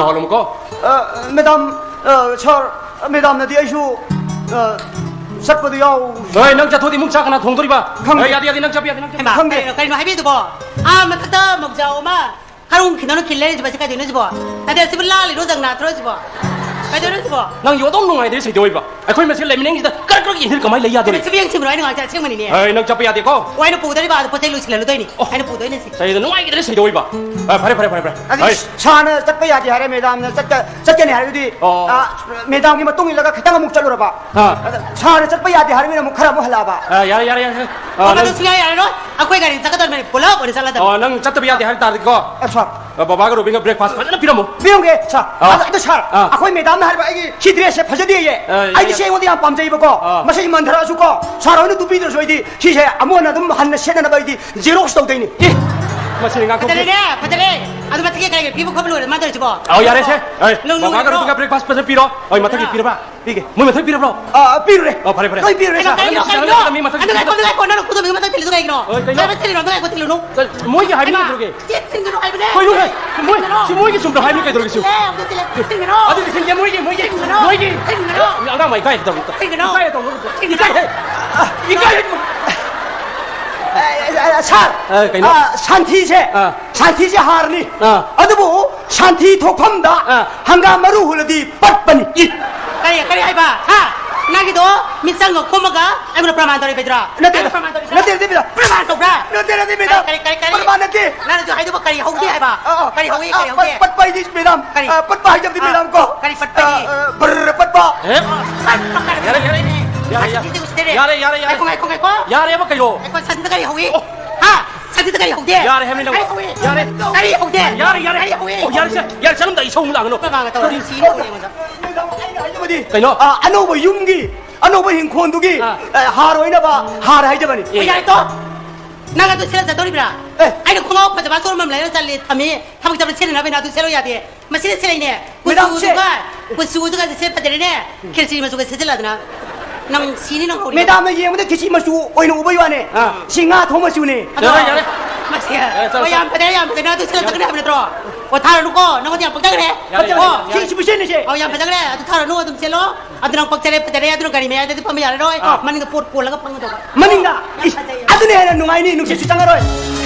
ꯍꯥꯟꯅ ꯍꯧꯔꯝꯃꯨꯀꯣ꯫ ꯑ, ꯃꯦꯗꯥꯝ, ꯑ, ꯁꯥꯔ, ꯃꯦꯗꯥꯝꯅꯗꯤ ꯑꯩꯁꯨ, ꯑ, ꯆꯠꯄꯗꯨ ꯌꯥꯎ- ꯍꯣꯏ, ꯅꯪ ꯆꯠꯊꯣꯛꯑꯗꯤ ꯏꯃꯨꯡ ꯆꯥꯛ ꯀꯅꯥ ꯊꯣꯡꯗꯣꯔꯤꯕ? ꯈꯪꯗꯦ꯫ ꯍꯣꯏ, ꯌꯥꯗꯦ, ꯌꯥꯗꯦ, ꯅꯪ ꯆꯠꯄ ꯌꯥꯗꯦ, ꯅꯪ ꯆꯠꯄ ꯍꯩꯃꯥ, ꯈꯪꯗꯦ꯫ ꯀꯩꯅꯣ, ꯀꯩꯅꯣ ꯍꯥꯏꯕꯤꯗꯨꯕꯣ? ꯑꯥ, ꯃꯊꯛꯇ ꯃꯧꯖꯥ ꯑꯃ ꯈꯔꯨꯡ ꯈꯤꯅꯅ ꯈꯤꯜ ꯂꯩꯔꯤꯁꯤꯕꯣ? ꯁꯤ ꯀꯩꯗꯧꯅꯣ ꯁꯤꯕꯣ? ꯅꯠꯇꯦ, ꯁꯤꯕꯨ ꯂꯥꯜꯂꯤꯔꯣ, ꯖꯪ ꯅꯥꯊ꯭ꯔꯣ ꯁꯤꯕꯣ? ꯀꯩꯗꯧꯅꯣ ꯁꯤꯕꯣ? ꯅꯪ ꯌꯣꯗꯧ ꯅꯨꯡꯉꯥꯏꯗꯣꯏ ꯁꯩꯗꯣꯛꯏꯕ? ꯑꯩꯈꯣꯏ ꯃꯁꯦꯟ ꯂꯩꯃꯤꯟꯅꯩꯁꯤꯗ ꯀꯔꯛ ꯀꯔꯛ ꯌꯦꯡꯁꯤꯟ ꯀꯃꯥꯏꯅ ꯂꯩ ꯌꯥꯗꯣꯔꯤ? ꯁꯤꯕꯨ ꯌꯦꯡꯁꯤꯟꯕ꯭ꯔꯣ? ꯑꯩꯅ ꯉꯥꯏ ꯑꯁꯦꯡꯕꯅꯤꯅꯦ꯫ ꯑꯦ, ꯅꯪ ꯆꯠꯄ ꯌꯥꯗꯦꯀꯣ? ꯑꯣ, ꯑꯩꯅ ꯄꯨꯗꯣꯔꯤꯕ, ꯑꯗꯨ ꯄꯣꯠ ꯆꯩ ꯂꯣꯏꯁꯤꯜꯍꯜꯂꯨꯗꯣꯏꯅꯤ꯫ ꯑꯣ꯫ ꯑꯩꯅ ꯄꯨꯗꯣꯏꯅꯦ ꯁꯤ꯫ ꯁꯩꯗ ꯅꯨꯡꯉꯥꯏꯒꯗ꯭ꯔꯦ ꯁꯩꯗꯣꯛꯏꯕ? ꯑ, ꯐꯔꯦ, ꯐꯔꯦ, ꯐꯔꯦ, ꯐꯔꯦ꯫ ꯑꯗꯨ ꯑꯩ ꯁꯥꯔꯅ ꯆꯠꯄ ꯌꯥꯗꯦ ꯍꯥꯏꯔꯦ, ꯃꯦꯗꯥꯝꯅ ꯆꯠꯀ-, ꯆꯠꯀꯅꯤ ꯍꯥꯏꯔꯒꯗꯤ, ꯑꯣ꯫ ꯑ, ꯃꯦꯗꯥꯝꯒꯤ ꯃꯇꯨꯡ ꯏꯜꯂꯒ ꯈꯤꯇꯪ ꯑꯃꯨꯛ ꯆꯠꯂꯨꯔꯕ꯫ ꯑꯥ꯫ ꯑꯗ ꯁꯥꯔꯅ ꯆꯠꯄ ꯌꯥꯗꯦ ꯍꯥꯏꯔꯕꯅꯤꯅ ꯑꯃꯨꯛ ꯈꯔ ꯑꯃꯨꯛ ꯍꯜꯂꯛꯑꯕ꯫ ꯑ, ꯌꯥꯔꯦ, ꯌꯥꯔꯦ, ꯌꯥꯔꯦ꯫ ꯑ, ꯑꯣ, ꯅꯪ ꯑꯗꯨ ꯁꯨꯡꯌꯥ ꯌꯥꯔꯔꯣꯏ꯫ ꯑꯩꯈꯣꯏ ꯒꯥꯔꯤꯗ ꯆꯠꯀꯗꯕꯅꯤ, ꯄꯨꯂꯞ ꯑꯣꯏꯅ ꯆꯠꯂꯗꯕꯅꯤ꯫ ꯑꯣ, ꯅꯪ ꯆꯠꯇꯕ ꯌꯥꯗꯦ ꯍꯥꯏꯕ ꯇꯥꯔꯗꯤꯀꯣ꯫ ꯑ, ꯁꯥꯔ꯫ ꯑ, ꯕꯕꯥꯒ ꯔꯣꯕꯤꯟꯒ breakfast ꯐꯖꯅ ꯄꯤꯔꯝꯃꯣ꯫ ꯄꯤꯔꯝꯒꯦ, ꯁꯥꯔ꯫ ꯑ꯫ ꯑꯗꯣ, ꯑꯗꯣ, ꯁꯥꯔ, ꯑ꯫ ꯑꯩꯈꯣꯏ ꯃꯦꯗꯥꯝꯅ ꯍꯥꯏꯕ ꯑꯩꯒꯤ ꯁꯤ dress ꯁꯦ ꯐꯖꯗꯦꯌꯦ꯫ ꯑ, ꯑꯩꯗꯤ ꯌꯥ, ꯁꯤ ꯌꯥ꯫ ꯑꯩꯉꯣꯟꯗ ꯌꯥꯝ ꯄꯥꯝꯖꯩꯕꯀꯣ꯫ ꯑ꯫ ꯃꯁꯤ ꯃꯟꯊꯔꯛꯑꯁꯨꯀꯣ, ꯁꯥꯔ ꯍꯣꯏꯅ ꯇꯨꯕꯤꯗ꯭ꯔꯁꯨ ꯑꯩꯗꯤ ꯁꯤꯁꯦ ꯑꯃꯨꯛ ꯍꯟꯅ ꯑꯗꯨꯝ ꯍꯟꯅ ꯁꯦꯠꯅꯅꯕ ꯑꯩꯗꯤ xerox ꯇꯧꯗꯣꯏꯅꯤ꯫ ꯑꯦ, ꯃꯁꯤꯅ ꯉꯥꯡꯊꯣꯛꯄꯤ- ꯐꯖꯔꯦꯅꯦ, ꯐꯖꯔꯦ꯫ ꯑꯗꯨ ꯃꯊꯛꯀꯤ ꯀꯩꯀꯩ ꯄꯤꯕ ꯈꯣꯠꯄ ꯂꯣꯏꯔꯦ ꯃꯥ ꯇꯧꯔꯤꯁꯤꯕꯣ? ꯑ, ꯌꯥꯔꯦꯁꯦ꯫ ꯑꯦ, ꯂꯧ-, ꯕꯕꯥꯒ ꯂꯧ-, ꯔꯣꯕꯤꯟꯒ breakfast ꯐꯖꯅ ꯄꯤꯔꯣ꯫ ꯍꯣꯏ, ꯃꯊꯛꯀꯤ ꯂꯧ-, ꯄꯤꯔꯕ? ꯄꯤꯒꯦ꯫ ꯃꯣꯏ ꯃꯊꯛ ꯄꯤꯔꯕ꯭ꯔꯣ? ꯑ, ꯄꯤꯔꯨꯔꯦ꯫ ꯑ, ꯐꯔꯦ, ꯐꯔꯦ꯫ ꯂꯣꯏ ꯄꯤꯔꯨꯔꯦ, ꯀꯩꯅꯣ, ꯁꯥꯔ꯫ ꯀꯩꯅꯣ, ꯅꯪ ꯀꯩꯅꯣ? ꯁꯤꯖꯤꯟꯅꯒꯗꯕ ꯃꯤ ꯃꯊꯛ ꯑꯗꯨ ꯉꯥꯏꯈꯣ, ꯄꯤꯔꯕ? ꯑꯗꯨ ꯉꯥꯏꯈꯣ, ꯑꯗꯨ ꯉꯥꯏꯈꯣ, ꯅꯪ ꯈꯨꯗꯣꯝꯕꯤꯒꯤ ꯃꯊꯛ ꯊꯤꯜꯂꯤꯗꯣ ꯀꯩꯒꯤꯅꯣ? ꯑ, ꯀꯩꯅꯣ? ꯅꯪ ꯊꯤꯜꯂꯤꯔꯣ? ꯑꯗꯨ ꯉꯥꯏꯈꯣ, ꯊꯤꯜꯂꯨꯅꯨ꯫ ꯑ, ꯃꯣꯏꯒꯤ ꯍꯥꯏꯕꯅꯤ ꯍꯩꯃꯥ, ꯀꯩꯗꯧꯔꯒꯦ? ꯁꯤ ꯊꯤꯟꯒꯅꯨ ꯍꯥꯏꯕꯅꯦ꯫ ꯀꯩꯅꯣ? ꯃꯣꯏ, ꯊꯤꯟꯒꯅꯨ꯫ ꯁꯤ ꯃꯣꯏꯒꯤ ꯆꯨꯝꯅ ꯍꯥꯏꯕꯅꯤ ꯀꯩꯗꯧꯔꯒꯦ ꯁꯤ? ꯊꯤꯜꯂꯦ, ꯑꯗꯨ ꯊꯤꯜꯂꯦ, ꯊꯤꯟꯒꯅꯨ꯫ ꯑꯗꯨꯗꯤ ꯊꯤꯟꯒꯦ, ꯃꯣꯏꯒꯤ, ꯃꯣꯏꯒꯤ, ꯊꯤꯟꯒꯅꯨ꯫ ꯃꯣꯏꯒꯤ꯫ ꯊꯤꯟꯒꯅꯨ꯫ ꯑ, ꯑꯉꯥꯡ ꯃꯥꯏ ꯀꯥꯏ ꯇꯧꯔꯒꯦ? ꯊꯤꯟꯒꯅꯨ꯫ ꯏꯀꯥꯏ ꯇꯧꯔꯒꯦ? ꯊꯤꯟꯒꯅꯨ꯫ ꯏꯀꯥꯏ ꯍꯦ? ꯏꯀꯥꯏ ꯍꯦ? ꯑ, ꯑ, ꯑ, ꯁꯥꯔ, ꯑ, ꯀꯩꯅꯣ? ꯑ, ꯁꯥꯟꯊꯤꯁꯦ, ꯑ꯫ ꯁꯥꯟꯊꯤꯁꯦ ꯍꯥꯔꯅꯤ꯫ ꯑ꯫ ꯑꯗꯨꯕꯨ ꯁꯥꯟꯊꯤ ꯊꯣꯛꯐꯝꯗ ꯑ꯫ ꯍꯪꯒꯥꯝ ꯃꯔꯨ ꯍꯨꯜꯂꯗꯤ ꯄꯠꯄꯅꯤ꯫ ꯏ꯫ ꯀꯔꯤ, ꯀꯔꯤ ꯍꯥꯏꯕ? ꯍꯥ? ꯅꯪꯒꯤꯗꯣ ꯃꯤꯠꯆꯪꯒ ꯈꯨꯝꯃꯒ ꯑꯩꯉꯣꯟꯗ ꯄ꯭ꯔꯃꯥꯟ ꯇꯧꯔꯤꯕꯗ꯭ꯔꯣ? ꯅꯠꯇꯦ, ꯑꯩꯉꯣꯟꯗ ꯄ꯭ꯔꯃꯥꯟ ꯇꯧꯔꯤꯕ꯭ꯔꯣ? ꯅꯠꯇꯦ, ꯅꯠꯇꯦ, ꯃꯦꯗꯥꯝ꯫ ꯄ꯭ꯔꯃꯥꯟ ꯇꯧꯕ꯭ꯔꯥ? ꯅꯠꯇꯦ, ꯅꯠꯇꯦ, ꯃꯦꯗꯥꯝ꯫ ꯀꯔꯤ, ꯀꯔꯤ, ꯀꯔꯤ, ꯀꯔꯤ? ꯄ꯭ꯔꯃꯥꯟ ꯅꯠꯇꯦ꯫ ꯅꯪꯅꯁꯨ ꯍꯥꯏꯗꯨꯕ ꯀꯔꯤ ꯍꯧꯒꯦ ꯍꯥꯏꯕ? ꯑ, ꯑ, ꯀꯔꯤ ꯍꯧꯏ, ꯑ, ꯀꯔꯤ ꯍꯧꯒꯦ? ꯄꯠ-, ꯄꯠꯄ ꯍꯥꯏꯗꯤ, ꯃꯦꯗꯥꯝ꯫ ꯀꯔꯤ? ꯑ, ꯄꯠꯄ ꯍꯥꯏꯗꯕꯗꯤ, ꯑ, ꯃꯦꯗꯥꯝ ꯀꯣ꯫ ꯀꯔꯤ ꯄꯠꯄ ꯍꯥꯏꯗꯤ? ꯑ, ꯕꯔ ꯄꯠꯄ꯫ ꯑꯦ? ꯄꯠꯄ ꯌꯥꯔꯦ, ꯀꯔꯤ? ꯌꯥꯔꯦ, ꯌꯥꯔꯦ꯫ ꯁꯤꯗꯤ ꯎꯁꯤꯠꯇꯦꯅꯦ꯫ ꯌꯥꯔꯦ, ꯌꯥꯔꯦ, ꯌꯥꯔꯦ꯫ ꯉꯥꯏꯈꯣ, ꯉꯥꯏꯈꯣ, ꯉꯥꯏꯈꯣ꯫ ꯌꯥꯔꯦꯕ ꯀꯩꯅꯣ? ꯉꯥꯏꯈꯣ, ꯁꯟꯗ ꯀꯔꯤ ꯍꯧꯏ? ꯑꯣ꯫ ꯍꯥ? ꯑꯗꯨꯗ ꯀꯔꯤ ꯍꯧꯗꯦ? ꯌꯥꯔꯦ ꯍꯥꯏꯕꯅꯤ ꯅꯪ꯫ ꯀꯔꯤ ꯍꯧꯏ? ꯌꯥꯔꯦ꯫ ꯀꯔꯤ ꯍꯧꯗꯦ? ꯌꯥꯔꯦ, ꯌꯥꯔꯦ꯫ ꯀꯔꯤ ꯍꯧꯏ? ꯑꯣ, ꯌꯥꯔꯦ, ꯁꯦ꯫ ꯌꯥꯔꯦ, ꯆꯠꯂꯝꯗꯥꯏ ꯏꯁꯧ ꯑꯃꯨꯛ ꯂꯥꯡꯒꯅꯨ꯫ ꯀꯅꯥꯒ ꯇꯧꯔꯒ ꯁꯤꯅ ꯍꯧꯏ ꯑꯩꯉꯣꯟꯗ? ꯀꯩꯅꯣ? ꯑ, ꯑꯅꯧꯕ ꯌꯨꯝꯒꯤ, ꯑꯅꯧꯕ ꯍꯤꯡꯈꯣꯟꯗꯨꯒꯤ, ꯑ, ꯍꯥꯔ ꯑꯣꯏꯅꯕ ꯍꯥꯔ ꯍꯥꯏꯖꯕꯅꯤ꯫ ꯑꯣ, ꯌꯥꯔꯦ ꯇꯣ꯫ ꯅꯪ ꯑꯗꯨ ꯁꯦꯠꯂ ꯆꯠꯇꯧꯔꯤꯕ꯭ꯔꯥ? ꯑꯦ꯫ ꯑꯩꯅ ꯈꯣꯡꯒ꯭ꯔꯥꯎ ꯐꯖꯕ store room ꯑꯃ ꯂꯩꯔ ꯆꯠꯂꯦ, ꯊꯝꯃꯤ꯫ ꯊꯕꯛ ꯆꯠꯄꯗ ꯁꯦꯠꯅꯅꯕꯅ ꯑꯗꯨ ꯁꯦꯠꯂꯣ ꯌꯥꯗꯦ꯫ ꯃꯁꯤꯗ ꯁꯦꯠꯂꯛꯏꯅꯦ꯫ ꯃꯦꯗꯥꯝ, ꯁꯦ- ꯀꯨꯆꯨꯗꯨꯒ, ꯀꯨꯆꯨꯗꯨꯒ ꯁꯦꯠ ꯐꯖꯔꯦꯅꯦ꯫ ꯈꯦꯆꯤ ꯃꯆꯨꯒ ꯁꯦꯠꯆꯜꯂꯗꯅ꯫ ꯅꯪ ꯁꯤꯅꯤ ꯅꯪ ꯍꯧꯔꯤ꯫ ꯃꯦꯗꯥꯝꯅ ꯌꯦꯡꯕꯗ ꯈꯦꯆꯤ ꯃꯆꯨ ꯑꯣꯏꯅ ꯎꯕꯩ ꯋꯥꯅꯦ꯫ ꯑꯥ꯫ ꯁꯤ ꯉꯥ ꯊꯣꯡ ꯃꯆꯨꯅꯦ꯫ ꯑꯗꯣ, ꯌꯥꯔꯦ, ꯌꯥꯔꯦ꯫ ꯃꯁꯤ, ꯌꯥꯔꯦ, ꯆꯠꯂꯣ, ꯑꯣ, ꯌꯥꯝ ꯆꯠꯂꯣ꯫ ꯐꯖꯔꯦ, ꯌꯥꯝ ꯐꯖꯔꯦ꯫ ꯑꯗꯨ ꯁꯦꯠꯂ ꯌꯥꯔꯦ꯫ ꯆꯠꯀꯅꯤ ꯍꯥꯏꯕ ꯅꯠꯇ꯭ꯔꯣ? ꯑꯣ, ꯊꯥꯔꯅꯨꯀꯣ꯫ ꯅꯉꯣꯟꯗ ꯌꯥꯝ ꯄꯛꯆꯈ꯭ꯔꯦ꯫ ꯌꯥꯔꯦ, ꯌꯥꯔꯦ, ꯑꯣ꯫ ꯌꯥꯔꯦ꯫ ꯁꯤ, ꯁꯤ ꯄꯨꯁꯦ, ꯁꯦ꯫ ꯑꯣ, ꯌꯥꯝ ꯐꯖꯈ꯭ꯔꯦ꯫ ꯑꯗꯨ ꯊꯥꯔꯅꯨ, ꯑꯗꯨꯝ ꯁꯦꯠꯂꯣ꯫ ꯑꯗꯨ ꯅꯪ ꯄꯛꯆꯔꯦ, ꯐꯖꯔꯦ꯫ ꯑꯗꯨꯅ ꯒꯥꯔꯤ ꯃꯌꯥꯏꯗꯗꯤ ꯐꯝꯕ ꯌꯥꯔꯔꯣꯏ꯫ ꯑꯥ꯫ ꯃꯅꯤꯡꯗ ꯄꯣꯠ ꯀꯣꯜꯂꯒ ꯐꯝꯒꯗꯧꯕ꯫ ꯃꯅꯤꯡꯗ? ꯌꯥꯝ ꯏꯁ, ꯐꯖꯩꯌꯦ꯫ ꯑꯗꯨꯅ ꯍꯦꯟꯅ ꯅꯨꯡꯉꯥꯏꯅꯤ, ꯅꯨꯡꯁꯤꯠꯁꯨ ꯆꯪꯉꯔꯣꯏ꯫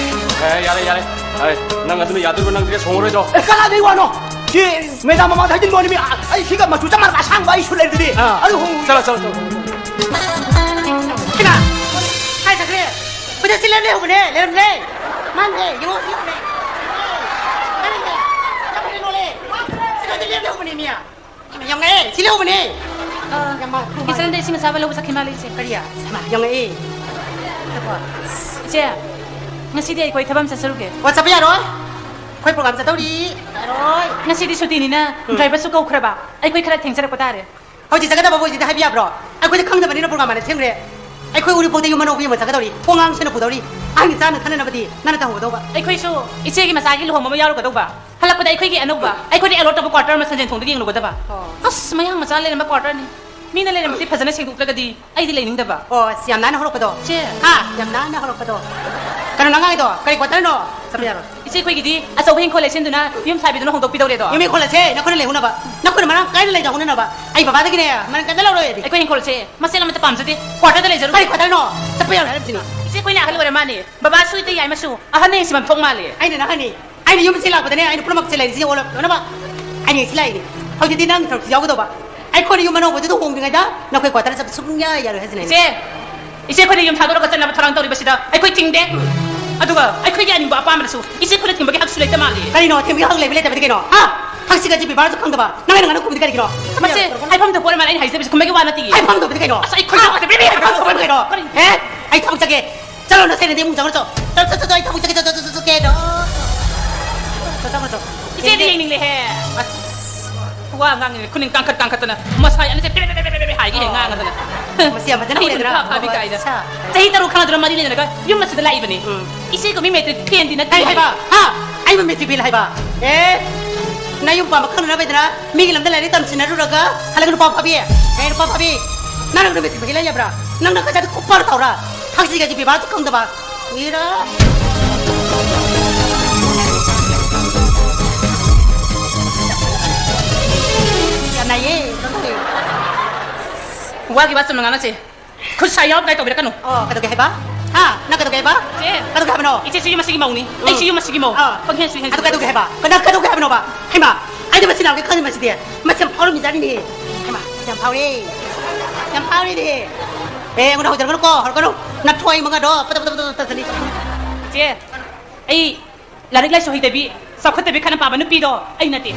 ꯑꯦ, ꯌꯥꯔꯦ, ꯌꯥꯔꯦ, ꯌꯥꯔꯦ꯫ ꯅꯪ ꯑꯗꯨꯅ ꯌꯥꯗꯣꯏꯔꯣ? ꯅꯪ dress ꯍꯣꯡꯉꯔꯣꯏꯗ꯭ꯔꯣ? ꯑꯦ, ꯀꯅꯥꯗꯩ ꯋꯥꯅꯣ? ꯁꯤ ꯃꯦꯗꯥꯝ ꯃꯃꯥꯡꯗ ꯍꯥꯏꯖꯤꯟꯕ ꯋꯥꯅꯤ, ꯃꯤ, ꯑ-, ꯑꯩ ꯁꯤꯒ ꯃꯆꯨ ꯆꯞ ꯃꯥꯟꯅꯕ ꯑꯁꯥꯡꯕ ꯑꯩ ꯁꯨꯠ ꯂꯩꯔꯤꯗꯨꯗꯤ꯫ ꯑꯥ꯫ ꯑꯗꯨ ꯍꯣꯡꯉꯨ꯫ ꯆꯠꯂꯣ, ꯆꯠꯂꯣ, ꯆꯠꯂꯣ꯫ ꯀꯅꯥ? ꯀꯥꯏ ꯆꯠꯈ꯭ꯔꯦ? ꯈꯨꯗꯛꯁꯤ ꯂꯦꯞ ꯂꯩꯍꯧꯕꯅꯦ, ꯂꯩꯔꯝꯂꯦ꯫ ꯃꯥꯅꯦ, ꯌꯦꯡꯉꯣ, ꯁꯤ ꯂꯩꯍꯧꯕꯅꯦ꯫ ꯃꯥꯅꯦ, ꯌꯥꯝ ꯐꯖꯅ ꯅꯣꯜꯂꯦ꯫ ꯁꯤꯗꯗꯤ ꯂꯦꯞ ꯂꯩꯍꯧꯕꯅꯦ, ꯃꯤ꯫ ꯌꯥꯝ ꯉꯛꯑꯦ, ꯁꯤ ꯂꯩꯍꯧꯕꯅꯦ꯫ ꯑ, ꯌꯥꯝ ꯃꯥ-, ꯀꯤꯆꯟꯗ ꯏꯁꯤꯡ ꯑꯁꯥꯕ ꯂꯧꯕ ꯆꯠꯈꯤ ꯃꯥꯜꯂꯦ, ꯏꯆꯦ꯫ ꯀꯔꯤ? ꯍꯩꯃꯥ, ꯌꯥꯝ ꯉꯛꯑꯦ꯫ ꯏꯆꯦ, ꯉꯁꯤꯗꯤ ꯑꯩꯈꯣꯏ ꯊꯕꯛ ꯑꯃ ꯆꯠꯆꯔꯨꯒꯦ꯫ ꯑꯣ, ꯆꯠꯄ ꯌꯥꯔꯣꯏ꯫ ꯑꯩꯈꯣꯏ program ꯆꯠꯇꯧꯔꯤ꯫ ꯌꯥꯔꯣꯏ꯫ ꯉꯁꯤꯗꯤ ꯁꯨꯇꯤꯅꯤꯅ ꯎꯝ꯫ Driverꯁꯨ ꯀꯧꯈ꯭ꯔꯕ꯫ ꯑꯩꯈꯣꯏ ꯈꯔ ꯊꯦꯡꯖꯔꯛꯄ ꯇꯥꯔꯦ꯫ ꯍꯧꯖꯤꯛ ꯆꯠꯀꯗꯕꯕꯨ ꯍꯧꯖꯤꯛꯇꯤ ꯍꯥꯏꯕ ꯌꯥꯕ꯭ꯔꯣ? ꯑꯩꯈꯣꯏꯗꯤ ꯈꯪꯗꯕꯅꯤꯅ program ꯍꯥꯟꯅ ꯁꯦꯝꯈ꯭ꯔꯦ꯫ ꯑꯩꯈꯣꯏ ꯎꯔꯤꯄꯣꯛꯇ ꯌꯨꯝ ꯑꯅꯧꯕ ꯌꯦꯡꯕ ꯆꯠꯀꯗꯧꯔꯤ꯫ ꯄꯣꯡꯉꯥꯡꯁꯤꯅ ꯄꯨꯗꯧꯔꯤ꯫ ꯑꯍꯟꯒꯤ ꯆꯥꯅ ꯊꯛꯅꯅꯕꯗꯤ ꯅꯪꯅ ꯇꯧꯍꯧꯒꯗꯧꯕ꯫ ꯑꯩꯈꯣꯏꯁꯨ ꯏꯆꯦꯒꯤ ꯃꯆꯥꯒꯤ ꯂꯨꯍꯣꯡꯕ ꯑꯃ ꯌꯥꯎꯔꯨꯒꯗꯧꯕ꯫ ꯍꯜꯂꯛꯄꯗ ꯑꯩꯈꯣꯏꯒꯤ ꯑꯅꯧꯕ, ꯑꯩꯈꯣꯏꯗ allot ꯇꯧꯕ quarter ꯑꯃ ꯁꯟꯖꯦꯟ ꯊꯣꯡꯗ ꯌꯦꯡꯂꯨꯒꯗꯕ꯫ ꯑꯣ꯫ ꯑꯁ, ꯃꯌꯥꯡ ꯃꯆꯥ ꯂꯩꯔꯝꯕ quarterꯅꯤ꯫ ꯃꯤꯅ ꯂꯩꯔꯝꯕꯁꯤ ꯐꯖꯅ ꯁꯦꯡꯗꯣꯛꯇ꯭ꯔꯒꯗꯤ ꯑꯩꯗꯤ ꯂꯩꯅꯤꯡꯗꯕ꯫ ꯑꯣ, ꯑꯁ, ꯌꯥꯝ ꯅꯥꯟꯅ ꯍꯧꯔꯛꯄꯗꯣ꯫ ꯆꯦ꯫ ꯍꯥ? ꯌꯥꯝ ꯅꯥꯟꯅ ꯍꯧꯔꯛꯄꯗꯣ꯫ ꯀꯩꯅꯣ ꯅꯪ ꯉꯥꯡꯉꯤꯗꯣ? ꯀꯔꯤ quarterꯅꯣ? ꯆꯠꯄ ꯌꯥꯔꯣꯏ꯫ ꯏꯆꯦ, ꯑꯩꯈꯣꯏꯒꯤꯗꯤ ꯑꯆꯧꯕ ꯍꯤꯡꯈꯣꯜ ꯂꯩꯁꯦꯝꯗꯨꯅ ꯌꯨꯝ ꯁꯥꯕꯤꯗꯨꯅ ꯍꯣꯡꯗꯣꯛꯄꯤꯗꯧꯔꯦꯗꯣ꯫ ꯌꯨꯝ ꯍꯤꯡꯈꯣꯜ ꯑꯁꯦ ꯅꯈꯣꯏꯅ ꯂꯩꯍꯧꯅꯕ, ꯅꯈꯣꯏꯅ ꯃꯔꯥꯡ ꯀꯥꯏꯅ ꯂꯩꯖꯍꯧꯅꯅꯕ ꯑꯩ ꯕꯕꯥꯗꯒꯤꯅꯦ ꯃꯔꯥꯡ ꯀꯥꯏꯅ ꯂꯧꯔꯣꯏ ꯑꯩꯗꯤ꯫ ꯑꯩꯈꯣꯏ ꯍꯤꯡꯈꯣꯜꯁꯦ ꯃꯆꯦꯠ ꯑꯃꯠꯇ ꯄꯥꯝꯖꯗꯦ꯫ Quarterꯗ ꯂꯩꯖꯔꯨ꯫ ꯀꯔꯤ quarterꯅꯣ? ꯆꯠꯄ ꯌꯥꯔꯣꯏ ꯍꯥꯏꯔꯤꯕꯁꯤꯅ꯫ ꯏꯆꯦ, ꯑꯩꯈꯣꯏꯅ ꯑꯍꯜ ꯑꯣꯏꯔ ꯃꯥꯅꯦ꯫ ꯕꯕꯥꯁꯨ ꯏꯇꯩ ꯌꯥꯏꯃꯁꯨ ꯑꯍꯟꯅ ꯌꯦꯡꯁꯤꯟꯐꯝ ꯊꯣꯛ ꯃꯥꯜꯂꯦ꯫ ꯑꯩꯅ ꯅꯍꯥꯟꯅꯤ, ꯑꯩꯅ ꯌꯨꯝꯁꯤ ꯂꯥꯛꯄꯗꯅꯦ, ꯑꯩꯅ ꯄꯨꯝꯅꯃꯛꯁꯦ ꯂꯩꯔꯤꯁꯤ ꯑꯣꯜꯂꯛꯅꯕ ꯑꯩꯅ ꯌꯦꯡꯁꯤ ꯂꯥꯛꯏꯅꯤ꯫ ꯍꯧꯖꯤꯛꯇꯤ ꯅꯪ ꯁꯔꯨꯛꯁꯤ ꯌꯥꯎꯒꯗꯧꯕ꯫ ꯑꯩꯈꯣꯏꯅ ꯌꯨꯝ ꯑꯅꯧꯕꯗꯨꯗ ꯍꯣꯡꯗ꯭ꯔꯤꯉꯩꯗ ꯅꯈꯣꯏ quarterꯗ ꯆꯠꯄ ꯁꯨꯡꯌꯥ ꯌꯥꯔꯣꯏ ꯍꯥꯏꯁꯤꯅ ꯑꯩꯅ꯫ ꯏꯆꯦ, ꯏꯆꯦ, ꯑꯩꯈꯣꯏꯅ ꯌꯨꯝ ꯊꯥꯗꯣꯔꯒ ꯆꯠꯅꯕ ꯊꯧꯔꯥꯡ ꯇꯧꯔꯤꯕꯁꯤꯗ ꯑꯩꯈꯣꯏ ꯊꯤꯡꯗꯦ꯫ ꯑꯗꯨꯒ ꯑꯩꯈꯣꯏꯒꯤ ꯑꯅꯤꯡꯕ ꯑꯄꯥꯝꯕꯗꯁꯨ ꯏꯆꯦ ꯑꯩꯈꯣꯏꯅ ꯊꯤꯡꯕꯒꯤ ꯍꯛꯁꯨ ꯂꯩꯇ ꯃꯥꯜꯂꯦ꯫ ꯀꯔꯤꯅꯣ? ꯊꯤꯡꯕꯒꯤ ꯍꯛ ꯂꯩꯕ ꯂꯩꯇꯕꯗꯤ ꯀꯩꯅꯣ? ꯍꯥ? ꯍꯛꯁꯤꯒꯗꯤ ꯕꯦꯕꯥꯔꯁꯨ ꯈꯪꯗꯕ ꯅꯪ ꯑꯩꯅ ꯉꯥꯡꯅ ꯈꯨꯝꯕꯗꯤ ꯀꯔꯤꯒꯤꯅꯣ? ꯃꯁꯦ ꯍꯥꯏꯐꯝ ꯊꯣꯛꯄ ꯑꯣꯏꯔ ꯃꯥꯜꯂꯦ ꯑꯩꯅ ꯍꯥꯏꯖꯕꯁꯦ ꯈꯨꯝꯕꯒꯤ ꯋꯥ ꯅꯠꯇꯤꯌꯦ꯫ ꯍꯥꯏꯐꯝ ꯊꯣꯛꯄꯗꯤ ꯀꯩꯅꯣ? ꯑꯁ, ꯑꯩ ꯈꯣꯏꯗꯧ ꯍꯥ? ꯍꯥꯏꯐꯝ ꯊꯣꯛꯄ ꯀꯩꯅꯣ? ꯍꯦ? ꯑꯩ ꯊꯕꯛ ꯆꯠꯀꯦ꯫ ꯆꯠꯂꯣ, ꯅꯁꯦꯟꯅꯗꯤ ꯏꯃꯨꯡ ꯆꯪꯉꯨꯆꯣ꯫ ꯆꯠꯂꯣ, ꯆꯠꯂꯣ, ꯆꯠꯂꯣ, ꯑꯩ ꯊꯕꯛ ꯆꯠꯀꯦ, ꯆꯠꯂꯣ, ꯆꯠꯂꯣ, ꯆꯠꯂꯣ, ꯆꯠꯂꯣ, ꯆꯠꯂꯣ, ꯆꯠꯂꯣ꯫ ꯏꯆꯦꯗꯤ ꯌꯦꯡꯅꯤꯡꯂꯦꯍꯦ꯫ ꯑꯁ꯫ ꯋꯥ ꯉꯥꯡꯉꯤꯅꯦ, ꯈꯨꯅꯤꯡ ꯀꯥꯡꯈꯠ ꯀꯥꯡꯈꯠꯇꯅ꯫ ꯃꯁꯥ ꯌꯥꯅꯁꯦ ꯄꯦ, ꯄꯦ, ꯄꯦ, ꯍꯥꯏꯒꯦ ꯍꯦꯛ ꯉꯥꯡꯉꯗꯅ꯫ ꯃꯁꯤ ꯌꯥꯝ ꯐꯖꯅ ꯑꯩꯕꯨ ꯎꯔꯦꯗꯅ꯫ ꯐꯥ ꯐꯥꯕꯤ ꯀꯥꯏꯅ꯫ ꯑꯠꯁꯥ꯫ ꯆꯍꯤ ꯇꯔꯨꯛ ꯈꯪꯅꯗꯅ ꯃꯔꯤ ꯂꯩꯅꯔꯒ ꯌꯨꯝ ꯑꯁꯤꯗ ꯂꯥꯛꯏꯕꯅꯤ꯫ ꯎꯝ꯫ ꯏꯆꯦꯒ ꯃꯤ ꯃꯦꯇ꯭ꯔꯤꯛ ꯐꯦꯜꯗꯤ ꯅꯠꯇꯦ꯫ ꯀꯔꯤ ꯍꯥꯏꯕ? ꯍꯥ? ꯑꯩꯕꯨ ꯃꯦꯇ꯭ꯔꯤꯛ ꯐꯦꯜ ꯍꯥꯏꯕ? ꯑꯦ? ꯅꯌꯨꯝ ꯄꯥꯟꯕ ꯈꯪꯅꯅꯕ ꯍꯥꯏꯗꯅ ꯃꯤꯒꯤ ꯂꯝꯗ ꯂꯥꯏꯔꯤꯛ ꯇꯝꯁꯤꯟꯅꯔꯨꯔꯒ ꯍꯜꯂꯛꯑꯒ ꯅꯨꯄꯥ ꯐꯥꯕꯤ? ꯑꯦ, ꯅꯨꯄꯥ ꯐꯥꯕꯤ? ꯅꯪꯅ ꯅꯨꯃꯤꯠ ꯊꯨꯕꯤ ꯂꯩ ꯌꯥꯕ꯭ꯔꯥ? ꯅꯪꯅ ꯀꯖꯥꯗ ꯀꯨꯞꯄꯔ ꯇꯧꯔ? ꯊꯛꯁꯤꯒꯗꯤ ꯕꯦꯕꯥꯔꯁꯨ ꯈꯪꯗꯕ꯫ ꯏꯔꯥ꯫ ꯌꯥꯝ ꯅꯥꯏꯌꯦ, ꯅꯪ ꯇꯧꯔꯤ꯫ ꯋꯥꯒꯤ ꯋꯥ ꯆꯨꯝꯅ ꯉꯥꯡꯅꯁꯦ꯫ ꯈꯨꯠ ꯁꯥ ꯌꯥꯎꯔꯝꯗꯥꯏ ꯇꯧꯕꯤꯔꯛꯀꯅꯨ꯫ ꯑꯣ, ꯀꯩꯗꯧꯒꯦ ꯍꯥꯏꯕ? ꯍꯥ? ꯅꯪ ꯀꯩꯗꯧꯒꯦ ꯍꯥꯏꯕ? ꯆꯦ꯫ ꯀꯩꯗꯧꯒꯦ ꯍꯥꯏꯕꯅꯣ? ꯏꯆꯦꯁꯨ ꯌꯨꯝ ꯑꯁꯤꯒꯤ ꯃꯧꯅꯤ꯫ ꯎꯝ꯫ ꯑꯩꯁꯨ ꯌꯨꯝ ꯑꯁꯤꯒꯤ ꯃꯧ꯫ ꯑꯥ꯫ ꯄꯪꯍꯦꯟꯁꯨ ꯍꯦꯟꯖꯤꯜꯂꯦ꯫ ꯑꯗꯨ ꯀꯩꯗꯧꯒꯦ ꯍꯥꯏꯕ? ꯀꯅꯥ ꯀꯩꯗꯧꯒꯦ ꯍꯥꯏꯕꯅꯣꯕ? ꯍꯩꯃꯥ, ꯑꯩꯗꯤ ꯃꯁꯤ ꯅꯥꯎꯒꯤ ꯈꯪꯗꯦ ꯃꯁꯤꯗꯤ꯫ ꯃꯁꯤ ꯌꯥꯝ ꯐꯥꯎꯔꯝꯃꯤꯖꯥꯠꯅꯤꯅꯦ꯫ ꯍꯩꯃꯥ, ꯌꯥꯝ ꯐꯥꯎꯔꯦ꯫ ꯌꯥꯝ ꯐꯥꯎꯔꯦꯅꯦ꯫ ꯑꯦ, ꯑꯩꯉꯣꯟꯗ ꯍꯧꯖꯔꯛꯀꯅꯨꯀꯣ, ꯍꯧꯔꯛꯀꯅꯨ꯫ ꯅꯊ꯭ꯋꯥꯏ ꯃꯉꯥꯗꯣ ꯄꯗ ꯄꯗ ꯄꯗ ꯄꯗ ꯇꯥꯁꯜꯂꯤ꯫ ꯆꯦ, ꯑꯩ ꯂꯥꯏꯔꯤꯛ ꯂꯥꯏꯁꯨ ꯍꯩꯇꯕꯤ, ꯆꯥꯎꯈꯠꯇꯕꯤ ꯈꯟꯅ ꯄꯥꯕ ꯅꯨꯄꯤꯗꯣ ꯑꯩ ꯅꯠꯇꯦ꯫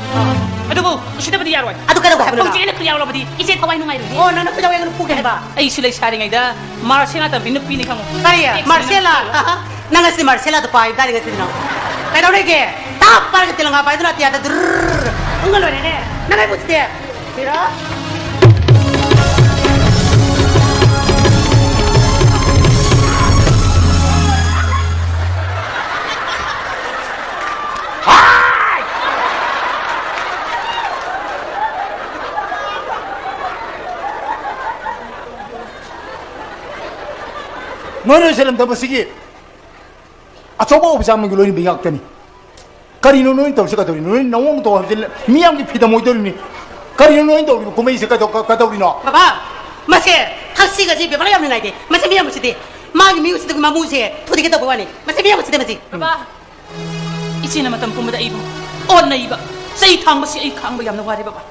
ꯑꯗꯨꯕꯨ ꯎꯁꯤꯠꯇꯕꯗꯤ ꯌꯥꯔꯣꯏ꯫ ꯑꯗꯨ ꯀꯩꯗꯧꯒꯦ ꯍꯥꯏꯕꯅꯣ ꯅꯪ? ꯍꯧꯖꯤꯛ ꯑꯩꯅ ꯈꯨꯠ ꯌꯥꯎꯔꯕꯗꯤ ꯏꯆꯦ ꯊꯋꯥꯏ ꯅꯨꯡꯉꯥꯏꯔꯣꯏ꯫ ꯑꯣ, ꯅꯪꯅ ꯈꯨꯠ ꯌꯥꯎꯔꯒ ꯅꯨꯄꯨꯒꯦ ꯍꯥꯏꯕ? ꯑꯩꯁꯨ ꯂꯩꯁꯥꯔꯤꯉꯩꯗ ꯃꯥꯔꯁꯦꯂꯥ ꯇꯝꯕꯤ ꯅꯨꯄꯤꯅꯤ ꯈꯪꯉꯨ꯫ ꯀꯔꯤ? ꯃꯥꯔꯁꯦꯂꯥ? ꯅꯪ ꯉꯁꯤꯗꯤ ꯃꯥꯔꯁꯦꯂꯥꯗꯣ ꯄꯥꯏꯕ ꯇꯥꯔꯦ ꯉꯁꯤꯗꯤ ꯅꯪ꯫ ꯀꯩꯗꯧꯔꯤꯒꯦ? ꯇꯥꯞ ꯄꯥꯏꯔꯒ ꯇꯦꯂꯪꯒꯥ ꯄꯥꯏꯗꯨꯅ ꯑꯇꯤꯌꯥꯗ ꯗꯨꯔ ꯎꯪꯉ ꯂꯣꯏꯔꯦꯅꯦ꯫ ꯅꯪ ꯑꯩ ꯃꯨꯠꯁꯤꯗꯤ꯫ ꯄꯤꯔꯣ꯫ ꯅꯣꯏ ꯅꯣꯏ ꯁꯦꯂꯝ ꯊꯝꯕꯁꯤꯒꯤ ꯑꯆꯧꯕ ꯑꯣꯐꯤꯁꯥꯔ ꯑꯃꯒꯤ ꯂꯣꯏꯅꯕꯤ ꯉꯥꯛꯇꯅꯤ꯫ ꯀꯔꯤꯅꯣ ꯅꯣꯏꯅ ꯇꯧꯔꯤꯁꯦ? ꯀꯩꯗꯧꯔꯤꯅꯣ? ꯅꯣꯏ ꯅꯑꯣꯡ ꯃꯇꯧ ꯍꯥꯏꯕꯁꯦ ꯃꯤꯌꯥꯝꯒꯤ ꯐꯤꯗꯝ ꯑꯣꯏꯗꯧꯔꯤꯅꯤ꯫ ꯀꯔꯤꯅꯣ ꯅꯣꯏꯅ ꯇꯧꯔꯤꯕ ꯀꯨꯝꯍꯩꯁꯦ? ꯀꯩꯗꯧ-, ꯀ-, ꯀꯩꯗꯧꯔꯤꯅꯣ? ꯕꯕꯥ, ꯃꯁꯦ ꯊꯛꯁꯤꯒꯁꯤ ꯕꯦꯕꯥꯔ ꯌꯥꯝꯅ ꯅꯥꯏꯗꯦ꯫ ꯃꯁꯤ ꯃꯤ ꯑꯃꯁꯤꯗꯤ ꯃꯥꯒꯤ ꯃꯤ ꯎꯁꯤꯠꯇꯕꯒꯤ ꯃꯃꯨꯁꯦ ꯊꯨꯗꯦꯛꯀꯦ ꯇꯧꯕ ꯋꯥꯅꯤ꯫ ꯃꯁꯤ ꯃꯤ ꯑꯃꯁꯤꯗꯤ ꯃꯁꯤ꯫ ꯕꯕꯥ, ꯏꯆꯦꯅ ꯃꯇꯝ ꯄꯨꯝꯕꯗ ꯑꯩꯕꯨ ꯑꯣꯠꯅꯩꯕ, ꯆꯩ ꯊꯥꯡꯕꯁꯤ ꯑꯩ ꯈꯥꯡꯕ ꯌꯥꯝꯅ ꯋꯥꯔꯦ ꯕꯕꯥ꯫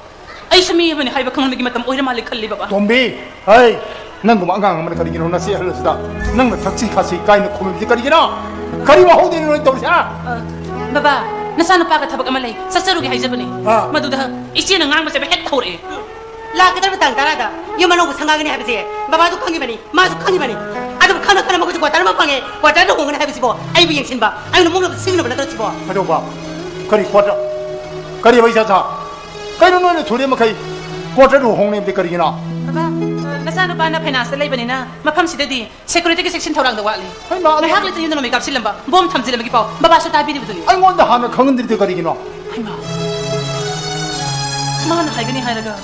ꯑꯩꯁꯨ ꯃꯤ ꯑꯃꯅꯤ ꯍꯥꯏꯕ ꯈꯪꯍꯟꯕꯒꯤ ꯃꯇꯝ ꯑꯣꯏꯔ ꯃꯥꯜꯂꯦ ꯈꯜꯂꯤ ꯕꯕꯥ꯫ ꯇꯣꯝꯕꯤ, ꯍꯩ, ꯅꯪꯒꯨꯝꯕ ꯑꯉꯥꯡ ꯑꯃꯅ ꯀꯔꯤꯒꯤꯅꯣ ꯅꯆꯦ ꯑꯍꯜ ꯑꯁꯤꯗ ꯅꯪꯅ ꯊꯛꯁꯤ ꯈꯥꯁꯤ ꯀꯥꯏꯅ ꯈꯨꯝꯂꯤꯕꯁꯤ ꯀꯔꯤꯒꯤꯅꯣ? ꯀꯔꯤ ꯋꯥꯍꯧꯗꯣꯏꯅꯣ ꯅꯣꯏ ꯇꯧꯔꯤꯁꯦ, ꯍꯥ? ꯑ, ꯕꯕꯥ, ꯅꯆꯥꯅꯨꯄꯥꯒ ꯊꯕꯛ ꯑꯃ ꯂꯩ, ꯆꯠꯆꯔꯨꯒꯦ ꯍꯥꯏꯖꯕꯅꯤ꯫ ꯑꯥ꯫ ꯃꯗꯨꯗ ꯏꯆꯦꯅ ꯉꯥꯡꯕꯁꯦ ꯍꯦꯛ ꯍꯧꯔꯛꯑꯦ꯫ ꯂꯥꯛꯀꯗꯧꯔꯤꯕ ꯇꯥꯡ ꯇꯔꯥꯗ ꯌꯨꯝ ꯑꯅꯧꯕ ꯁꯪꯒꯥꯒꯅꯤ ꯍꯥꯏꯕꯁꯦ ꯕꯕꯥꯁꯨ ꯈꯪꯉꯤꯕꯅꯤ, ꯃꯥꯁꯨ ꯈꯪꯉꯤꯕꯅꯤ꯫ ꯑꯗꯨꯕꯨ ꯀꯅꯥ ꯀꯅꯥ ꯃꯈꯣꯏꯁꯦ ꯀ꯭ꯋꯥꯇꯔ ꯑꯃ ꯐꯪꯉꯦ, ꯀ꯭ꯋꯥꯇꯔꯗ ꯍꯣꯡꯒꯅꯤ ꯍꯥꯏꯕꯁꯤꯕꯣ ꯑꯩꯕꯨ ꯌꯦꯡꯁꯤꯟꯕ, ꯑꯩꯅ ꯃꯨꯛꯅꯕ ꯁꯤꯖꯤꯟꯅꯕ ꯅꯠꯇ꯭ꯔꯣ ꯁꯤꯕꯣ? ꯀꯩꯗꯧꯕ? ꯀꯔꯤ ꯀ꯭ꯋꯥꯇꯔ? ꯀꯔꯤ ꯑꯕ ꯏꯆꯥ ꯁꯥ? ꯀꯩꯅꯣ ꯅꯣꯏꯅ ꯊꯨꯔꯦ ꯃꯈꯩ ꯀ꯭ꯋꯥꯇꯔꯗ ꯍꯣꯡꯅꯤ ꯍꯥꯏꯕꯗꯤ ꯀꯔꯤꯒꯤꯅꯣ? ꯕꯕꯥ, ꯅꯆꯥꯅꯨꯄꯥꯅ ꯐꯥꯏꯅꯥꯟꯁꯇ ꯂꯩꯕꯅꯤꯅ ꯃꯐꯝꯁꯤꯗꯗꯤ ꯁꯦꯀ꯭ꯌꯨꯔꯤꯇꯤꯒꯤ ꯁꯦꯛꯁꯟ ꯊꯧꯔꯥꯡꯗ ꯋꯥꯠꯂꯤ꯫ ꯍꯩꯃꯥ, ꯑꯗꯨ ꯉꯥꯏꯍꯥꯛ ꯂꯩꯇꯅ ꯌꯨꯝꯗ ꯅꯣꯡꯃꯩ ꯀꯥꯞꯁꯤꯜꯂꯝꯕ, ꯕꯣꯝ ꯊꯝꯖꯤꯜꯂꯝꯕꯒꯤ ꯄꯥꯎ ꯕꯕꯥꯁꯨ ꯇꯥꯕꯤꯔꯤꯕꯗꯨꯅꯤ꯫ ꯑꯩꯉꯣꯟꯗ ꯍꯥꯟꯅ ꯈꯪꯍꯟꯗ꯭ꯔꯤꯗꯤ ꯀꯔꯤꯒꯤꯅꯣ? ꯍꯩꯃꯥ, ꯃꯥꯅ ꯍꯥꯏꯒꯅꯤ ꯍꯥꯏꯔꯒ꯫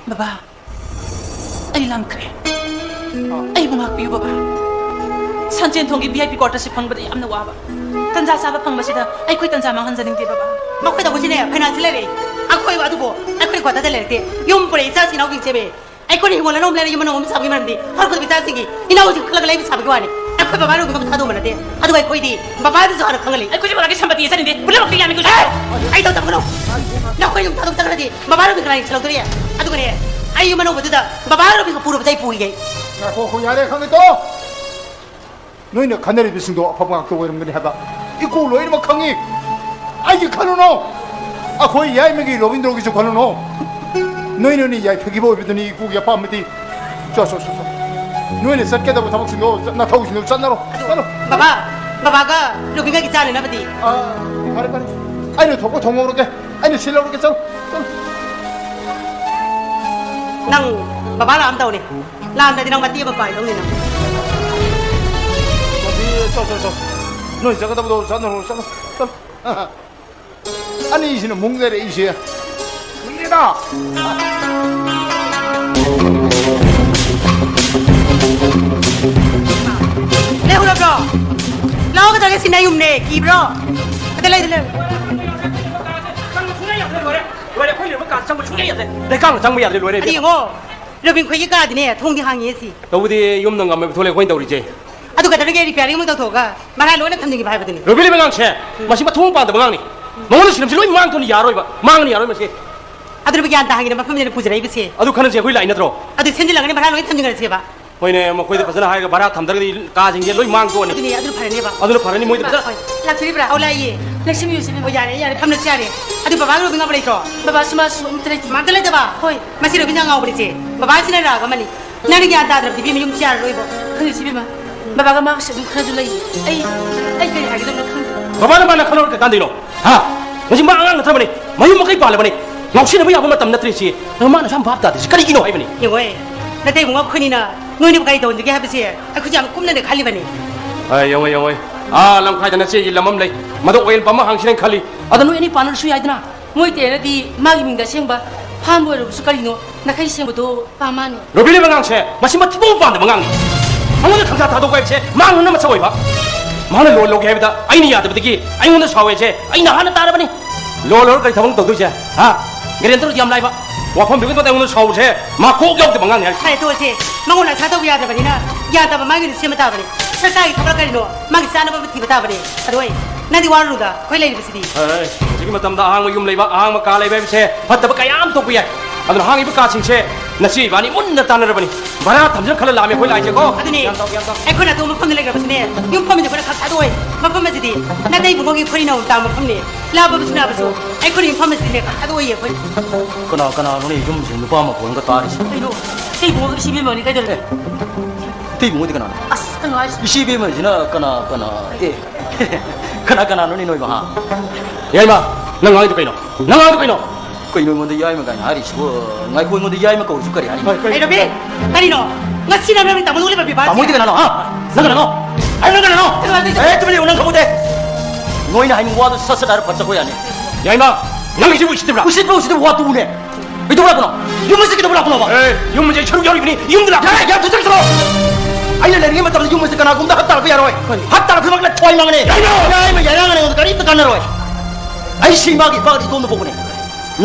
ꯕꯕꯥ, ꯑꯩ ꯂꯥꯟꯈ꯭ꯔꯦ꯫ ꯑꯩꯕꯨ ꯉꯥꯛꯄꯤꯌꯨ ꯕꯕꯥ꯫ ꯁꯟꯖꯦꯟ ꯊꯣꯡꯒꯤ ꯚꯤ ꯑꯥꯏ ꯄꯤ ꯀ꯭ꯋꯥꯇꯔꯁꯤ ꯐꯪꯕꯗ ꯌꯥꯝꯅ ꯋꯥꯕ꯫ ꯇꯟꯖꯥ ꯆꯥꯕ ꯐꯪꯕꯁꯤꯗ ꯑꯩꯈꯣꯏ ꯇꯟꯖꯥ ꯃꯥꯡꯍꯟꯖꯅꯤꯡꯗꯦ ꯕꯕꯥ꯫ ꯃꯈꯣꯏ ꯇꯧꯕꯁꯤꯅꯦ ꯐꯥꯏꯅꯥꯟꯁꯤꯌꯦꯜ ꯂꯩꯔꯦ꯫ ꯑꯩꯈꯣꯏ ꯑꯗꯨꯕꯨ ꯑꯩꯈꯣꯏ ꯀ꯭ꯋꯥꯇꯔꯗ ꯂꯩꯔꯛꯇꯦ꯫ ꯌꯨꯝ ꯄꯨꯔꯛꯏ ꯏꯆꯥꯁꯤꯡ ꯏꯅꯥꯎꯁꯤꯡꯁꯦ ꯃꯦ꯫ ꯑꯩꯈꯣꯏꯅ ꯍꯤꯡꯒꯣꯜ ꯑꯅꯧꯕ ꯂꯩꯔ ꯌꯨꯝ ꯑꯅꯧꯕ ꯑꯃ ꯁꯥꯕꯒꯤ ꯃꯔꯝꯗꯤ ꯍꯧꯔꯛꯄꯗ ꯏꯆꯥꯁꯤꯡꯒꯤ ꯏꯅꯥꯎꯁꯤꯡ ꯈꯜꯂꯒ ꯂꯩꯕ ꯁꯥꯕꯒꯤ ꯋꯥꯅꯤ꯫ ꯑꯩꯈꯣꯏ ꯕꯕꯥ ꯂꯧꯕꯤꯕ ꯊꯥꯗꯧꯕ ꯅꯠꯇꯦ꯫ ꯑꯗꯨꯒ ꯑꯩꯈꯣꯏꯗꯤ ꯕꯕꯥꯗꯨꯁꯨ ꯍꯥꯟꯅ ꯈꯪꯍꯜꯂꯤ꯫ ꯑꯩꯈꯣꯏꯁꯨ ꯕꯕꯥꯒꯤ ꯁꯝꯄꯇꯤ ꯆꯠꯅꯤꯡꯗꯦ꯫ ꯄꯨꯝꯅꯃꯛꯇꯤ ꯌꯥꯝꯃꯤ ꯀꯨꯏꯁꯨ꯫ ꯑꯦ! ꯑꯩ ꯇꯧꯗꯕꯅꯣ꯫ ꯅꯈꯣꯏ ꯌꯨꯝ ꯊꯥꯗꯣꯛ ꯆꯠꯈ꯭ꯔꯗꯤ ꯕꯕꯥ ꯂꯧꯕꯤ ꯀꯅꯥ ꯌꯦꯡꯁꯤꯜꯍꯧꯗꯣꯔꯤ? ꯑꯗꯨꯒꯅꯦ, ꯑꯩ ꯌꯨꯝ ꯑꯅꯧꯕꯗꯨꯗ ꯕꯕꯥ ꯂꯧꯕꯤꯒ ꯄꯨꯔꯕꯁꯦ ꯑꯩ ꯄꯨꯈꯤꯒꯦ꯫ ꯉꯥꯏꯈꯣ, ꯉꯥꯏꯈꯣ, ꯌꯥꯔꯦ, ꯈꯪꯉꯦꯀꯣ? ꯅꯣꯏꯅ ꯈꯟꯅꯔꯤꯕꯁꯤꯡꯗꯣ ꯑꯐꯕ ꯉꯥꯛꯇ ꯑꯣꯏꯔꯝꯒꯅꯤ ꯍꯥꯏꯕ ꯏꯀꯨ ꯂꯣꯏꯅꯃꯛ ꯈꯪꯉꯤ꯫ ꯑꯩꯒꯤ ꯈꯜꯂꯨꯅꯣ꯫ ꯑꯩꯈꯣꯏ ꯌꯥꯏꯃꯒꯤ ꯔꯣꯕꯤꯟꯗ꯭ꯔꯣꯒꯤꯁꯨ ꯈꯜꯂꯨꯅꯣ꯫ ꯅꯣꯏ ꯅꯣꯏꯅ ꯌꯥꯏꯐꯈꯤꯕ ꯑꯣꯏꯕꯗꯨꯅꯤ ꯏꯀꯨꯒꯤ ꯑꯄꯥꯝꯕꯗꯤ꯫ ꯆꯣ, ꯆꯣ, ꯆꯣ, ꯆꯣ꯫ ꯅꯣꯏꯅ ꯆꯠꯀꯗꯕ ꯊꯕꯛꯁꯤꯡꯗꯣ, ꯆꯠ-, ꯅꯊꯧꯁꯤꯡꯗꯣ ꯆꯠꯅꯔꯣ꯫ ꯆꯠꯂꯣ꯫ ꯕꯕꯥ, ꯕꯕꯥꯒ ꯔꯣꯕꯤꯟꯒꯒꯤ ꯆꯥꯅꯅꯕꯗꯤ? ꯑꯥ, ꯐꯔꯦ, ꯐꯔꯦ꯫ ꯑꯩꯅ ꯊꯣꯛꯄ ꯊꯣꯡꯍꯧꯔꯒꯦ꯫ ꯑꯩꯅ ꯁꯤꯜꯍꯧꯔꯒꯦ꯫ ꯆꯠꯂꯣ, ꯆꯠꯂꯣ꯫ ꯅꯪ ꯕꯕꯥ ꯂꯥꯛꯑꯝꯗꯧꯅꯦ꯫ ꯂꯥꯛꯑꯝꯗꯗꯤ ꯅꯪ ꯃꯇꯦꯛ ꯑꯃ ꯄꯥꯏꯗꯧꯅꯤ ꯅꯪ꯫ ꯆꯠꯂꯣ, ꯆꯠꯂꯣ, ꯆꯠꯂꯣ꯫ ꯅꯣꯏ ꯆꯠꯀꯗꯕꯗꯣ ꯆꯠꯅꯔꯣ, ꯆꯠꯂꯣ, ꯆꯠꯂꯣ꯫ ꯑꯅꯤꯁꯤꯅ ꯃꯨꯛꯅꯔꯛꯏꯁꯦ꯫ ꯀꯨꯏꯔꯦꯗ꯫ ꯂꯩꯍꯧꯔꯕ꯭ꯔꯣ? ꯂꯥꯛꯑꯣ, ꯀꯩꯗꯧꯔꯒꯦ? ꯁꯤ ꯅꯌꯨꯝꯅꯦ, ꯀꯤꯕ꯭ꯔꯣ? ꯑꯗ ꯂꯩ, ꯑꯗ ꯂꯩ꯫ ꯆꯪꯕ ꯁꯨꯡꯌꯥ ꯌꯥꯗ꯭ꯔꯦ, ꯂꯣꯏꯔꯦ꯫ ꯂꯣꯏꯔꯦ, ꯑꯩꯈꯣꯏ ꯂꯩꯕ ꯀꯥ ꯆꯪꯕ ꯁꯨꯡꯌꯥ ꯌꯥꯗ꯭ꯔꯦ꯫ ꯂꯩꯀꯥꯡꯅ ꯆꯪꯕ ꯌꯥꯗ꯭ꯔꯦ, ꯂꯣꯏꯔꯦ, ꯑꯗꯨ ꯏꯕꯦꯝꯃ꯫ ꯌꯦꯡꯉꯣ, ꯔꯣꯕꯤꯟ ꯈꯣꯏꯒꯤ ꯀꯥꯗꯤꯅꯦ, ꯊꯣꯡꯗꯤ ꯍꯥꯡꯉꯤꯌꯦ ꯁꯤ꯫ ꯇꯧꯕꯗꯤ ꯌꯨꯝꯅ ꯉꯝꯃꯦꯕ ꯊꯣꯛꯂꯦ ꯑꯩꯈꯣꯏꯅ ꯇꯧꯔꯤꯁꯦ꯫ ꯑꯗꯨ ꯀꯩꯗꯧꯔꯒꯦ, ꯔꯤꯄꯤꯌꯥꯔꯤꯡ ꯑꯃꯨꯛ ꯇꯧꯊꯣꯛꯑꯒ ꯚꯔꯥ ꯂꯣꯏꯅ ꯊꯝꯖꯤꯟꯈꯤꯕ ꯍꯥꯏꯕꯗꯨꯅꯤ꯫ ꯔꯣꯕꯤꯟ ꯂꯩꯕ ꯑꯉꯥꯡꯁꯦ, ꯃꯁꯤ ꯃꯊꯣꯡ ꯄꯥꯟꯗꯕ ꯑꯉꯥꯡꯅꯤ꯫ ꯃꯉꯣꯟꯗ ꯁꯤꯔꯝꯁꯤ ꯂꯣꯏ ꯃꯥꯡꯊꯣꯛꯅꯤ, ꯌꯥꯔꯣꯏꯕ꯫ ꯃꯥꯡꯉꯅꯤ, ꯌꯥꯔꯣꯏ ꯃꯁꯤ꯫ ꯑꯗꯨꯅ ꯒ꯭ꯌꯥꯟ ꯇꯥꯍꯟꯒꯦꯅ ꯃꯐꯝꯁꯤꯗ ꯄꯨꯖꯔꯛꯏꯕꯁꯦ꯫ ꯑꯗꯨ ꯈꯟꯅꯁꯦ, ꯑꯩꯈꯣꯏ ꯂꯥꯛꯏ ꯅꯠꯇ꯭ꯔꯣ? ꯑꯗꯨ ꯁꯦꯝꯖꯤꯜꯂꯒꯅꯦ ꯚꯔꯥ ꯂꯣꯏ ꯊꯝꯖꯤꯟꯈ꯭ꯔꯁꯦꯕ꯫ ꯍꯣꯏꯅꯦ, ꯃꯈꯣꯏꯗ ꯐꯖꯅ ꯍꯥꯏꯔꯒ ꯚꯔꯥ ꯊꯝꯗ꯭ꯔꯒꯗꯤ ꯀꯥꯁꯤꯡꯁꯦ ꯂꯣꯏ ꯃꯥꯡ ꯇꯣꯛꯑꯅꯤ꯫ ꯑꯗꯨꯅꯦ, ꯑꯗꯨꯅ ꯐꯔꯅꯦꯕ꯫ ꯑꯗꯨꯅ ꯐꯔꯅꯤ, ꯃꯣꯏꯗ ꯐꯖꯅ ꯍꯣꯏ, ꯂꯥꯛꯄꯤꯔꯤꯕ꯭ꯔꯥ? ꯑꯧ, ꯂꯥꯛꯏꯌꯦ꯫ ꯂꯩꯁꯤꯟꯕꯤꯌꯨ, ꯂꯩꯁꯤꯟꯕꯤꯌꯨ꯫ ꯑꯣ, ꯌꯥꯔꯦ, ꯌꯥꯔꯦ, ꯐꯝꯂꯁꯨ ꯌꯥꯔꯦ꯫ ꯑꯗꯨ ꯕꯕꯥꯒ ꯔꯣꯕꯤꯟꯒ ꯑꯃ ꯂꯩꯇ꯭ꯔꯣ? ꯕꯕꯥꯁꯨ ꯃꯥꯁꯨ ꯑꯝꯇ ꯂꯩꯇꯦ꯫ ꯃꯥ ꯑꯝꯇ ꯂꯩꯇꯕ? ꯍꯣꯏ꯫ ꯃꯁꯤ ꯔꯣꯕꯤꯟ ꯌꯥꯝ ꯉꯥꯎꯕꯅꯤꯁꯦ꯫ ꯕꯕꯥꯁꯤꯅ ꯔꯥꯒ ꯑꯃꯅꯤ꯫ ꯅꯪꯅ ꯒ꯭ꯌꯥꯟ ꯇꯥꯗ꯭ꯔꯕꯗꯤ ꯏꯕꯦꯝꯃ ꯌꯨꯝꯁꯦ ꯌꯥꯔꯔꯣꯏꯕꯣ꯫ ꯈꯪꯗꯦ ꯏꯕꯦꯝꯃ, ꯕꯕꯥꯒ ꯃꯥꯒꯁꯨ ꯑꯗꯨꯝ ꯈꯔꯁꯨ ꯂꯩ꯫ ꯑꯩ, ꯑꯩ ꯀꯔꯤ ꯍꯥꯏꯒꯗꯕꯅꯣ ꯈꯪꯗꯦ꯫ ꯕꯕꯥꯅ ꯃꯥꯅ ꯈꯟꯅꯔꯒ ꯀꯩꯀꯥꯟꯗꯣꯏꯅꯣ? ꯍꯥ? ꯃꯁꯤ ꯃꯥ ꯑꯉꯥꯡ ꯅꯠꯇ꯭ꯔꯕꯅꯤ꯫ ꯃꯌꯨꯝ ꯃꯀꯩ ꯄꯥꯜꯂꯕꯅꯤ꯫ ꯉꯥꯎꯁꯤꯟꯅꯕ ꯌꯥꯕ ꯃꯇꯝ ꯅꯠꯇ꯭ꯔꯤ ꯁꯤ꯫ ꯑꯗꯣ ꯃꯥꯅ ꯁꯨꯝ ꯚꯥꯞ ꯇꯥꯗ꯭ꯔꯤꯁꯤ ꯀꯔꯤꯒꯤꯅꯣ ꯍꯥꯏꯕꯅꯤ? ꯌꯦꯡꯉꯣ, ꯅꯇꯩꯕꯨꯡ ꯑꯩꯈꯣꯏꯅꯤꯅ ꯅꯣꯏꯅꯕꯨ ꯀꯔꯤ ꯇꯧꯍꯟꯒꯦ ꯍꯥꯏꯕꯁꯦ ꯑꯩꯈꯣꯏꯁꯨ ꯌꯥꯝ ꯀꯨꯞꯅꯅ ꯈꯜꯂꯤꯕꯅꯤ꯫ ꯑꯦ, ꯌꯦꯡꯉꯣ, ꯌꯦꯡꯉꯣ꯫ ꯑꯥ, ꯂꯝꯈꯥꯏꯗ ꯅꯆꯦꯒꯤ ꯂꯝ ꯑꯃ ꯂꯩ꯫ ꯃꯗꯨ ꯑꯣꯏꯜ ꯄꯝ ꯑꯃ ꯍꯥꯡꯁꯤꯔꯅ ꯈꯜꯂꯤ꯫ ꯑꯗꯣ ꯅꯣꯏ ꯑꯅꯤ ꯄꯥꯟꯅꯔꯁꯨ ꯌꯥꯏꯗꯅ꯫ ꯃꯣꯏ ꯇꯦꯔꯗꯤ ꯃꯥꯒꯤ ꯃꯤꯡꯗ ꯑꯁꯦꯡꯕ ꯐꯥꯝ ꯑꯣꯏꯔꯕꯁꯨ ꯀꯔꯤꯅꯣ ꯅꯥꯈꯩ ꯁꯦꯝꯕꯗꯣ ꯄꯥꯝ ꯃꯥꯅꯤ꯫ ꯔꯣꯕꯤꯟ ꯍꯥꯏꯕ ꯑꯉꯥꯡꯁꯦ ꯃꯁꯤ ꯃꯊꯤꯕꯣꯡ ꯄꯥꯟꯗꯕ ꯑꯉꯥꯡꯅꯤ꯫ ꯃꯉꯣꯟꯗ ꯈꯪꯁꯥ ꯊꯥꯗꯣꯛꯄ ꯍꯥꯏꯕꯁꯦ ꯃꯥꯡꯍꯟꯅ ꯃꯁꯛ ꯑꯣꯏꯕ꯫ ꯃꯥꯅ ꯂꯣꯟ ꯂꯧꯒꯦ ꯍꯥꯏꯕꯗ ꯑꯩꯅ ꯌꯥꯗꯕꯗꯒꯤ ꯑꯩꯉꯣꯟꯗ ꯁꯥꯎꯋꯦꯁꯦ ꯑꯩꯅ ꯍꯥꯟꯅ ꯇꯥꯔꯕꯅꯤ꯫ ꯂꯣꯟ ꯂꯧꯔ ꯀꯔꯤ ꯊꯕꯛ ꯇꯧꯗꯣꯏꯁꯦ? ꯍꯥ? ꯒꯦꯔꯦꯟꯇꯔꯗꯤ ꯌꯥꯝ ꯂꯥꯏꯕ꯫ ꯋꯥꯐꯝ ꯃꯤꯍꯨꯠ ꯑꯩꯉꯣꯟꯗ ꯁꯥꯎꯕꯁꯦ ꯃꯥ ꯀꯣꯛ ꯌꯥꯎꯗꯕ ꯑꯉꯥꯡꯅꯤ ꯍꯥꯏꯔꯤꯁꯦ꯫ ꯍꯥꯏ ꯇꯣꯛꯑꯁꯦ꯫ ꯃꯉꯣꯟꯗ ꯑꯁꯥ ꯇꯧꯕ ꯌꯥꯗꯕꯅꯤꯅ ꯒ꯭ꯌꯥꯟ ꯇꯥꯕ ꯃꯥꯒꯤ ꯑꯣꯏꯅ ꯁꯦꯝꯕ ꯇꯥꯕꯅꯤ꯫ ꯁꯔꯀꯥꯔꯒꯤ ꯊꯕꯛ ꯀꯔꯤꯅꯣ? ꯃꯥꯒꯤ ꯆꯥꯅꯕ ꯑꯃ ꯊꯤꯕ ꯇꯥꯕꯅꯤ꯫ ꯑꯗꯣ ꯑꯩ, ꯅꯪꯗꯤ ꯋꯥꯔꯨꯅꯨꯗ, ꯑꯩꯈꯣꯏ ꯂꯩꯔꯤꯕꯁꯤꯗꯤ꯫ ꯑꯦ, ꯍꯧꯖꯤꯛꯀꯤ ꯃꯇꯝꯗ ꯑꯍꯥꯡꯕ ꯌꯨꯝ ꯂꯩꯕ, ꯑꯍꯥꯡꯕ ꯀꯥ ꯂꯩꯕ ꯍꯥꯏꯕꯁꯦ ꯐꯠꯇꯕ ꯀꯌꯥ ꯑꯃ ꯊꯣꯛꯄ ꯌꯥꯏ꯫ ꯑꯗꯨꯅ ꯍꯥꯡꯉꯤꯕ ꯀꯥꯁꯤꯡꯁꯦ ꯅꯆꯦ ꯏꯕꯥꯅꯤ ꯃꯨꯟꯅ ꯇꯥꯟꯅꯔꯕꯅꯤ꯫ ꯚꯔꯥ ꯊꯝꯖꯤꯜꯂ ꯈꯜꯂ ꯂꯥꯛꯑꯝꯃꯤ ꯑꯩꯈꯣꯏ ꯂꯥꯛꯏꯁꯦꯀꯣ꯫ ꯑꯗꯨꯅꯦ꯫ ꯒ꯭ꯌꯥꯟ ꯇꯧ, ꯒ꯭ꯌꯥꯟ ꯇꯧ꯫ ꯑꯩꯈꯣꯏꯅ ꯑꯇꯣꯞꯄ ꯃꯐꯝꯗ ꯂꯩꯈ꯭ꯔꯕꯁꯨꯅꯦ, ꯌꯨꯝꯐꯝꯁꯦ ꯑꯩꯈꯣꯏꯅ ꯈꯛ ꯊꯥꯗꯣꯛꯑꯣꯏ꯫ ꯃꯐꯝ ꯑꯁꯤꯗꯤ ꯅꯇꯩ ꯏꯕꯨꯡꯉꯣꯒꯤ ꯐꯨꯔꯤꯅ ꯑꯃꯨꯛ ꯇꯥꯡꯕ ꯃꯐꯝꯅꯤ꯫ ꯂꯥꯞꯄꯕꯁꯨ ꯅꯥꯕꯁꯨ ꯑꯩꯈꯣꯏꯅ ꯌꯨꯝꯐꯝ ꯑꯁꯤꯗꯤꯅꯦ ꯈꯛ ꯊꯥꯗꯣꯛꯑꯣꯏꯌꯦ ꯑꯩꯈꯣꯏ꯫ ꯀꯅꯥ ꯀꯅꯥꯅꯣꯅꯦ ꯌꯨꯝꯁꯤꯗ ꯅꯨꯄꯥ ꯃꯈꯣꯟ ꯑꯃꯒ ꯇꯥꯔꯤꯁꯦ? ꯀꯩꯅꯣ? ꯏꯇꯩ ꯏꯕꯨꯡꯉꯣꯒ ꯏꯆꯦ ꯏꯕꯦꯝꯃꯅꯤ ꯀꯩꯗꯧꯔꯒꯦ? ꯏꯇꯩ ꯏꯕꯨꯡꯉꯣꯗꯤ ꯀꯅꯥꯅꯣ? ꯑꯁ, ꯀꯩꯅꯣ ꯍꯥꯏꯁꯦ? ꯏꯆꯦ ꯏꯕꯦꯝꯃꯁꯤꯅ ꯀꯅꯥ, ꯀꯅꯥ? ꯑꯦ꯫ ꯀꯅꯥ ꯀꯅꯥꯅꯣꯅꯦ ꯅꯣꯏꯕꯣ, ꯍꯥ? ꯌꯥꯏꯃ, ꯅꯪ ꯉꯥꯡꯉꯤꯗꯣ ꯀꯩꯅꯣ? ꯅꯪ ꯉꯥꯡꯉꯤꯗꯣ ꯀꯩꯅꯣ? ꯀꯩꯅꯣ ꯑꯩꯉꯣꯟꯗ ꯌꯥꯏꯃ ꯀꯥꯏꯅ ꯍꯥꯏꯔꯤꯁꯤꯕꯣ? ꯉꯥꯏꯈꯣ, ꯑꯩꯉꯣꯟꯗ ꯌꯥꯏꯃ ꯀꯧꯔꯤꯁꯤ ꯀꯔꯤ ꯍꯥꯏꯅꯣ? ꯍꯣꯏ, ꯀꯩ? ꯑꯩ ꯔꯕꯤ, ꯀꯔꯤꯅꯣ? ꯉꯁꯤ ꯅꯪ ꯅꯪ ꯇꯥꯃꯣ ꯂꯣꯏꯕ ꯄꯤꯕ ꯇꯥꯃꯣꯗꯤ ꯀꯅꯥꯅꯣ, ꯍꯥ? ꯅꯪ ꯀꯅꯥꯅꯣ? ꯑꯩ ꯅꯪ ꯀꯅꯥꯅꯣ? ꯀꯩꯅꯣ ꯍꯥꯏꯗꯣꯏꯁꯦ? ꯑꯦ, ꯇꯨꯃꯤꯟ ꯂꯩꯌꯨ, ꯅꯪ ꯈꯪꯄꯣꯠꯇꯦ꯫ ꯅꯣꯏꯅ ꯍꯥꯏꯅꯤꯡꯕ ꯋꯥꯗꯣ ꯁꯠ ꯁꯠ ꯍꯥꯏꯔ ꯐꯠ ꯆꯠꯈꯣ ꯌꯥꯅꯤ꯫ ꯌꯥꯏꯃ, ꯅꯪꯒꯤꯁꯤꯕꯨ ꯎꯁꯤꯠꯇꯕ꯭ꯔꯥ? ꯎꯁꯤꯠꯄ ꯎꯁꯤꯠꯇꯕ ꯋꯥ ꯇꯣꯛꯎꯅꯦ꯫ ꯀꯩꯗꯧꯕ ꯂꯥꯛꯄꯅꯣ? ꯌꯨꯝ ꯑꯁꯤ ꯀꯩꯗꯧꯕ ꯂꯥꯛꯄꯅꯣꯕ? ꯑꯦ, ꯌꯨꯝ ꯑꯁꯤ ꯑꯩ ꯁꯔꯨꯛ ꯌꯥꯎꯔꯤꯕꯅꯤ, ꯌꯨꯝꯗ ꯂꯥꯛꯄ ꯌꯥꯔꯦ, ꯌꯥꯝ ꯊꯨꯖꯟꯈ꯭ꯔꯣ꯫ ꯑꯩꯅ ꯂꯩꯔꯤꯉꯩ ꯃꯇꯝꯗ ꯌꯨꯝ ꯑꯁꯤ ꯀꯅꯥꯒꯨꯝꯕꯗ ꯍꯠ ꯇꯥꯔꯛꯄ ꯌꯥꯔꯣꯏ꯫ ꯍꯠ ꯇꯥꯔꯛꯄꯗ ꯅꯊ꯭ꯋꯥꯏ ꯃꯥꯡꯉꯅꯤ꯫ ꯀꯩꯅꯣ? ꯌꯥꯏꯃ, ꯌꯥꯏꯃꯅ ꯑꯩꯉꯣꯟꯗ ꯀꯔꯤꯝꯇ ꯀꯥꯟꯅꯔꯣꯏ꯫ ꯑꯩ ꯁꯤ ꯃꯥꯒꯤ ꯏꯄꯥꯒꯗꯤ ꯏꯇꯣꯝꯗ ꯄꯣꯛꯄꯅꯦ꯫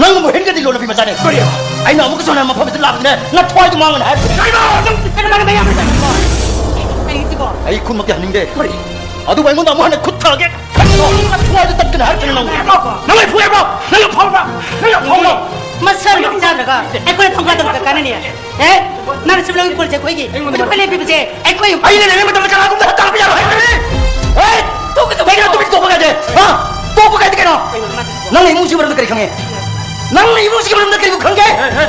ꯅꯪꯕꯨ ꯍꯦꯟꯒꯗꯤ ꯂꯣꯟꯅꯕꯤ ꯃꯆꯥꯅꯦ꯫ ꯀꯔꯤ? ꯑꯩꯅ ꯑꯃꯨꯛꯀꯁꯨ ꯍꯟꯅ ꯃꯐꯝ ꯑꯁꯤꯗ ꯂꯥꯛꯄꯗꯅꯦ, ꯅꯊ꯭ꯋꯥꯏꯗꯣ ꯃꯥꯡꯉꯅꯤ ꯍꯥꯏꯔꯦ꯫ ꯀꯩꯅꯣ? ꯅꯪ ꯀꯩꯅꯣ ꯃꯔꯝ ꯌꯥꯝꯅ ꯆꯪꯉꯤꯀꯣ? ꯑꯩꯁꯤꯀꯣ? ꯑꯩ ꯈꯨꯠꯃꯛꯇꯤ ꯍꯟꯅꯤꯡꯗꯦ꯫ ꯀꯔꯤ? ꯑꯗꯨꯕꯨ ꯑꯩꯉꯣꯟꯗ ꯑꯃꯨꯛ ꯍꯟꯅ ꯈꯨꯠ ꯊꯥꯒꯦ꯫ ꯅꯊ꯭ꯋꯥꯏꯗꯣ ꯇꯠꯀꯅꯤ ꯍꯥꯏꯔꯛꯀꯅꯤ ꯅꯪ꯫ ꯅꯪ ꯂꯩꯐꯨ ꯍꯥꯏꯕ꯭ꯔꯣ? ꯅꯪ ꯐꯥꯎꯕ꯭ꯔꯥ? ꯅꯪ ꯐꯥꯎꯕ꯭ꯔꯥ? ꯃꯁꯥ ꯅꯪ ꯆꯥꯗ꯭ꯔꯒ ꯑꯩꯈꯣꯏꯅ ꯊꯣꯡ ꯀꯥꯗꯕ ꯀꯥꯟꯅꯅꯤ꯫ ꯑꯦ? ꯅꯪ ꯁꯤ ꯂꯧꯏ ꯀꯣꯜꯁꯦ ꯑꯩꯈꯣꯏꯒꯤ꯫ ꯑꯩꯉꯣꯟꯗ ꯑꯩꯈꯣꯏ ꯂꯦꯞꯄꯤꯕꯁꯦ ꯑꯩꯈꯣꯏ꯫ ꯑꯩꯅ ꯂꯩꯔꯤꯉꯩ ꯃꯇꯝꯗ ꯀꯅꯥꯒꯨꯝꯕꯗ ꯍꯠ ꯇꯥꯔꯛꯄ ꯌꯥꯔꯣꯏ ꯍꯥꯏꯕꯅꯤ꯫ ꯑꯦ? ꯇꯣꯛꯀꯗꯕ ꯀꯩꯅꯣ ꯇꯨꯃꯤꯟ ꯇꯣꯛꯄ ꯀꯥꯏꯗꯦ? ꯍꯥ? ꯇꯣꯛꯄ ꯀꯥꯏꯗꯦ ꯀꯩꯅꯣ? ꯀꯩꯅꯣ ꯃꯥ ꯇꯧꯔꯤꯁꯤꯕꯣ? ꯅꯪꯅ ꯏꯃꯨꯡꯁꯤꯒꯤ ꯃꯔꯝꯗ ꯀꯔꯤ ꯈꯪꯉꯦ? ꯅꯪꯅ ꯏꯃꯨꯡꯁꯤꯒꯤ ꯃꯔꯝꯗ ꯀꯔꯤꯕꯨ ꯈꯪꯒꯦ? ꯑꯦ, ꯑꯦ꯫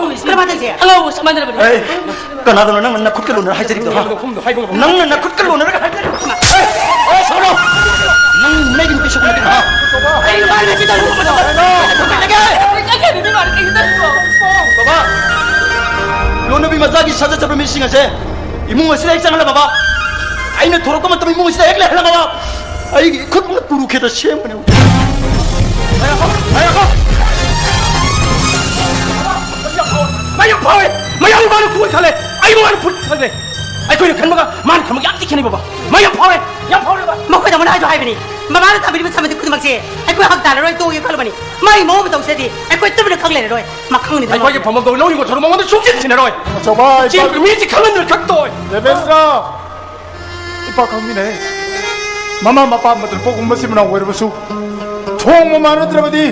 ꯀꯔꯝꯍꯥꯏꯅ ꯇꯧꯁꯦ? ꯑꯉꯥꯎꯕ ꯆꯞ ꯃꯥꯟꯅꯔꯕꯅꯦ꯫ ꯑꯦ, ꯀꯅꯥꯗꯅꯣ ꯅꯪꯅ ꯅꯈꯨꯠꯀ ꯂꯣꯟꯅꯔ ꯍꯥꯏꯖꯔꯤꯕꯗꯣ, ꯍꯥ? ꯅꯪꯅ ꯅꯈꯨꯠꯀ ꯂꯣꯟꯅꯔꯒ ꯍꯥꯏꯖꯔꯤꯕꯗꯣ? ꯑꯦ, ꯑꯦ, ꯁꯣꯔꯣ! ꯅꯪ ꯅꯩꯒꯤ ꯅꯨꯄꯤ ꯁꯣꯛꯄ ꯅꯠꯇꯦ, ꯍꯥ? ꯑꯩ ꯅꯨꯄꯥ ꯅꯠꯇꯦ, ꯇꯧꯔꯤꯕ ꯄꯣꯠꯇꯣ꯫ ꯕꯕꯥ, ꯂꯣꯟꯅꯕꯤ ꯃꯆꯥꯒꯤ ꯁꯥꯖꯠ ꯆꯠꯄ ꯃꯤꯁꯤꯡ ꯑꯁꯦ ꯏꯃꯨꯡ ꯑꯁꯤꯗ ꯍꯦꯛ ꯆꯪꯍꯜꯂ, ꯕꯕꯥ꯫ ꯑꯩꯅ ꯊꯣꯔꯛꯄ ꯃꯇꯝ ꯏꯃꯨꯡ ꯑꯁꯤꯗ ꯍꯦꯛ ꯂꯩꯍꯜꯂ, ꯕꯕꯥ꯫ ꯑꯩꯒꯤ ꯏꯈꯨꯠꯃꯛꯅ ꯇꯨꯔꯨ ꯈꯦꯠꯇ ꯁꯦꯝꯕꯅꯦ꯫ ꯉꯥꯏꯈꯣ, ꯉꯥꯏꯈꯣ꯫ ꯃꯌꯥꯝ ꯐꯥꯎꯔꯦ! ꯃꯌꯥꯝ ꯃꯥꯅ ꯐꯨꯠ ꯈꯜꯂꯦ! ꯑꯩ ꯃꯥꯅ ꯐꯨꯠ ꯈꯜꯂꯦ! ꯑꯩꯈꯣꯏꯅ ꯈꯟꯕꯒ ꯃꯥꯅ ꯈꯟꯕꯒ ꯌꯥꯝ ꯊꯤ ꯈꯦꯠꯅꯩ, ꯕꯕꯥ! ꯃꯌꯥꯝ ꯐꯥꯎꯔꯦ! ꯌꯥꯝ ꯐꯥꯎꯔꯦ, ꯕꯕꯥ! ꯃꯈꯣꯏꯗ ꯑꯃꯅ ꯍꯥꯏꯗꯣ ꯍꯥꯏꯕꯅꯤ, ꯃꯃꯥꯅ ꯇꯝꯕꯤꯔꯤꯕ ꯁꯃꯟꯗꯤ ꯈꯨꯗꯤꯡꯃꯛꯁꯦ ꯑꯩꯈꯣꯏ ꯍꯛ ꯇꯥꯔꯔꯣꯏ, ꯇꯣꯛꯑꯒꯦ ꯈꯜꯂꯕꯅꯤ꯫ ꯃꯥꯒꯤ ꯃꯑꯣꯡ ꯃꯇꯧꯁꯦ ꯑꯩꯈꯣꯏ ꯇꯨꯃꯤꯟꯅ ꯈꯪ ꯂꯩꯔꯔꯣꯏ꯫ ꯃꯈꯪꯅꯤꯗꯅ꯫ ꯑꯩꯈꯣꯏꯒꯤ ꯐꯝꯐꯝ ꯂꯧꯅꯤꯡꯕ ꯊꯧꯔꯝ ꯃꯉꯣꯟꯗ ꯁꯨꯡꯁꯤꯟ ꯁꯤꯟꯅꯔꯣꯏ꯫ ꯑꯆꯧꯕ ꯏꯄꯥ- ꯆꯦꯟꯕ ꯃꯤꯁꯤ ꯈꯪꯍꯟꯗꯅ ꯈꯛ ꯇꯣꯛꯑꯣꯏ꯫ ꯗꯦꯕꯦꯟꯗ꯭ꯔ, ꯏꯄꯥ ꯈꯪꯃꯤꯟꯅꯩ꯫ ꯃꯃꯥ ꯃꯄꯥ ꯑꯃꯗ ꯄꯣꯛꯄ ꯃꯆꯤꯟ ꯃꯅꯥꯎ ꯑꯣꯏꯔꯕꯁꯨ ꯊꯣꯡ ꯃꯃꯥꯟꯅꯗ꯭ꯔꯕꯗꯤ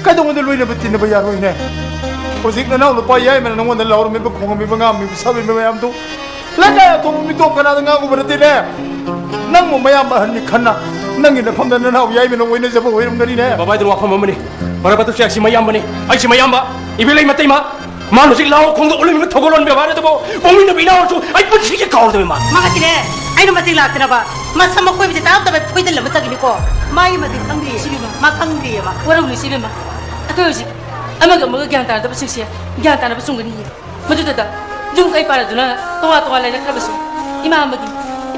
ꯀꯩꯗꯧꯉꯩꯗ ꯂꯣꯏꯅꯕ ꯇꯤꯟꯅꯕ ꯌꯥꯔꯣꯏꯅꯦ? ꯍꯧꯖꯤꯛ ꯅꯅꯥꯎ ꯅꯨꯄꯥ ꯌꯥꯏꯃꯅ ꯅꯉꯣꯟꯗ ꯂꯥꯎꯔꯝꯃꯤꯕ, ꯈꯣꯡꯉꯝꯃꯤꯕ, ꯉꯥꯡꯉꯝꯃꯤꯕ, ꯁꯥꯕꯤꯕ ꯃꯌꯥꯝꯗꯨ ꯂꯩꯀꯥꯏ ꯑꯇꯣꯞꯄ ꯃꯤꯇꯣꯞ ꯀꯅꯥꯗ ꯉꯥꯡꯉꯨꯕ ꯅꯠꯇꯦꯅꯦ꯫ ꯅꯪꯕꯨ ꯃꯌꯥꯝ ꯑꯍꯟꯅꯤ ꯈꯟꯅ ꯅꯪꯒꯤ ꯅꯐꯝꯗ ꯅꯅꯥꯎ ꯌꯥꯏꯃꯅ ꯑꯣꯏꯅꯖꯕ ꯑꯣꯏꯔꯝꯒꯅꯤꯅꯦ꯫ ꯕꯕꯥ, ꯑꯗꯨ ꯋꯥꯐꯝ ꯑꯃꯅꯤ꯫ ꯕꯔꯥꯕꯔ ꯇꯨꯁꯦ ꯑꯩꯁꯤ ꯃꯌꯥꯝꯕꯅꯤ꯫ ꯑꯩꯁꯤ ꯃꯌꯥꯝꯕ꯫ ꯏꯕꯦꯂꯩ ꯃꯇꯩꯃ꯫ ꯃꯥꯅ ꯍꯧꯖꯤꯛ ꯂꯥꯎ ꯈꯣꯡꯗ ꯎꯠꯂꯝꯃꯤꯕ ꯊꯧꯒꯜꯂꯣꯟ ꯕꯦꯕꯥꯔ ꯑꯗꯨꯕꯨ ꯄꯣꯛꯃꯤꯟꯅꯕ ꯏꯅꯥꯎꯁꯨ ꯑꯩ ꯄꯨꯟꯁꯤꯒꯤ ꯀꯥꯎꯔꯗꯕ ꯃꯥ꯫ ꯃꯥ ꯉꯁꯤꯅꯦ ꯑꯩꯅ ꯃꯆꯤꯡ ꯂꯥꯛꯇꯅꯕ ꯃꯁꯝ ꯃꯈꯣꯏꯕꯁꯦ ꯇꯥꯔꯝꯗꯕ ꯐꯣꯏꯗꯜ ꯑꯃ ꯆꯪꯉꯤꯅꯤꯀꯣ꯫ ꯃꯥꯒꯤ ꯃꯆꯤꯡ ꯈꯪꯗ꯭ꯔꯤꯌꯦ꯫ ꯏꯆꯦꯕꯦꯝꯃ꯫ ꯃꯥ ꯈꯪꯗ꯭ꯔꯤꯌꯦꯕ꯫ ꯋꯥꯔꯧꯅꯨ ꯏꯆꯦꯕꯦꯝꯃ꯫ ꯑꯩꯈꯣꯏ ꯍꯧꯖꯤꯛ ꯑꯃꯒ ꯑꯃꯒ ꯒ꯭ꯌꯥꯟ ꯇꯥꯅꯗꯕꯁꯤꯡꯁꯦ ꯒ꯭ꯌꯥꯟ ꯇꯥꯅꯕ ꯆꯨꯝꯒꯅꯤꯌꯦ꯫ ꯃꯗꯨꯗꯇ ꯌꯨꯝ ꯀꯩ ꯄꯥꯜꯂꯗꯨꯅ ꯇꯣꯉꯥꯟ ꯇꯣꯉꯥꯟ ꯂꯩꯔꯛꯈ꯭ꯔꯕꯁꯨ ꯏꯃꯥ ꯑꯃꯒꯤ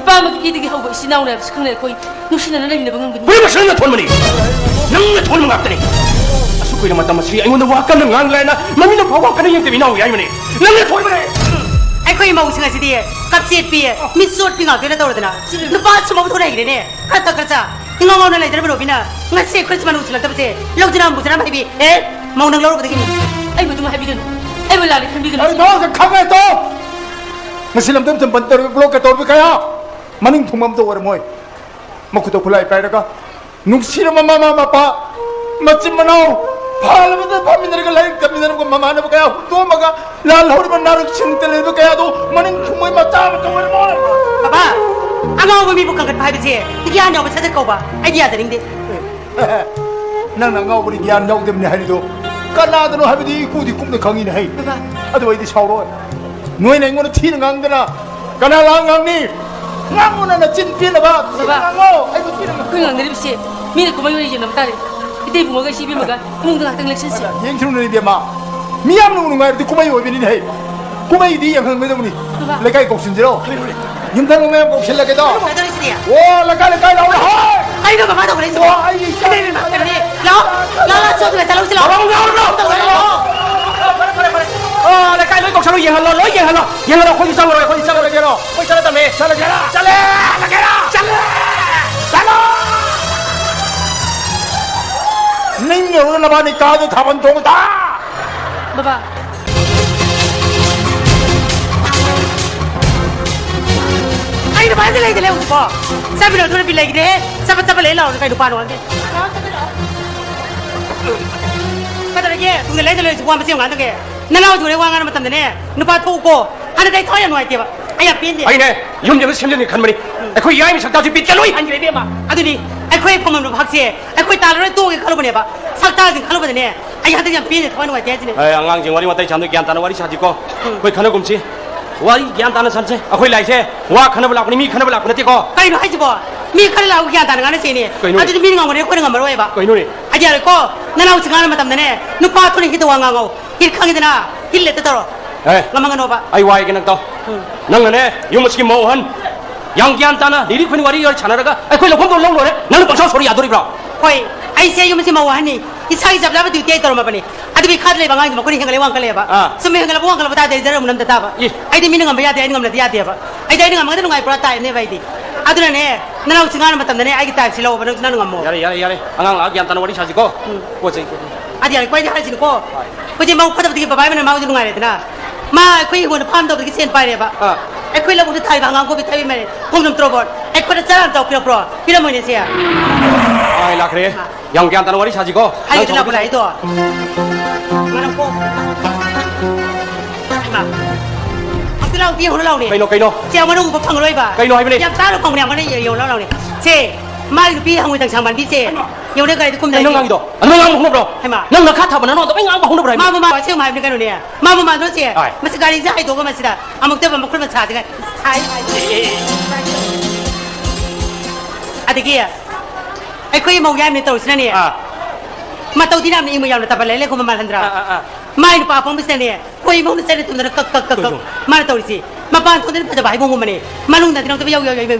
ꯅꯨꯄꯥ ꯑꯃꯒꯤ ꯏꯗꯒꯤ ꯍꯧꯕ ꯏꯆꯤꯟ ꯏꯅꯥꯎꯅꯦ ꯍꯥꯏꯕꯁꯤ ꯈꯪꯅ ꯑꯩꯈꯣꯏ ꯅꯨꯡꯁꯤꯅꯅ ꯂꯩꯃꯤꯟꯅꯕ ꯉꯝꯒꯅꯤ꯫ ꯄꯨꯝꯅꯃꯛꯁꯨ ꯅꯪꯅ ꯊꯣꯟꯕꯅꯤ꯫ ꯅꯪꯅ ꯊꯣꯟꯕ ꯉꯥꯛꯇꯅꯤ꯫ ꯑꯁꯨꯛ ꯀꯨꯏꯅ ꯃꯇꯝ ꯑꯁꯤ ꯑꯩꯉꯣꯟꯗ ꯋꯥ ꯀꯟꯅ ꯉꯥꯡꯂꯦꯅ ꯃꯃꯤꯠꯅ ꯐꯥꯎ ꯋꯥ ꯀꯟꯅ ꯌꯦꯡꯗꯕꯤ ꯏꯅꯥꯎ ꯌꯥꯏꯃꯅꯤ꯫ ꯅꯪꯅ ꯊꯣꯟꯕꯅꯦ꯫ ꯑꯩꯈꯣꯏ ꯃꯧꯁꯤꯡ ꯑꯁꯤꯗꯤ ꯀꯞꯆꯦꯠꯄꯤ, ꯃꯤꯠ ꯆꯣꯠꯄꯤ ꯉꯥꯛꯇ ꯑꯣꯏꯅ ꯇꯧꯔꯗꯅ ꯅꯨꯄꯥ ꯁꯨꯝꯕ ꯊꯣꯛꯅ ꯍꯩꯈ꯭ꯔꯦꯅꯦ꯫ ꯈꯔ ꯊꯛ ꯈꯔ ꯆꯥ꯫ ꯏꯉꯥꯎ ꯉꯥꯎꯅ ꯂꯩꯗ꯭ꯔꯕ ꯔꯣꯕꯤꯅ ꯉꯁꯤ ꯈ꯭ꯔꯤꯁꯃꯥꯁ ꯅꯨꯡꯁꯤꯜꯂꯛꯇꯕꯁꯦ ꯂꯧꯗꯨꯅ ꯍꯝꯕꯨꯗꯨꯅ ꯍꯩꯕꯤ꯫ ꯑꯦ, ꯃꯧ ꯅꯪ ꯂꯧꯔꯨꯕꯗꯒꯤꯅꯤ꯫ ꯑꯩꯕꯨ ꯑꯗꯨꯝ ꯍꯥꯏꯕꯤꯒꯅꯨ꯫ ꯑꯩꯕꯨ ꯂꯥꯟꯅ ꯈꯟꯕꯤꯒꯅꯨ꯫ ꯑꯩ ꯃꯍꯥꯛꯁꯦ ꯈꯪꯉꯦ ꯇꯣ꯫ ꯉꯁꯤ ꯂꯝꯗꯝ ꯊꯝꯕꯟ ꯇꯧꯔꯤꯕ ꯕ꯭ꯂꯣꯛꯀ ꯇꯧꯔꯤꯕ ꯀꯌꯥ ꯃꯅꯤꯡ ꯊꯨꯡꯕ ꯑꯝꯇ ꯑꯣꯏꯔꯝꯃꯣꯏ꯫ ꯃꯈꯨꯠꯇ ꯈꯨꯠꯂꯥꯏ ꯄꯥꯏꯔꯒ ꯅꯨꯡꯁꯤꯔꯕ ꯃꯃꯥ ꯃꯄꯥ, ꯃꯆꯤꯟ ꯃꯅꯥꯎ, ꯐꯥꯜꯂꯕꯗ ꯐꯥꯃꯤꯟꯅꯔꯒ ꯂꯥꯏꯔꯤꯛ ꯇꯝꯃꯤꯟꯅꯔꯒ ꯃꯃꯥꯟꯅꯕ ꯀꯌꯥ ꯍꯨꯟꯗꯣꯛꯑꯝꯃꯒ ꯂꯥꯜꯍꯧꯔꯤꯕ ꯅꯥꯔꯛꯁꯤꯡꯇ ꯂꯩꯕ ꯀꯌꯥꯗꯣ ꯃꯅꯤꯡ ꯊꯨꯡꯕꯩ ꯃꯆꯥ ꯑꯃꯇ ꯑꯣꯏꯔꯝꯃꯣꯏ꯫ ꯕꯕꯥ, ꯑꯉꯥꯎꯕ ꯃꯤꯕꯨ ꯀꯟꯈꯠꯄ ꯍꯥꯏꯕꯁꯦ ꯒ꯭ꯌꯥꯟ ꯌꯥꯎꯕ ꯁꯠ ꯁꯠ ꯀꯧꯕ꯫ ꯑꯩꯗꯤ ꯌꯥꯖꯅꯤꯡꯗꯦ꯫ ꯅꯪꯅ ꯑꯉꯥꯎꯕꯅꯤ ꯒ꯭ꯌꯥꯟ ꯌꯥꯎꯗꯕꯅꯤ ꯍꯥꯏꯔꯤꯗꯣ ꯀꯅꯥꯗꯅꯣ ꯍꯥꯏꯕꯗꯤ ꯏꯀꯨꯗꯤ ꯀꯨꯞꯅ ꯈꯪꯉꯤꯅꯦ ꯍꯩ꯫ ꯕꯕꯥ꯫ ꯑꯗꯨ ꯑꯩꯗꯤ ꯁꯥꯎꯔꯣꯏ꯫ ꯅꯣꯏꯅ ꯑꯩꯉꯣꯟꯗ ꯊꯤꯅ ꯉꯥꯡꯗꯅ ꯀꯅꯥ ꯂꯥꯛ ꯉꯥꯡꯅꯤ? ꯉꯥꯡꯉꯨꯅ ꯅꯆꯤꯟ ꯄꯦꯟꯅꯕ ꯊꯤꯅ ꯕꯕꯥ, ꯉꯥꯡꯉꯣ꯫ ꯑꯩꯕꯨ ꯊꯤꯅ ꯉꯥꯡꯉꯣ꯫ ꯑꯩꯈꯣꯏ ꯉꯥꯡꯅꯔꯤꯕꯁꯦ ꯃꯤꯅ ꯀꯨꯝꯍꯩ ꯑꯣꯏꯅ ꯌꯦꯡꯅꯕ ꯇꯥꯔꯦ꯫ ꯏꯇꯩ ꯏꯕꯨꯡꯉꯣꯒ ꯏꯆꯦ ꯏꯕꯦꯝꯃꯒ ꯏꯃꯨꯡꯗ ꯉꯥꯛꯇꯪ ꯂꯦꯛꯁꯟꯁꯤ꯫ ꯌꯦꯡꯈꯤꯅꯨ ꯏꯕꯦꯝꯃ, ꯃꯤ ꯌꯥꯝꯅ ꯅꯨꯡꯉꯥꯏꯔꯗꯤ ꯀꯨꯝꯍꯩ ꯑꯣꯏꯕꯅꯤꯅꯦ ꯍꯩ꯫ ꯀꯨꯝꯍꯩꯗꯤ ꯌꯦꯡꯍꯟꯒꯗꯕꯅꯤ꯫ ꯕꯕꯥ꯫ ꯂꯩꯀꯥꯏ ꯀꯧꯁꯤꯟꯁꯤꯔꯣ? ꯌꯨꯝꯊꯪꯅꯕ ꯃꯌꯥꯝ ꯀꯧꯁꯤꯜꯂꯒꯦꯗꯣ꯫ ꯀꯩꯗꯧꯔꯤꯁꯤꯗꯤ? ꯑꯣ, ꯂꯩꯀꯥꯏ, ꯂꯩꯀꯥꯏ ꯂꯥꯎꯔꯣ, ꯍꯣꯏ! ꯀꯩꯅꯣ ꯕꯕꯥ ꯇꯧꯈꯠꯂꯛꯏꯁꯤꯕꯣ? ꯑꯣ, ꯑꯩꯒꯤ ꯏꯆꯥ꯫ ꯏꯕꯦꯝ, ꯏꯕꯦꯝ, ꯏꯕꯦꯝ, ꯂꯥꯛꯑꯣ, ꯂꯥꯛꯑꯣ, ꯂꯥꯛꯑꯣ, ꯆꯠꯂꯨ, ꯆꯠꯂꯨ, ꯆꯠꯂꯨ꯫ ꯕꯕꯥ, ꯂꯥꯛꯑꯣ, ꯂꯥꯛꯑꯣ, ꯂꯥꯛꯑꯣ, ꯂꯥꯛꯑꯣ꯫ ꯐꯔꯦ, ꯐꯔꯦ, ꯐꯔꯦ꯫ ꯑꯣ, ꯂꯩꯀꯥꯏ ꯂꯣꯏ ꯀꯧꯁꯜꯂꯣ, ꯌꯦꯡꯍꯜꯂꯣ, ꯂꯣꯏ ꯌꯦꯡꯍꯜꯂꯣ꯫ ꯌꯦꯡꯍꯜꯂꯣ, ꯑꯩꯈꯣꯏꯗꯤ ꯆꯪꯉꯔꯣꯏ, ꯑꯩꯈꯣꯏꯗꯤ ꯆꯪꯉꯔꯣꯏ꯫ ꯆꯠꯂꯒꯦꯔꯣ? ꯑꯩꯈꯣꯏ ꯆꯠꯂꯗꯝꯃꯦ꯫ ꯆꯠꯂꯒꯦꯔꯥ? ꯆꯠꯂꯦ! ꯆꯠꯂꯦ! ꯆꯠꯂꯣ! ꯅꯪ ꯌꯧꯔꯒ ꯅꯕꯥꯅꯤ ꯀꯥꯗꯣ ꯊꯥꯕꯜ ꯆꯣꯡꯉꯨ ꯇꯥ! ꯕꯕꯥ꯫ ꯑꯩ ꯅꯨꯄꯥꯁꯦ ꯂꯩꯗ ꯂꯩ ꯍꯧꯖꯤꯛꯐꯥꯎ꯫ ꯆꯠꯃꯤꯟꯅꯧ ꯑꯗꯨꯅ ꯕꯤꯠ ꯂꯩꯈꯤꯗꯦꯍꯦ꯫ ꯆꯠꯄ ꯆꯠꯄ ꯂꯩ ꯂꯥꯎꯔꯗꯤ ꯀꯩ ꯅꯨꯄꯥꯅꯣ ꯈꯪꯗꯦ꯫ ꯀꯩꯗꯧꯔꯒꯦ? ꯇꯨꯡꯗ ꯂꯩꯗ ꯂꯩ ꯍꯧꯖꯤꯛ ꯋꯥ ꯃꯆꯦꯠ ꯑꯃ ꯉꯥꯡꯗꯒꯦ꯫ ꯅꯅꯥꯎꯁꯨ ꯍꯣꯔꯦꯟ ꯋꯥ ꯉꯥꯡꯕ ꯃꯇꯝꯗꯅꯦ ꯅꯨꯄꯥ ꯊꯣꯛꯎꯀꯣ꯫ ꯍꯟꯗꯛꯇꯤ ꯑꯩ ꯊꯋꯥꯏ ꯌꯥꯝ ꯅꯨꯡꯉꯥꯏꯇꯦꯕ꯫ ꯑꯩ ꯌꯥꯝ ꯄꯦꯟꯗꯦ꯫ ꯑꯩꯅꯦ ꯌꯨꯝꯁꯦ ꯂꯣꯏ ꯁꯦꯝꯖꯤꯟꯒꯦ ꯈꯟꯕꯅꯤ꯫ ꯑꯩꯈꯣꯏ ꯌꯥꯏꯃ ꯁꯛꯇꯥꯁꯦ ꯕꯤꯠꯀ ꯂꯣꯏ ꯍꯟꯈ꯭ꯔꯦ ꯏꯕꯦꯝꯃ꯫ ꯑꯗꯨꯅꯤ ꯑꯩꯈꯣꯏ ꯐꯝꯐꯝ ꯂꯨꯕꯥꯛꯁꯦ ꯑꯩꯈꯣꯏ ꯇꯥꯜꯂꯔꯣꯏ ꯇꯣꯛꯑꯒꯦ ꯈꯜꯂꯨꯕꯅꯦꯕ꯫ ꯁꯛꯇꯥꯁꯤꯡ ꯈꯜꯂꯨꯕꯗꯅꯦ ꯑꯩ ꯍꯟꯗꯛ ꯌꯥꯝ ꯄꯦꯟꯗꯦ, ꯊꯋꯥꯏ ꯅꯨꯡꯉꯥꯏꯇꯦ ꯍꯥꯏꯁꯤꯅꯦ꯫ ꯑꯦ, ꯑꯉꯥꯡꯁꯤꯡ ꯋꯥꯔꯤ ꯋꯥꯇꯥꯏ ꯁꯥꯟꯅ ꯒ꯭ꯌꯥꯟ ꯇꯥꯅ ꯋꯥꯔꯤ ꯁꯥꯁꯤꯀꯣ꯫ ꯎꯝ꯫ ꯑꯩꯈꯣꯏ ꯈꯟꯅꯒꯨꯝꯁꯤ꯫ ꯋꯥꯔꯤ ꯒ꯭ꯌꯥꯟ ꯇꯥꯅ ꯁꯥꯟꯁꯦ꯫ ꯑꯩꯈꯣꯏ ꯂꯥꯛꯏꯁꯦ ꯋꯥ ꯈꯟꯅꯕ ꯂꯥꯛꯄꯅꯤ, ꯃꯤ ꯈꯟꯅꯕ ꯂꯥꯛꯄ ꯅꯠꯇꯦꯀꯣ꯫ ꯀꯩꯅꯣ ꯍꯥꯏꯁꯤꯕꯣ? ꯃꯤ ꯈꯔ ꯂꯥꯛꯑꯒ ꯒ꯭ꯌꯥꯟ ꯇꯥꯅ ꯉꯥꯡꯅꯁꯦꯅꯦ꯫ ꯀꯩꯅꯣ? ꯑꯗꯨꯗꯤ ꯃꯤꯅ ꯉꯝꯒꯅꯤ, ꯑꯩꯈꯣꯏꯅ ꯉꯝꯃꯔꯣꯏꯕ꯫ ꯀꯩꯅꯣꯅꯦ? ꯑꯗꯨ ꯌꯥꯔꯦꯀꯣ, ꯅꯅꯥꯎꯁꯤ ꯉꯥꯡꯅ ꯃꯇꯝꯗꯅꯦ ꯅꯨꯄꯥ ꯊꯣꯛꯅ ꯍꯤꯠꯇ ꯋꯥ ꯉꯥꯡꯉꯧ꯫ ꯍꯤꯠ ꯈꯪꯉꯤꯗꯅ, ꯍꯤꯠ ꯂꯦꯠꯇ ꯇꯧꯔꯣ꯫ ꯑꯦ, ꯉꯝꯍꯟꯒꯅꯣꯕ꯫ ꯑꯩ ꯋꯥꯏꯒꯦ ꯅꯪ ꯇꯥꯎ꯫ ꯎꯝ꯫ ꯅꯪꯅꯅꯦ ꯌꯨꯝ ꯑꯁꯤꯒꯤ ꯃꯧ ꯑꯍꯟ ꯌꯥꯝ ꯒ꯭ꯌꯥꯟ ꯇꯥꯅ ꯂꯤꯔꯤ ꯈꯨꯟ ꯋꯥꯔꯤ ꯁꯥꯟꯅꯔꯒ ꯑꯩꯈꯣꯏ ꯂꯧꯐꯝꯗꯣ ꯂꯧ ꯂꯣꯏꯔꯦ, ꯅꯪꯅ ꯄꯪꯁꯥꯎ ꯁꯥꯎꯔꯤ ꯌꯥꯗꯣꯔꯤꯕ꯭ꯔꯣ? ꯍꯣꯏ, ꯑꯩꯁꯦ ꯌꯨꯝ ꯑꯁꯤ ꯃꯧ ꯑꯍꯟꯅꯤ, ꯏꯁꯥꯒꯤ ꯆꯞ ꯆꯥꯕ duty ꯑꯩ ꯇꯧꯔꯝꯃꯕꯅꯤ꯫ ꯑꯗꯨ ꯃꯈꯥꯗ ꯂꯩꯕ ꯑꯉꯥꯡꯗꯣ ꯃꯈꯣꯏꯅ ꯍꯦꯟꯒꯠꯂꯦ ꯋꯥꯡꯈꯠꯂꯦꯕ꯫ ꯑꯥ꯫ ꯁꯨꯝ ꯍꯦꯟꯒꯠꯂꯛꯄ ꯋꯥꯡꯈꯠꯂꯛꯄ ꯇꯥꯔꯗꯤ ꯑꯩ ꯖꯔ ꯑꯃꯨꯛ ꯅꯝꯗ ꯇꯥꯕ꯫ ꯏ꯫ ꯑꯩꯗꯤ ꯃꯤꯅ ꯉꯝꯕ ꯌꯥꯗꯦ, ꯑꯩꯅ ꯉꯝꯂꯗꯤ ꯌꯥꯗꯦꯕ꯫ ꯑꯩꯗꯤ ꯑꯩꯅ ꯉꯝꯃꯒꯗꯤ ꯅꯨꯡꯉꯥꯏ, ꯄꯨꯔꯥ ꯇꯥꯏꯞꯅꯦꯕ ꯑꯩꯗꯤ꯫ ꯑꯗꯨꯅꯅꯦ, ꯅꯅꯥꯎ ꯆꯤꯡꯉꯥꯅ ꯃꯇꯝꯗꯅꯦ ꯑꯩꯒꯤ ꯇꯥꯏꯞꯁꯤ ꯂꯧꯑꯣꯕ, ꯅꯪꯁꯨ ꯅꯪ ꯉꯝꯃꯣ꯫ ꯌꯥꯔꯦ, ꯌꯥꯔꯦ, ꯌꯥꯔꯦ꯫ ꯑꯉꯥꯡ ꯂꯥꯛꯑ ꯒ꯭ꯌꯥꯟ ꯇꯥꯅ ꯋꯥꯔꯤ ꯁꯥꯁꯤꯀꯣ꯫ ꯎꯝ꯫ ꯄꯣꯠ ꯆꯩ꯫ ꯑꯗꯤ ꯌꯥꯔꯦ, ꯀꯣꯏꯗꯤ ꯍꯥꯏꯔꯤꯁꯤꯅꯤꯀꯣ꯫ ꯍꯣꯏ꯫ ꯍꯧꯖꯤꯛ ꯃꯧ ꯐꯠꯇꯕꯗꯒꯤ ꯕꯕꯥ ꯏꯃꯥꯅ ꯃꯥ ꯍꯧꯖꯤꯛ ꯅꯨꯡꯉꯥꯏꯔꯦꯗꯅ꯫ ꯃꯥ ꯑꯩꯈꯣꯏ ꯍꯤꯡꯒꯣꯜꯗ ꯐꯥꯝ ꯇꯧꯕꯗꯒꯤ ꯁꯦꯟ ꯄꯥꯏꯔꯦꯕ꯫ ꯑꯥ꯫ ꯑꯩꯈꯣꯏ ꯂꯧꯕꯨꯛꯇ ꯊꯥꯔꯤꯕ ꯍꯪꯒꯥꯝ, ꯀꯣꯕꯤ, ꯊꯕꯤ, ꯃꯥꯏꯔꯦꯟ, ꯈꯣꯡꯗ꯭ꯔꯨꯝ, ꯇꯣꯔꯣꯕꯣꯠ, ꯑꯩꯈꯣꯏꯗ ꯆꯔꯥ ꯑꯃ ꯆꯥꯎ ꯄꯤꯔꯛꯄ꯭ꯔꯣ? ꯄꯤꯔꯝꯃꯣꯏꯅꯦ, ꯁꯦ꯫ ꯑꯥ, ꯂꯥꯛꯈ꯭ꯔꯦ꯫ ꯌꯥꯝ ꯒ꯭ꯌꯥꯟ ꯇꯥꯅ ꯋꯥꯔꯤ ꯁꯥꯁꯤꯀꯣ꯫ ꯍꯥꯏꯒꯦ ꯅꯪ ꯂꯥꯛꯄ ꯁꯥꯎꯕ ꯂꯥꯛꯏꯗꯣ꯫ ꯉꯥꯏꯔꯝꯀꯣ꯫ ꯍꯩꯃꯥ꯫ ꯑꯝꯇ ꯂꯥꯎ, ꯄꯤ ꯌꯦꯡꯉꯨ ꯂꯥꯎꯅꯦ꯫ ꯀꯩꯅꯣ, ꯀꯩꯅꯣ? ꯁꯦ, ꯑꯃꯅ ꯎꯕ ꯐꯪꯉꯔꯣꯏꯕ꯫ ꯀꯩꯅꯣ ꯍꯥꯏꯕꯅꯦ? ꯌꯥꯝ ꯇꯥꯡꯅ ꯐꯪꯕꯅꯦ, ꯑꯃꯅ ꯌꯦꯡꯉꯨ ꯂꯥꯎ ꯂꯥꯎꯅꯦ꯫ ꯁꯦ, ꯃꯥꯒꯤ ꯅꯨꯄꯤ ꯍꯪꯉꯣꯏ ꯇꯪꯁꯥꯡ ꯃꯥꯟꯕꯤꯁꯦ꯫ ꯍꯩꯃꯥ꯫ ꯌꯦꯡꯉꯨꯅꯦ, ꯒꯥꯔꯤꯗ ꯀꯨꯝꯗ ꯀꯩꯅꯣ ꯅꯪ ꯂꯩ꯫ ꯉꯥꯡꯉꯤꯗꯣ? ꯑꯗꯨꯃꯥꯏꯅ ꯉꯥꯡꯕ ꯍꯧꯅꯕ꯭ꯔꯣ? ꯍꯩꯃꯥ꯫ ꯅꯪ ꯅꯈꯥ ꯊꯥꯕ ꯅꯅꯥꯎꯗꯣ ꯑꯗꯨꯃꯥꯏꯅ ꯉꯥꯡꯕ ꯍꯧꯅꯕ꯭ꯔꯣ ꯍꯥꯏꯕ? ꯃꯥ ꯃꯃꯥ ꯑꯁꯦꯡꯕ ꯍꯥꯏꯕꯅꯤ ꯀꯩꯅꯣꯅꯦ꯫ ꯃꯥ ꯃꯃꯥꯗꯣ ꯁꯦ꯫ ꯍꯣꯏ꯫ ꯃꯁꯤ ꯒꯥꯔꯤꯁꯦ ꯍꯥꯏꯗꯣꯛꯑꯒ ꯃꯁꯤꯗ ꯑꯃꯨꯛꯇ ꯃꯈꯨꯠ ꯃꯁꯥꯁꯤꯒ ꯁꯥꯏ꯫ ꯑꯦ, ꯑꯦ, ꯑꯦ꯫ ꯑꯗꯒꯤ ꯑꯩꯈꯣꯏ ꯃꯧ ꯌꯥꯏꯃꯅ ꯇꯧꯔꯤꯁꯤꯅꯅꯦ꯫ ꯑꯥ꯫ ꯃꯇꯧꯗꯤ ꯌꯥꯝꯅ ꯏꯃꯣꯏ ꯌꯥꯝꯅ ꯇꯞꯄ ꯂꯩ, ꯂꯩꯈꯣꯝ ꯃꯥꯜꯍꯟꯗ꯭ꯔꯥ? ꯑꯥ, ꯑꯥ, ꯑꯥ꯫ ꯃꯥꯏ ꯅꯨꯄꯥ ꯑꯄꯪꯕꯁꯤꯅꯅꯦ, ꯑꯩꯈꯣꯏ ꯏꯃꯧꯅ ꯆꯠꯂꯦ ꯇꯨꯝꯗꯅ ꯀꯛ, ꯀꯛ, ꯀꯛ, ꯀꯛ꯫ ꯀꯩꯅꯣ? ꯃꯥꯅ ꯇꯧꯔꯤꯁꯤ, ꯃꯄꯥꯟ ꯊꯣꯛꯇꯅ ꯐꯖꯕ ꯍꯥꯏꯕꯣꯡꯒꯨꯝꯕꯅꯦ, ꯃꯅꯨꯡꯗ ꯇꯤꯜꯍꯧ ꯇꯕ ꯌꯥꯎ, ꯌꯥꯎ, ꯌꯥꯎ, ꯌꯥꯎ꯫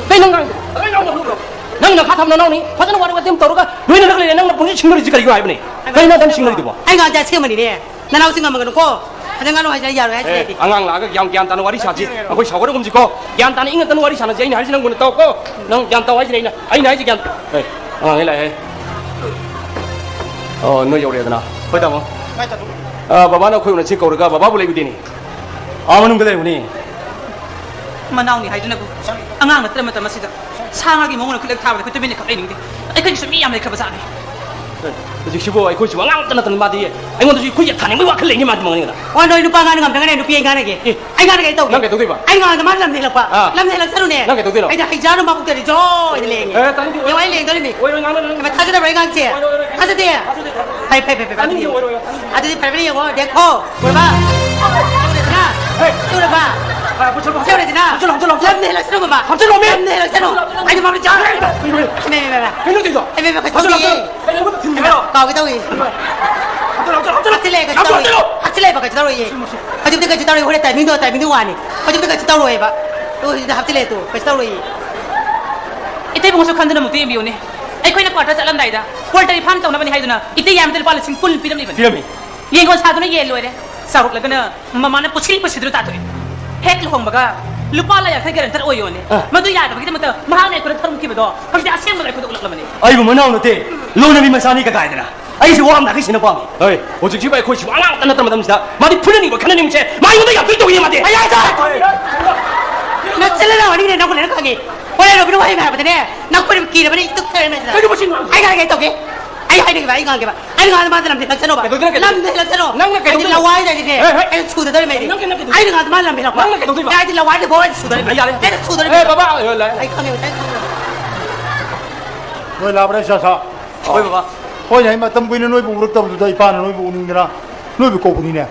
ꯀꯩ ꯅꯪ ꯉꯥꯡꯉꯤꯗꯣ? ꯀꯩ ꯅꯪ ꯉꯥꯡꯕ ꯍꯧꯅꯕ꯭ꯔꯣ? ꯅꯪ ꯅꯈꯥ ꯊꯝꯅ ꯅꯥꯎꯅꯤ, ꯐꯖꯅ ꯋꯥꯔꯤ ꯋꯥꯇꯦꯝ ꯇꯧꯔꯒ ꯂꯣꯏꯅꯔꯒ ꯂꯩꯔꯦ, ꯅꯪꯅ ꯄꯨꯟꯁꯤ ꯁꯤꯡꯅꯔꯤꯁꯤ ꯀꯔꯤꯒꯤꯅꯣ ꯍꯥꯏꯕꯅꯦ? ꯀꯩꯅꯣ ꯅꯪ ꯁꯤꯡꯅꯔꯤꯗꯨꯕꯣ? ꯑꯩ ꯉꯥꯡꯗꯤ ꯑꯁꯦꯡꯕꯅꯤꯅꯦ꯫ ꯅꯅꯥꯎꯁꯤ ꯉꯝꯃꯒꯅꯨꯀꯣ꯫ ꯐꯖꯅ ꯉꯥꯡꯅꯧ ꯍꯥꯏꯁꯤꯅ ꯌꯥꯔꯣꯏ ꯍꯥꯏꯁꯤꯅꯦ ꯑꯦ, ꯑꯩꯗꯤ꯫ ꯑꯉꯥꯡ ꯂꯥꯛꯑꯒ ꯒ꯭ꯌꯥꯟ ꯒ꯭ꯌꯥꯟ ꯇꯥꯅ ꯋꯥꯔꯤ ꯁꯥꯁꯤ꯫ ꯑꯩꯈꯣꯏ ꯁꯥꯎꯒꯗꯒꯨꯝꯁꯤꯀꯣ꯫ ꯒ꯭ꯌꯥꯟ ꯇꯥꯅ ꯏꯪꯅ ꯇꯞꯅ ꯋꯥꯔꯤ ꯁꯥꯟꯅꯁꯤ꯫ ꯑꯩꯅ ꯍꯥꯏꯔꯤꯁꯤ ꯅꯪ ꯃꯨꯟꯅ ꯇꯥꯎꯀꯣ꯫ ꯅꯪ ꯒ꯭ꯌꯥꯟ ꯇꯥꯎ ꯍꯥꯏꯁꯤꯅꯦ ꯑꯩꯅ꯫ ꯑꯩꯅ ꯍꯥꯏꯁꯤ ꯒ꯭ꯌꯥꯟ꯫ ꯑꯦ, ꯑꯉꯥꯡꯈꯩ ꯂꯥꯛꯑꯦ꯫ ꯑꯣ, ꯅꯣꯏ ꯌꯧꯔꯛꯑꯦꯗꯅ꯫ ꯍꯣꯏ, ꯇꯥꯃꯣ꯫ ꯑ, ꯕꯕꯥꯅ ꯑꯩꯈꯣꯏ ꯎꯅꯁꯤ ꯀꯧꯔꯒ ꯕꯕꯥꯕꯨ ꯂꯩꯕꯤꯗꯦꯅꯦ꯫ ꯑꯥ, ꯃꯅꯨꯡꯗ ꯂꯩꯕꯅꯤ꯫ ꯃꯅꯥꯎꯅꯤ ꯍꯥꯏꯗꯨꯅꯕꯨ ꯑꯉꯥꯡ ꯅꯠꯇ꯭ꯔ ꯃꯇꯝ ꯑꯁꯤꯗ ꯁꯥ ꯉꯥꯒꯤ ꯃꯑꯣꯡꯗ ꯈꯨꯠꯂꯦꯛ ꯊꯥꯕꯗ ꯑꯩꯈꯣꯏ ꯇꯨꯃꯤꯟꯅ ꯈꯛ ꯂꯩꯅꯤꯡꯗꯦ꯫ ꯑꯩꯈꯣꯏꯒꯤꯁꯨ ꯃꯤ ꯌꯥꯝ ꯂꯩꯈ꯭ꯔꯕ ꯖꯥꯠꯅꯤ꯫ ꯑꯦ, ꯍꯧꯖꯤꯛꯁꯤꯕꯨ ꯑꯩꯈꯣꯏꯁꯨ ꯑꯉꯥꯡꯇ ꯅꯠꯇꯅ ꯃꯥꯗꯤ ꯑꯩꯉꯣꯟꯗꯁꯨ ꯑꯩꯈꯣꯏ ꯌꯦꯠ ꯊꯥꯅꯤꯡꯕꯒꯤ ꯋꯥꯈꯜ ꯂꯩꯅꯤ ꯃꯥꯗꯤ ꯃꯉꯣꯟꯗ꯫ ꯑꯣ, ꯅꯣꯏ ꯅꯨꯄꯥ ꯉꯥꯡꯅ ꯉꯝꯗ꯭ꯔꯒꯅ ꯅꯨꯄꯤ ꯑꯩ ꯉꯥꯡꯅꯒꯦ꯫ ꯑꯦ꯫ ꯑꯩ ꯉꯥꯡꯅꯒꯦ ꯑꯩ ꯇꯧꯒꯦ꯫ ꯅꯪ ꯀꯩꯗꯧꯗꯣꯏꯕ? ꯑꯩ ꯉꯥꯡꯗ ꯃꯥꯅ ꯂꯝ ꯍꯦꯜꯂꯛꯄ꯫ ꯑꯥ꯫ ꯂꯝ ꯍꯦꯜꯂꯛꯁꯅꯨꯅꯦ꯫ ꯅꯪ ꯀꯩꯗꯧꯗꯣꯏꯅꯣ? ꯑꯩꯗꯤ ꯍꯩꯖꯥꯔ ꯃꯥꯕꯨꯛꯇꯗꯤ ꯖꯣꯏꯅ ꯂꯦꯡꯉꯦ꯫ ꯑꯦ, ꯇꯥꯅꯤꯡꯗꯦ, ꯌꯦꯡꯉꯣ, ꯑꯩ ꯂꯦꯡꯗꯣꯔꯤꯅꯤ꯫ ꯑꯣꯏꯔꯣꯏ, ꯉꯥꯡꯅꯔꯣꯏ, ꯉꯥꯡꯅꯔꯣꯏ꯫ ꯍꯩꯃꯥ, ꯊꯥꯖꯗꯕ꯭ꯔꯥ ꯑꯩ ꯉꯥꯡꯁꯦ? ꯑꯣꯏꯔꯣꯏ, ꯑꯣꯏꯔꯣꯏ꯫ ꯊꯥꯖꯗꯦ? ꯐꯩ, ꯐꯩ, ꯐꯩ, ꯐꯩ, ꯇꯥꯅꯤꯡꯗꯦ, ꯑꯗꯨꯗꯤ꯫ ꯑꯣꯏꯔꯣꯏ, ꯑꯣꯏꯔꯣꯏ, ꯇꯥꯅꯤꯡꯗꯦ꯫ ꯑꯗꯨꯗꯤ ꯐꯔꯦ, ꯐꯔꯦ, ꯌꯦꯡꯉꯣ, ꯗꯦꯈꯣ꯫ ꯎꯔꯕ? ꯍꯦ꯫ ꯎꯔꯕ? ꯍꯥ, ꯍꯥꯞꯆꯜꯂꯣ, ꯍꯥꯞꯆꯜꯂꯣ꯫ ꯎꯔꯦꯗꯅ? ꯍꯥꯞꯆꯜꯂꯣ, ꯍꯥꯞꯆꯜꯂꯣ, ꯍꯥꯞꯆꯜꯂꯣ꯫ ꯂꯝꯅ ꯍꯦꯜꯂꯛꯁꯅꯨ, ꯃꯃꯥ꯫ ꯍꯥꯞꯆꯜꯂꯣ, ꯃꯤ꯫ ꯂꯝꯅ ꯍꯦꯜꯂꯛꯁꯅꯨ꯫ ꯑꯩꯗꯤ ꯃꯃꯥ ꯆꯥꯔꯣꯏ꯫ ꯀꯩꯅꯣ, ꯀꯩꯅꯣ? ꯏꯃꯥ, ꯏꯃꯥ, ꯏꯃꯥ꯫ ꯀꯩꯅꯣ ꯇꯧꯔꯤꯗꯣ? ꯏꯃꯥ, ꯏꯃꯥ, ꯏꯃꯥ, ꯍꯥꯞꯆꯜꯂꯣ, ꯀꯩꯁꯨ ꯇꯧꯗꯤꯌꯦ꯫ ꯍꯥꯞꯆꯜꯂꯣ꯫ ꯀꯩꯅꯣ, ꯀꯩꯅꯣ? ꯊꯤꯟꯕꯤꯔꯣ꯫ ꯀꯥꯎꯒꯦ ꯇꯧꯏ꯫ ꯍꯥꯞꯆꯜꯂꯣ, ꯍꯥꯞꯆꯜꯂꯣ, ꯍꯥꯞꯆꯜꯂꯣ, ꯍꯥꯞꯆꯜꯂꯣ꯫ ꯍꯥꯞꯆꯜꯂꯦ, ꯀꯩꯁꯨ ꯍꯥꯞꯆꯜꯂꯣ, ꯇꯧꯔꯣꯏ꯫ ꯍꯥꯞꯆꯜꯂꯣ꯫ ꯍꯧꯖꯤꯛꯇꯤ ꯀꯩꯁꯨ ꯇꯧꯔꯣꯏ, ꯍꯣꯔꯦꯟ ꯇꯥꯏꯃꯤꯡꯗꯣ, ꯇꯥꯏꯃꯤꯡꯗꯣ ꯋꯥꯅꯤ꯫ ꯍꯧꯖꯤꯛꯇꯤ ꯀꯩꯁꯨ ꯇꯧꯔꯣꯏꯕ꯫ ꯇꯨ, ꯁꯤꯗ ꯍꯥꯞꯆꯤꯜꯂꯦ ꯇꯨ, ꯀꯩꯁꯨ ꯇꯧꯔꯣꯏꯌꯦ꯫ ꯏꯇꯩꯕꯨꯡꯁꯨ ꯈꯟꯗꯨꯅ ꯑꯃꯨꯛꯇ ꯌꯦꯡꯕꯤꯌꯨꯅꯦ꯫ ꯑꯩꯈꯣꯏꯅ quarter ꯆꯠꯂꯝꯗꯥꯏꯗ poultry farm ꯇꯧꯅꯕꯅꯤ ꯍꯥꯏꯗꯨꯅ ꯏꯇꯩ ꯌꯥꯝꯗ ꯂꯨꯄꯥ ꯂꯤꯁꯤꯡ ꯀꯨꯟ ꯄꯤꯔꯝꯂꯤꯕꯅꯤ꯫ ꯄꯤꯔꯝꯃꯤ꯫ ꯌꯦꯡꯒꯣꯜ ꯁꯥꯗꯨꯅ ꯌꯦꯟ ꯂꯣꯏꯔꯦ꯫ ꯆꯥꯎꯔꯛꯂꯒꯅ ꯃꯃꯥꯅ ꯄꯨꯁꯤꯜ ꯄꯨꯁꯤꯗꯨꯅ ꯇꯥꯊꯣꯛꯑꯦ꯫ ꯍꯦꯛ ꯂꯨꯍꯣꯡꯕꯒ ꯂꯨꯄꯥ ꯂꯥꯈ ꯌꯥꯡꯈꯩ guarantor ꯑꯣꯏꯌꯣꯅꯦ꯫ ꯑ꯫ ꯃꯗꯨ ꯌꯥꯗꯕꯒꯤꯗꯃꯛꯇ ꯃꯍꯥꯛꯅ ꯑꯩꯈꯣꯏꯗ ꯊꯔꯝꯈꯤꯕꯗꯣ ꯍꯧꯖꯤꯛꯇꯤ ꯑꯁꯦꯡꯕꯗ ꯑꯩꯈꯣꯏꯗ ꯎꯠꯂꯛꯂꯕꯅꯤ꯫ ꯑꯩꯕꯨ ꯃꯅꯥꯎ ꯅꯠꯇꯦ, ꯂꯣꯟꯅꯕꯤ ꯃꯆꯥꯅꯤ ꯀꯀꯥꯏꯗꯅ꯫ ꯑꯩꯁꯦ ꯋꯥ ꯑꯃ ꯅꯥꯈꯩ ꯁꯤꯟꯅ ꯄꯥꯝꯃꯤ꯫ ꯍꯣꯏ, ꯍꯧꯖꯤꯛꯁꯤꯕꯨ ꯑꯩꯈꯣꯏꯁꯤꯕꯨ ꯑꯉꯥꯡꯇ ꯅꯠꯇ꯭ꯔ ꯃꯇꯝꯁꯤꯗ ꯃꯥꯗꯤ ꯐꯨꯅꯅꯤꯡꯕ ꯈꯠꯅꯅꯤꯡꯕꯁꯦ ꯃꯥ ꯑꯩꯉꯣꯟꯗ ꯌꯥꯝ ꯇꯣꯏ ꯇꯧꯏꯅꯦ ꯃꯥꯗꯤ꯫ ꯑꯩ ꯍꯥꯏꯗꯣ! ꯅꯆꯤꯜ ꯅꯅꯥꯎ ꯑꯅꯤꯅꯦ ꯅꯪꯕꯨ ꯂꯣꯏꯅ ꯈꯪꯉꯤ꯫ ꯍꯣꯔꯦꯟ ꯔꯣꯕꯤꯟ ꯋꯥꯍꯩ ꯑꯃ ꯍꯥꯏꯕꯗꯅꯦ ꯅꯪ ꯈꯣꯏꯅ ꯀꯤꯔꯕꯅꯤ ꯏꯇꯨꯛ ꯊꯔꯦ ꯃꯁꯤꯗ꯫ ꯀꯩꯅꯣ ꯃꯁꯤ ꯉꯥꯡ- ꯑꯩ ꯉꯥꯡꯒꯦ ꯇꯧꯒꯦ꯫ ꯑꯩ ꯍꯥꯏꯅꯤꯡꯉꯤꯕ ꯑꯩ ꯉꯥꯡꯒꯦꯕ꯫ ꯑꯩ ꯉꯥꯡ ꯃꯥꯗ ꯂꯝꯗꯤ ꯂꯛꯁꯅꯣꯕ꯫ ꯀꯩꯗꯧꯗꯣꯏꯅꯣ, ꯀꯩꯗꯧꯗꯣꯏꯅꯣ? ꯂꯝꯗꯤ ꯂꯛꯁꯅꯣ꯫ ꯅꯪꯅ ꯀꯩꯗꯧꯗꯣꯏꯅꯣ? ꯂꯋꯥꯏꯗꯒꯤꯅꯦ꯫ ꯍꯦ, ꯍꯦ꯫ ꯑꯩꯅ ꯁꯨꯗꯗꯧꯔꯦ ꯃꯩꯗꯤ꯫ ꯅꯪ ꯀꯩꯅꯣ ꯀꯩꯗꯧꯗꯣꯏꯅꯣ? ꯑꯩꯅ ꯉꯥꯡ ꯃꯥ ꯂꯝ ꯍꯦꯜꯂꯛꯄ꯫ ꯅꯪꯅ ꯀꯩꯗꯧꯗꯣꯏꯕ? ꯌꯥꯏꯗꯤ ꯂꯋꯥꯏꯗꯤ ꯕꯣ ꯑꯩꯅ ꯁꯨꯗꯧꯔꯦ꯫ ꯑꯩ ꯌꯥꯔꯦ꯫ ꯑꯩꯅ ꯁꯨꯗꯧꯔꯦ ꯑꯦ, ꯃꯩꯗꯤ꯫ ꯕꯕꯥ, ꯑꯦ, ꯂꯥꯏ꯫ ꯑꯩ ꯈꯪꯉꯦꯕ ꯑꯩ ꯈꯪꯉꯦꯕ꯫ ꯂꯣꯏ ꯂꯥꯛꯑꯕ꯭ꯔꯥ ꯏꯆꯥ ꯁꯥ? ꯍꯣꯏ, ꯕꯕꯥ꯫ ꯍꯣꯏꯅꯦ, ꯑꯩ ꯃꯇꯝ ꯀꯨꯏꯅ ꯅꯣꯏꯕꯨ ꯎꯔꯛꯇꯕꯗꯨꯗ ꯏꯄꯥꯅ ꯅꯣꯏꯕꯨ ꯎꯅꯤꯡꯗꯅ ꯅꯣꯏꯕꯨ ꯀꯧꯕꯅꯤꯅꯦ꯫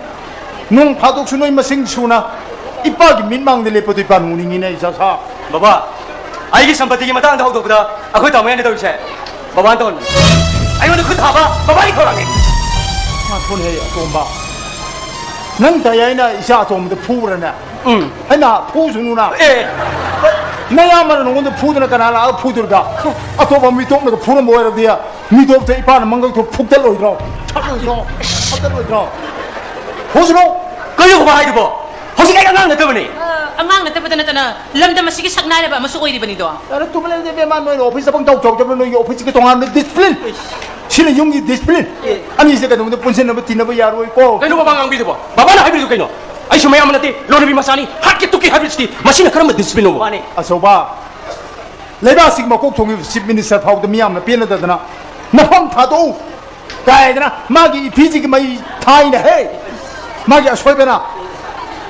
ꯅꯣꯡ ꯐꯥꯗꯣꯛꯁꯨ ꯅꯣꯏ ꯃꯁꯤꯡ ꯁꯨꯅ ꯏꯄꯥꯒꯤ ꯃꯤꯠ ꯃꯥꯡꯗ ꯂꯦꯞꯄꯗꯨ ꯏꯄꯥꯅ ꯎꯅꯤꯡꯉꯤꯅꯦ, ꯏꯆꯥ ꯁꯥ꯫ ꯕꯕꯥ, ꯑꯩꯒꯤ ꯁꯝꯄꯇꯤꯒꯤ ꯃꯇꯥꯡꯗ ꯍꯧꯗꯣꯛꯄꯗ ꯑꯩꯈꯣꯏ ꯇꯥꯃꯣ ꯌꯥꯏꯅ ꯇꯧꯔꯤꯁꯦ ꯕꯕꯥꯅ ꯇꯧꯍꯟꯕꯅꯤ꯫ ꯑꯩꯉꯣꯟꯗ ꯈꯨꯠ ꯊꯥꯕ ꯕꯕꯥꯒꯤ ꯊꯧꯔꯥꯡꯅꯤ꯫ ꯉꯥꯏꯈꯣꯅꯦꯍꯦ, ꯑꯇꯣꯝꯕ꯫ ꯅꯪ ꯇꯥꯌꯥꯏꯅ ꯏꯆꯥ ꯑꯇꯣꯝꯕꯗ ꯐꯨꯕ꯭ꯔꯅꯦ? ꯎꯝ꯫ ꯍꯩꯃꯥ, ꯐꯨꯁꯅꯨꯅ꯫ ꯑꯦ꯫ ꯅꯌꯥꯝꯕꯅ ꯅꯉꯣꯟꯗ ꯐꯨꯗꯅ ꯀꯅꯥ ꯂꯥꯛꯑꯒ ꯐꯨꯗꯣꯔꯤꯕ? ꯑꯇꯣꯞꯄ ꯃꯤꯇꯣꯞꯅꯒ ꯐꯨꯔꯝꯕ ꯑꯣꯏꯔꯕꯗꯤ ꯃꯤꯇꯣꯞꯇ ꯏꯄꯥꯅ ꯃꯪꯒꯜ ꯊꯣꯛ ꯐꯨꯛꯇꯠꯂꯣꯏꯗ꯭ꯔꯣ? ꯐꯨꯛꯇꯠꯂꯣꯏꯗ꯭ꯔꯣ? ꯐꯨꯛꯇꯠꯂꯣꯏꯗ꯭ꯔꯣ? ꯐꯨꯁꯅꯨ! ꯀꯩꯅꯣ ꯕꯕꯥ ꯍꯥꯏꯗꯨꯕꯣ? ꯍꯧꯖꯤꯛ ꯑꯩ ꯑꯉꯥꯡ ꯅꯠꯇꯕꯅꯤ꯫ ꯑ, ꯑꯉꯥꯡ ꯅꯠꯇꯕꯗ ꯅꯠꯇꯅ ꯂꯝꯗꯝ ꯑꯁꯤꯒꯤ ꯁꯛꯅꯥꯏꯔꯕ ꯑꯃꯁꯨ ꯑꯣꯏꯔꯤꯕꯅꯤꯗꯣ꯫ ꯌꯥꯔꯦ, ꯇꯨꯃꯤꯟ ꯂꯩꯌꯨꯗ, ꯏꯕꯦꯝꯃ, ꯅꯣꯏꯅ ꯑꯣꯐꯤꯁ ꯆꯠꯐꯝ ꯇꯧ ꯇꯧꯖꯕ ꯅꯣꯏꯒꯤ ꯑꯣꯐꯤꯁꯀꯤ ꯇꯣꯉꯥꯟꯕ ꯗꯤꯁꯤꯄ꯭ꯂꯤꯟ꯫ ꯁꯤꯅ ꯌꯨꯝꯒꯤ ꯗꯤꯁꯤꯄ꯭ꯂꯤꯟ꯫ ꯑꯦ꯫ ꯑꯅꯤꯁꯦ ꯀꯩꯗꯧꯕꯗ ꯄꯨꯟꯁꯤꯟꯅꯕ ꯇꯤꯟꯅꯕ ꯌꯥꯔꯣꯏꯀꯣ꯫ ꯀꯩꯅꯣ ꯕꯕꯥ ꯉꯥꯡꯕꯤꯗꯨꯕꯣ? ꯕꯕꯥꯅ ꯍꯥꯏꯕꯤꯔꯤꯗꯨ ꯀꯩꯅꯣ? ꯑꯩꯁꯨ ꯃꯌꯥꯝ ꯅꯠꯇꯦ, ꯂꯣꯟꯅꯕꯤ ꯃꯆꯥꯅꯤ, ꯍꯥꯠꯀꯦ ꯇꯨꯞꯀꯦ ꯍꯥꯏꯕꯁꯤꯗꯤ ꯃꯁꯤꯅ ꯀꯔꯝꯕ ꯗꯤꯁꯤꯄ꯭ꯂꯤꯟꯅꯣ? ꯃꯥꯅꯦ꯫ ꯑꯆꯧꯕ, ꯂꯩꯕꯥꯛꯁꯤꯒꯤ ꯃꯀꯣꯛ ꯊꯣꯡꯉꯤꯕ ꯆꯤꯐ ꯃꯤꯅꯤꯁꯇꯔ ꯐꯥꯎꯗ ꯃꯤꯌꯥꯝꯅ ꯄꯦꯟꯅꯗꯗꯅ ꯅꯐꯝ ꯊꯥꯗꯣꯛꯎ ꯀꯥꯏꯗꯅ ꯃꯥꯒꯤ ꯏꯐꯤꯁꯤꯒꯤ ꯃꯩ ꯊꯥꯏꯅ ꯍꯦ꯫ ꯃꯥꯒꯤ ꯑꯁꯣꯏꯕꯅ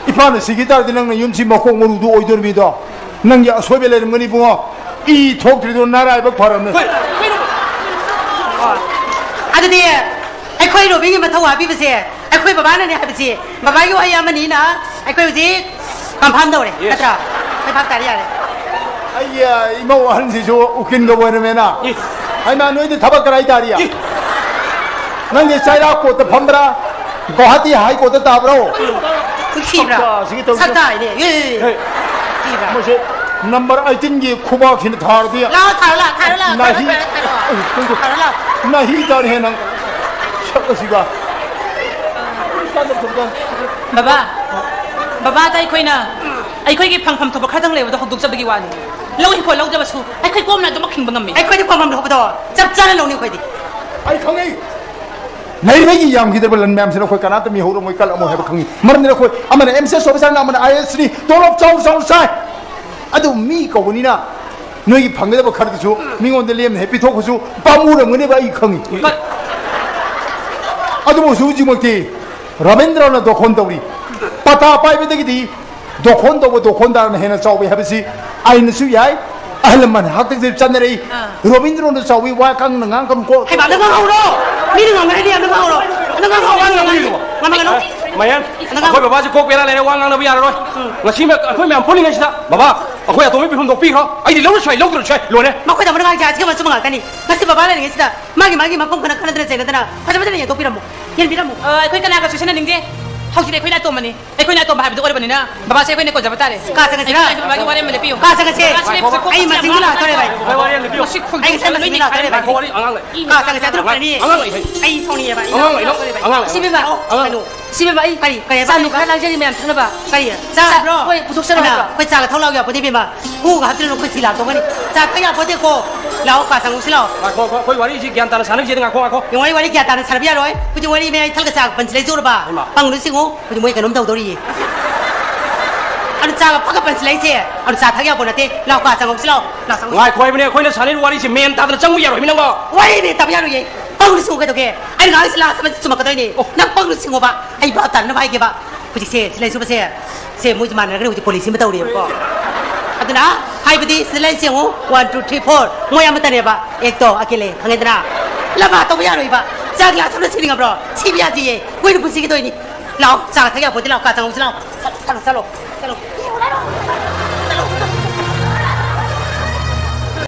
ꯏꯄꯥꯅ ꯁꯤꯈꯤ ꯇꯥꯔꯗꯤ ꯅꯪꯅ ꯌꯨꯝꯁꯤ ꯃꯀꯣꯛ ꯃꯔꯨꯗꯨ ꯑꯣꯏꯗꯣꯔꯤꯕꯗꯣ꯫ ꯅꯪꯒꯤ ꯑꯁꯣꯏꯕ ꯂꯩꯔꯝꯒꯅꯤ ꯏꯕꯨꯡꯉꯣ꯫ ꯏ ꯊꯣꯛꯇ꯭ꯔꯤꯗꯣ ꯅꯔꯥꯏꯕꯛ ꯐꯔꯕꯅꯦ꯫ ꯑꯗꯨꯗꯤ ꯑꯩꯈꯣꯏ ꯔꯣꯕꯤꯟꯒꯤ ꯃꯊꯧ ꯍꯥꯞꯄꯤꯕꯁꯦ ꯑꯩꯈꯣꯏ ꯕꯕꯥꯅꯅꯦ ꯍꯥꯏꯕꯁꯤ ꯕꯕꯥꯒꯤ ꯋꯥꯍꯩ ꯑꯃꯅꯤꯅ ꯑꯩꯈꯣꯏ ꯍꯧꯖꯤꯛ ꯀꯟꯐꯥꯝ ꯇꯧꯔꯦ꯫ ꯌꯦꯁ꯫ ꯅꯠꯇ꯭ꯔꯥ? ꯑꯩꯈꯣꯏ ꯚꯥꯞ ꯇꯥꯔꯦ, ꯌꯥꯔꯦ꯫ ꯑꯩ, ꯑ, ꯏꯃꯧ ꯑꯍꯟꯁꯤꯁꯨ ꯎꯀꯤꯜꯒ ꯑꯣꯏꯔꯝꯃꯦꯅ꯫ ꯏꯁ꯫ ꯍꯩꯃꯥ, ꯅꯣꯏꯗꯤ ꯊꯕꯛ ꯀꯔꯥꯏ ꯇꯥꯔꯤ? ꯏ꯫ ꯅꯪꯗꯤ ꯆꯩꯔꯥꯛ ꯀꯣꯔꯠꯇ ꯐꯝꯕ꯭ꯔꯥ? ꯒꯧꯍꯥꯇꯤ ꯍꯥꯏ ꯀꯣꯔꯠꯇ ꯇꯥꯕ꯭ꯔꯣ? ꯎꯝ꯫ ꯎꯏ ꯊꯤꯕ꯭ꯔꯥ? ꯁꯛꯇꯥꯁꯤꯒ ꯇꯧꯔꯤꯁꯦ꯫ ꯁꯛꯇꯥ ꯍꯥꯏꯅꯦ꯫ E, E, E. ꯍꯦ꯫ ꯃꯁꯦ ꯅꯝꯕꯔ ꯑꯩꯠꯇꯤꯟꯒꯤ ꯈꯨꯕꯥꯛꯁꯤꯅ ꯊꯥꯔꯗꯤ ꯂꯥꯛꯑꯣ, ꯊꯥꯔꯣ, ꯂꯥꯛꯑꯣ, ꯊꯥꯔꯣ, ꯂꯥꯛꯑꯣ, ꯅꯥꯍꯤ, ꯊꯥꯔꯣ, ꯊꯥꯔꯣ, ꯊꯥꯔꯣ, ꯂꯥꯛꯑꯣ꯫ ꯅꯥꯍꯤ ꯇꯥꯔꯦ ꯅꯪ ꯁꯛ ꯑꯁꯤꯒ꯫ ꯕꯕꯥ, ꯕꯕꯥꯗ ꯑꯩꯈꯣꯏꯅ ꯑꯩꯈꯣꯏꯒꯤ ꯐꯪꯐꯝ ꯊꯣꯛꯄ ꯈꯔꯗꯪ ꯂꯩꯕꯗꯣ ꯍꯧꯗꯣꯛꯆꯕꯒꯤ ꯋꯥꯅꯤ꯫ ꯂꯧ ꯏꯪꯈꯣꯜ ꯂꯧꯗꯕꯁꯨ ꯑꯩꯈꯣꯏ ꯀꯣꯝꯅ ꯑꯗꯨꯃꯛ ꯍꯤꯡꯕ ꯉꯝꯃꯤ꯫ ꯑꯩꯈꯣꯏꯗꯤ ꯐꯪꯐꯝ ꯊꯣꯛꯄꯗꯣ ꯆꯞ ꯆꯥꯅ ꯂꯧꯅꯤ ꯑꯩꯈꯣꯏꯗꯤ꯫ ꯑꯩ ꯈꯪꯉꯤ꯫ ꯂꯩꯔꯤꯕꯒꯤ ꯌꯥꯝꯈꯤꯗ꯭ꯔꯕ ꯂꯟ ꯃꯌꯥꯝꯁꯤꯅ ꯑꯩꯈꯣꯏ ꯀꯅꯥꯇ ꯃꯤ ꯍꯧꯔꯝꯃꯣꯏ, ꯀꯜꯂꯝꯃꯣꯏ ꯍꯥꯏꯕ ꯈꯪꯉꯤ꯫ ꯃꯔꯝꯗꯤ ꯑꯩꯈꯣꯏ ꯑꯃꯅ ꯑꯦꯝ ꯁꯤ ꯑꯦꯁ ꯑꯣꯐꯤꯁꯥꯔꯅ, ꯑꯃꯅ ꯑꯥꯏ ꯑꯦ ꯑꯦꯁꯅꯤ, ꯇꯣꯂꯣꯞ ꯆꯥꯎ ꯆꯥꯎ ꯆꯥꯏ꯫ ꯑꯗꯨ ꯃꯤ ꯀꯧꯕꯅꯤꯅ ꯅꯣꯏꯒꯤ ꯐꯪꯒꯗꯕ ꯈꯔꯗꯨꯁꯨ ꯃꯤꯉꯣꯟꯗ ꯂꯦꯝꯅ ꯍꯦꯛ ꯄꯤꯊꯣꯛꯄꯁꯨ ꯄꯥꯝꯃꯨꯔꯝꯒꯅꯦꯕ, ꯑꯩ ꯈꯪꯉꯤ꯫ ꯑꯗꯨꯕꯨ ꯍꯧꯖꯤꯛ ꯍꯧꯖꯤꯛꯃꯛꯇꯤ ꯔꯕꯤꯟꯗ꯭ꯔꯅ ꯗꯣꯈꯣꯟ ꯇꯧꯔꯤ꯫ ꯄꯇꯥ ꯄꯥꯏꯕꯗꯒꯤꯗꯤ ꯗꯣꯈꯣꯟ ꯇꯧꯕ ꯗꯣꯈꯣꯟꯗꯥꯔꯅ ꯍꯦꯟꯅ ꯆꯥꯎꯏ ꯍꯥꯏꯕꯁꯤ ꯑꯩꯅꯁꯨ ꯌꯥꯏ, ꯑꯍꯜ ꯂꯃꯟ ꯍꯥꯛꯇꯛꯇ ꯆꯠꯅꯔꯛꯏ꯫ ꯑꯥ꯫ ꯔꯣꯕꯤꯟꯗ꯭ꯔꯣꯅ ꯆꯥꯎꯏ, ꯋꯥ ꯀꯪꯅ ꯉꯥꯡꯒꯅꯨꯀꯣ꯫ ꯍꯩꯃꯥ, ꯅꯪ ꯉꯥꯡꯍꯧꯔꯣ꯫ ꯃꯤꯅ ꯉꯥꯡꯅꯔꯗꯤ ꯅꯪ ꯉꯥꯡꯍꯧꯔꯣ꯫ ꯅꯪ ꯉꯥꯡꯍꯧꯔꯣ, ꯉꯥꯡꯍꯧꯔꯣ꯫ ꯃꯌꯥꯟ, ꯅꯪ ꯉꯥꯡꯍꯧꯔꯣ꯫ ꯑꯩꯈꯣꯏ ꯕꯕꯥꯁꯦ ꯀꯣꯛ ꯕꯦꯔꯥ ꯂꯩꯔꯦ, ꯋꯥ ꯉꯥꯡꯅꯕ ꯌꯥꯔꯔꯣꯏ꯫ ꯎꯝ꯫ ꯉꯁꯤ ꯃ-, ꯑꯩꯈꯣꯏ ꯃꯌꯥꯝ ꯄꯨꯜꯂꯤꯉꯩꯁꯤꯗ, "ꯕꯕꯥ, ꯑꯩꯈꯣꯏ ꯑꯇꯣꯝꯕꯤ ꯄꯤꯐꯝ ꯅꯣꯛꯄꯤꯈ꯭ꯔꯣ, ꯑꯩꯗꯤ ꯂꯧꯔꯁꯨ ꯌꯥꯏ, ꯂꯧꯗ꯭ꯔꯁꯨ ꯌꯥꯏ, ꯂꯣꯏꯔꯦ"꯫ ꯃꯈꯣꯏꯗ ꯑꯃꯅ ꯉꯥꯡꯁꯦ ꯍꯥꯏꯁꯤꯒ ꯑꯃꯁꯨ ꯉꯥꯛꯇꯅꯤ꯫ ꯉꯁꯤ ꯕꯕꯥ ꯂꯩꯔꯤꯉꯩꯁꯤꯗ ꯃꯥꯒꯤ, ꯃꯥꯒꯤ ꯃꯐꯝ ꯈꯅ ꯈꯅꯗꯅ ꯆꯩꯅꯗꯅ ꯐꯖ ꯐꯖꯅ ꯌꯦꯡꯊꯣꯛꯄꯤꯔꯝꯃꯣ, ꯌꯦꯡꯕꯤꯔꯝꯃꯣ꯫ ꯑ, ꯑꯩꯈꯣꯏ ꯀꯅꯥꯒ ꯆꯨꯁꯟꯅꯅꯤꯡꯗꯦ꯫ ꯍꯧꯖꯤꯛꯇꯤ ꯑꯩꯈꯣꯏꯅ ꯑꯇꯣꯝꯕꯅꯤ꯫ ꯑꯩꯈꯣꯏꯅ ꯑꯇꯣꯝꯕ ꯍꯥꯏꯕꯗꯨ ꯑꯣꯏꯔꯕꯅꯤꯅ ꯕꯕꯥꯁꯦ ꯑꯩꯈꯣꯏꯅ ꯀꯣꯟꯖꯕ ꯇꯥꯔꯦ꯫ ꯀꯥ ꯆꯪꯉꯁꯤꯔꯥ? ꯑꯩꯈꯣꯏ ꯕꯕꯥꯒꯤ ꯋꯥꯔꯦꯝ ꯑꯃ ꯂꯦꯞꯄꯤꯌꯨ꯫ ꯀꯥ ꯆꯪꯉꯁꯦ꯫ ꯕꯕꯥꯁꯦ ꯂꯦꯞꯄꯁꯦ, ꯑꯩ ꯃꯁꯤꯡꯗꯨ ꯂꯥꯛꯇꯣꯔꯦ, ꯚꯥꯏ꯫ ꯃꯁꯤ ꯈꯨꯜ ꯑꯩ ꯉꯁꯥꯏ ꯂꯣꯏꯅ ꯃꯁꯤꯡꯗꯨ ꯂꯥꯛꯇꯣꯔꯦ, ꯚꯥꯏ꯫ ꯈꯥꯏꯔꯦ꯫ ꯀꯥ ꯆꯪꯉꯁꯦ, ꯑꯗꯨ ꯐꯔꯅꯤ꯫ ꯑꯉꯥꯡ ꯂꯩ, ꯍꯩ꯫ ꯑꯩ ꯁꯥꯎꯅꯤꯡꯉꯦꯕ, ꯑꯩ ꯑꯉꯥꯡ ꯂꯩ, ꯂꯥꯛꯇꯣꯔꯦ, ꯚꯥꯏ꯫ ꯑꯉꯥꯡ ꯂꯩ꯫ ꯁꯤꯕꯦꯝꯃ, ꯑꯉꯥꯡ꯫ ꯀꯩꯅꯣ? ꯁꯤꯕꯦꯝꯃ, ꯑꯩ ꯀꯔꯤ, ꯀꯔꯤ ꯍꯥꯏꯕ? ꯆꯥ ꯅꯨꯡ ꯈꯔ ꯂꯥꯡꯖꯒꯦ ꯃꯌꯥꯝ ꯊꯛꯅꯕ꯫ ꯀꯔꯤ? ꯆꯥ? ꯍꯣꯏ, ꯄꯨꯊꯣꯛꯆꯔꯛꯑꯣ꯫ ꯑꯩꯅ, ꯑꯩꯈꯣꯏ ꯆꯥꯒ ꯊꯛ ꯂꯥꯎ ꯌꯥꯄꯣꯠꯇꯦ, ꯏꯕꯦꯝꯃ꯫ ꯍꯨꯒ ꯍꯥꯞꯇꯅ ꯑꯩꯈꯣꯏ ꯁꯤ ꯂꯥꯛꯇꯧꯒꯅꯤ꯫ ꯆꯥ ꯊꯛ ꯌꯥꯄꯣꯠꯇꯦꯀꯣ꯫ ꯂꯥꯛꯑꯣ, ꯀꯥ ꯆꯪꯉꯨꯁꯤ ꯂꯥꯛꯑꯣ꯫ ꯉꯥꯏꯈꯣ, ꯉꯥꯏꯈꯣ, ꯑꯩꯈꯣꯏ ꯋꯥꯔꯤꯁꯤ ꯒ꯭ꯌꯥꯟ ꯇꯥꯅ ꯁꯥꯟꯅꯈꯤꯁꯦ, ꯉꯥꯏꯈꯣ, ꯉꯥꯏꯈꯣ꯫ ꯌꯦꯡꯉꯣ, ꯑꯩ ꯋꯥꯔꯤ ꯒ꯭ꯌꯥꯟ ꯇꯥꯅ ꯁꯥꯟꯅꯕ ꯌꯥꯔꯣꯏ꯫ ꯍꯧꯖꯤꯛ ꯋꯥꯔꯤ ꯃꯌꯥꯏ ꯊꯜꯒ ꯆꯥꯒ ꯄꯟꯁꯤ ꯂꯩꯖꯧꯔꯕ? ꯍꯩꯃꯥ꯫ ꯄꯪꯗꯣꯏ ꯆꯤꯡꯉꯨ꯫ ꯍꯧꯖꯤꯛ ꯃꯣꯏ ꯀꯩꯅꯣꯝ ꯇꯧꯗꯧꯔꯤꯌꯦ꯫ ꯑꯗꯨ ꯆꯥꯒ ꯐꯠꯀ ꯄꯟꯁꯤꯜꯂꯛꯏꯁꯦ꯫ ꯑꯗꯨ ꯆꯥ ꯊꯛ ꯌꯥꯄꯣꯠ ꯅꯠꯇꯦ꯫ ꯂꯥꯎ, ꯀꯥ ꯆꯪꯉꯧꯁꯤ ꯂꯥꯎ꯫ ꯂꯥꯎ, ꯆꯪꯉꯧꯁꯤ꯫ ꯉꯥꯏꯈꯣ ꯍꯥꯏꯕꯅꯦ, ꯑꯩꯈꯣꯏꯅ ꯁꯥꯟꯅꯔꯤꯕ ꯋꯥꯔꯤꯁꯦ ꯃꯦꯟ ꯇꯥꯗꯅ ꯆꯪꯕ ꯌꯥꯔꯣꯏ ꯍꯥꯏꯕ ꯅꯪꯕꯣ꯫ ꯋꯥꯔꯤ ꯃꯦꯟ ꯇꯥꯕ ꯌꯥꯔꯣꯏꯌꯦ꯫ ꯄꯪꯅ ꯆꯤꯡꯉꯨ ꯀꯩꯗꯧꯒꯦ? ꯑꯩꯅ ꯉꯥꯡꯉꯤꯁꯤ ꯂꯥꯁ ꯑꯃꯗꯤ ꯆꯨꯝꯃꯛꯀꯗꯣꯏꯅꯦ꯫ ꯑꯣ꯫ ꯅꯪ ꯄꯪꯅ ꯆꯤꯡꯉꯣꯕ꯫ ꯑꯩ ꯚꯥꯞ ꯇꯥꯅꯅꯕ ꯍꯥꯏꯒꯦꯕ꯫ ꯍꯧꯖꯤꯛꯁꯦ ꯁꯤꯂꯥꯏ ꯁꯨꯕꯁꯦ, ꯁꯦ ꯃꯣꯏꯁꯦ ꯃꯥꯟꯅꯔꯒꯅꯦ ꯍꯧꯖꯤꯛ ꯄꯣꯂꯤꯁꯤ ꯑꯃ ꯇꯧꯔꯤꯕꯀꯣ꯫ ꯑꯗꯨꯅ ꯍꯥꯏꯕꯗꯤ ꯁꯤꯂꯥꯏꯁꯦ ꯌꯦꯡꯉꯨ, ꯋꯥꯟ, ꯇꯨ, ꯊ꯭ꯔꯤ, ꯐꯣꯔ, ꯃꯣꯏ ꯑꯃꯠꯇꯅꯦꯕ꯫ ꯑꯦꯛꯇꯣ ꯑꯀꯦꯂꯦ, ꯈꯪꯉꯦꯗꯅ? ꯂꯝꯕꯥ ꯇꯧꯕ ꯌꯥꯔꯣꯏꯕ꯫ ꯆꯥ ꯒ꯭ꯂꯥꯁ ꯑꯃꯅ ꯁꯤꯅꯤꯡꯉꯕ꯭ꯔꯣ? ꯁꯤꯕ ꯌꯥꯗꯤꯌꯦ꯫ ꯀꯨꯏꯅ ꯄꯨꯟꯁꯤꯒꯤ ꯇꯣꯏꯅꯤ꯫ ꯂꯥꯛꯑꯣ, ꯆꯥ ꯊꯛ ꯌꯥꯄꯣꯠꯇꯦ, ꯂꯥꯛꯑꯣ, ꯀꯥ ꯆꯪꯉꯧꯁꯤ ꯂꯥꯛꯑꯣ꯫ ꯆꯠꯂꯣ, ꯆꯠꯂꯣ, ꯆꯠꯂꯣ, ꯆꯠꯂꯣ꯫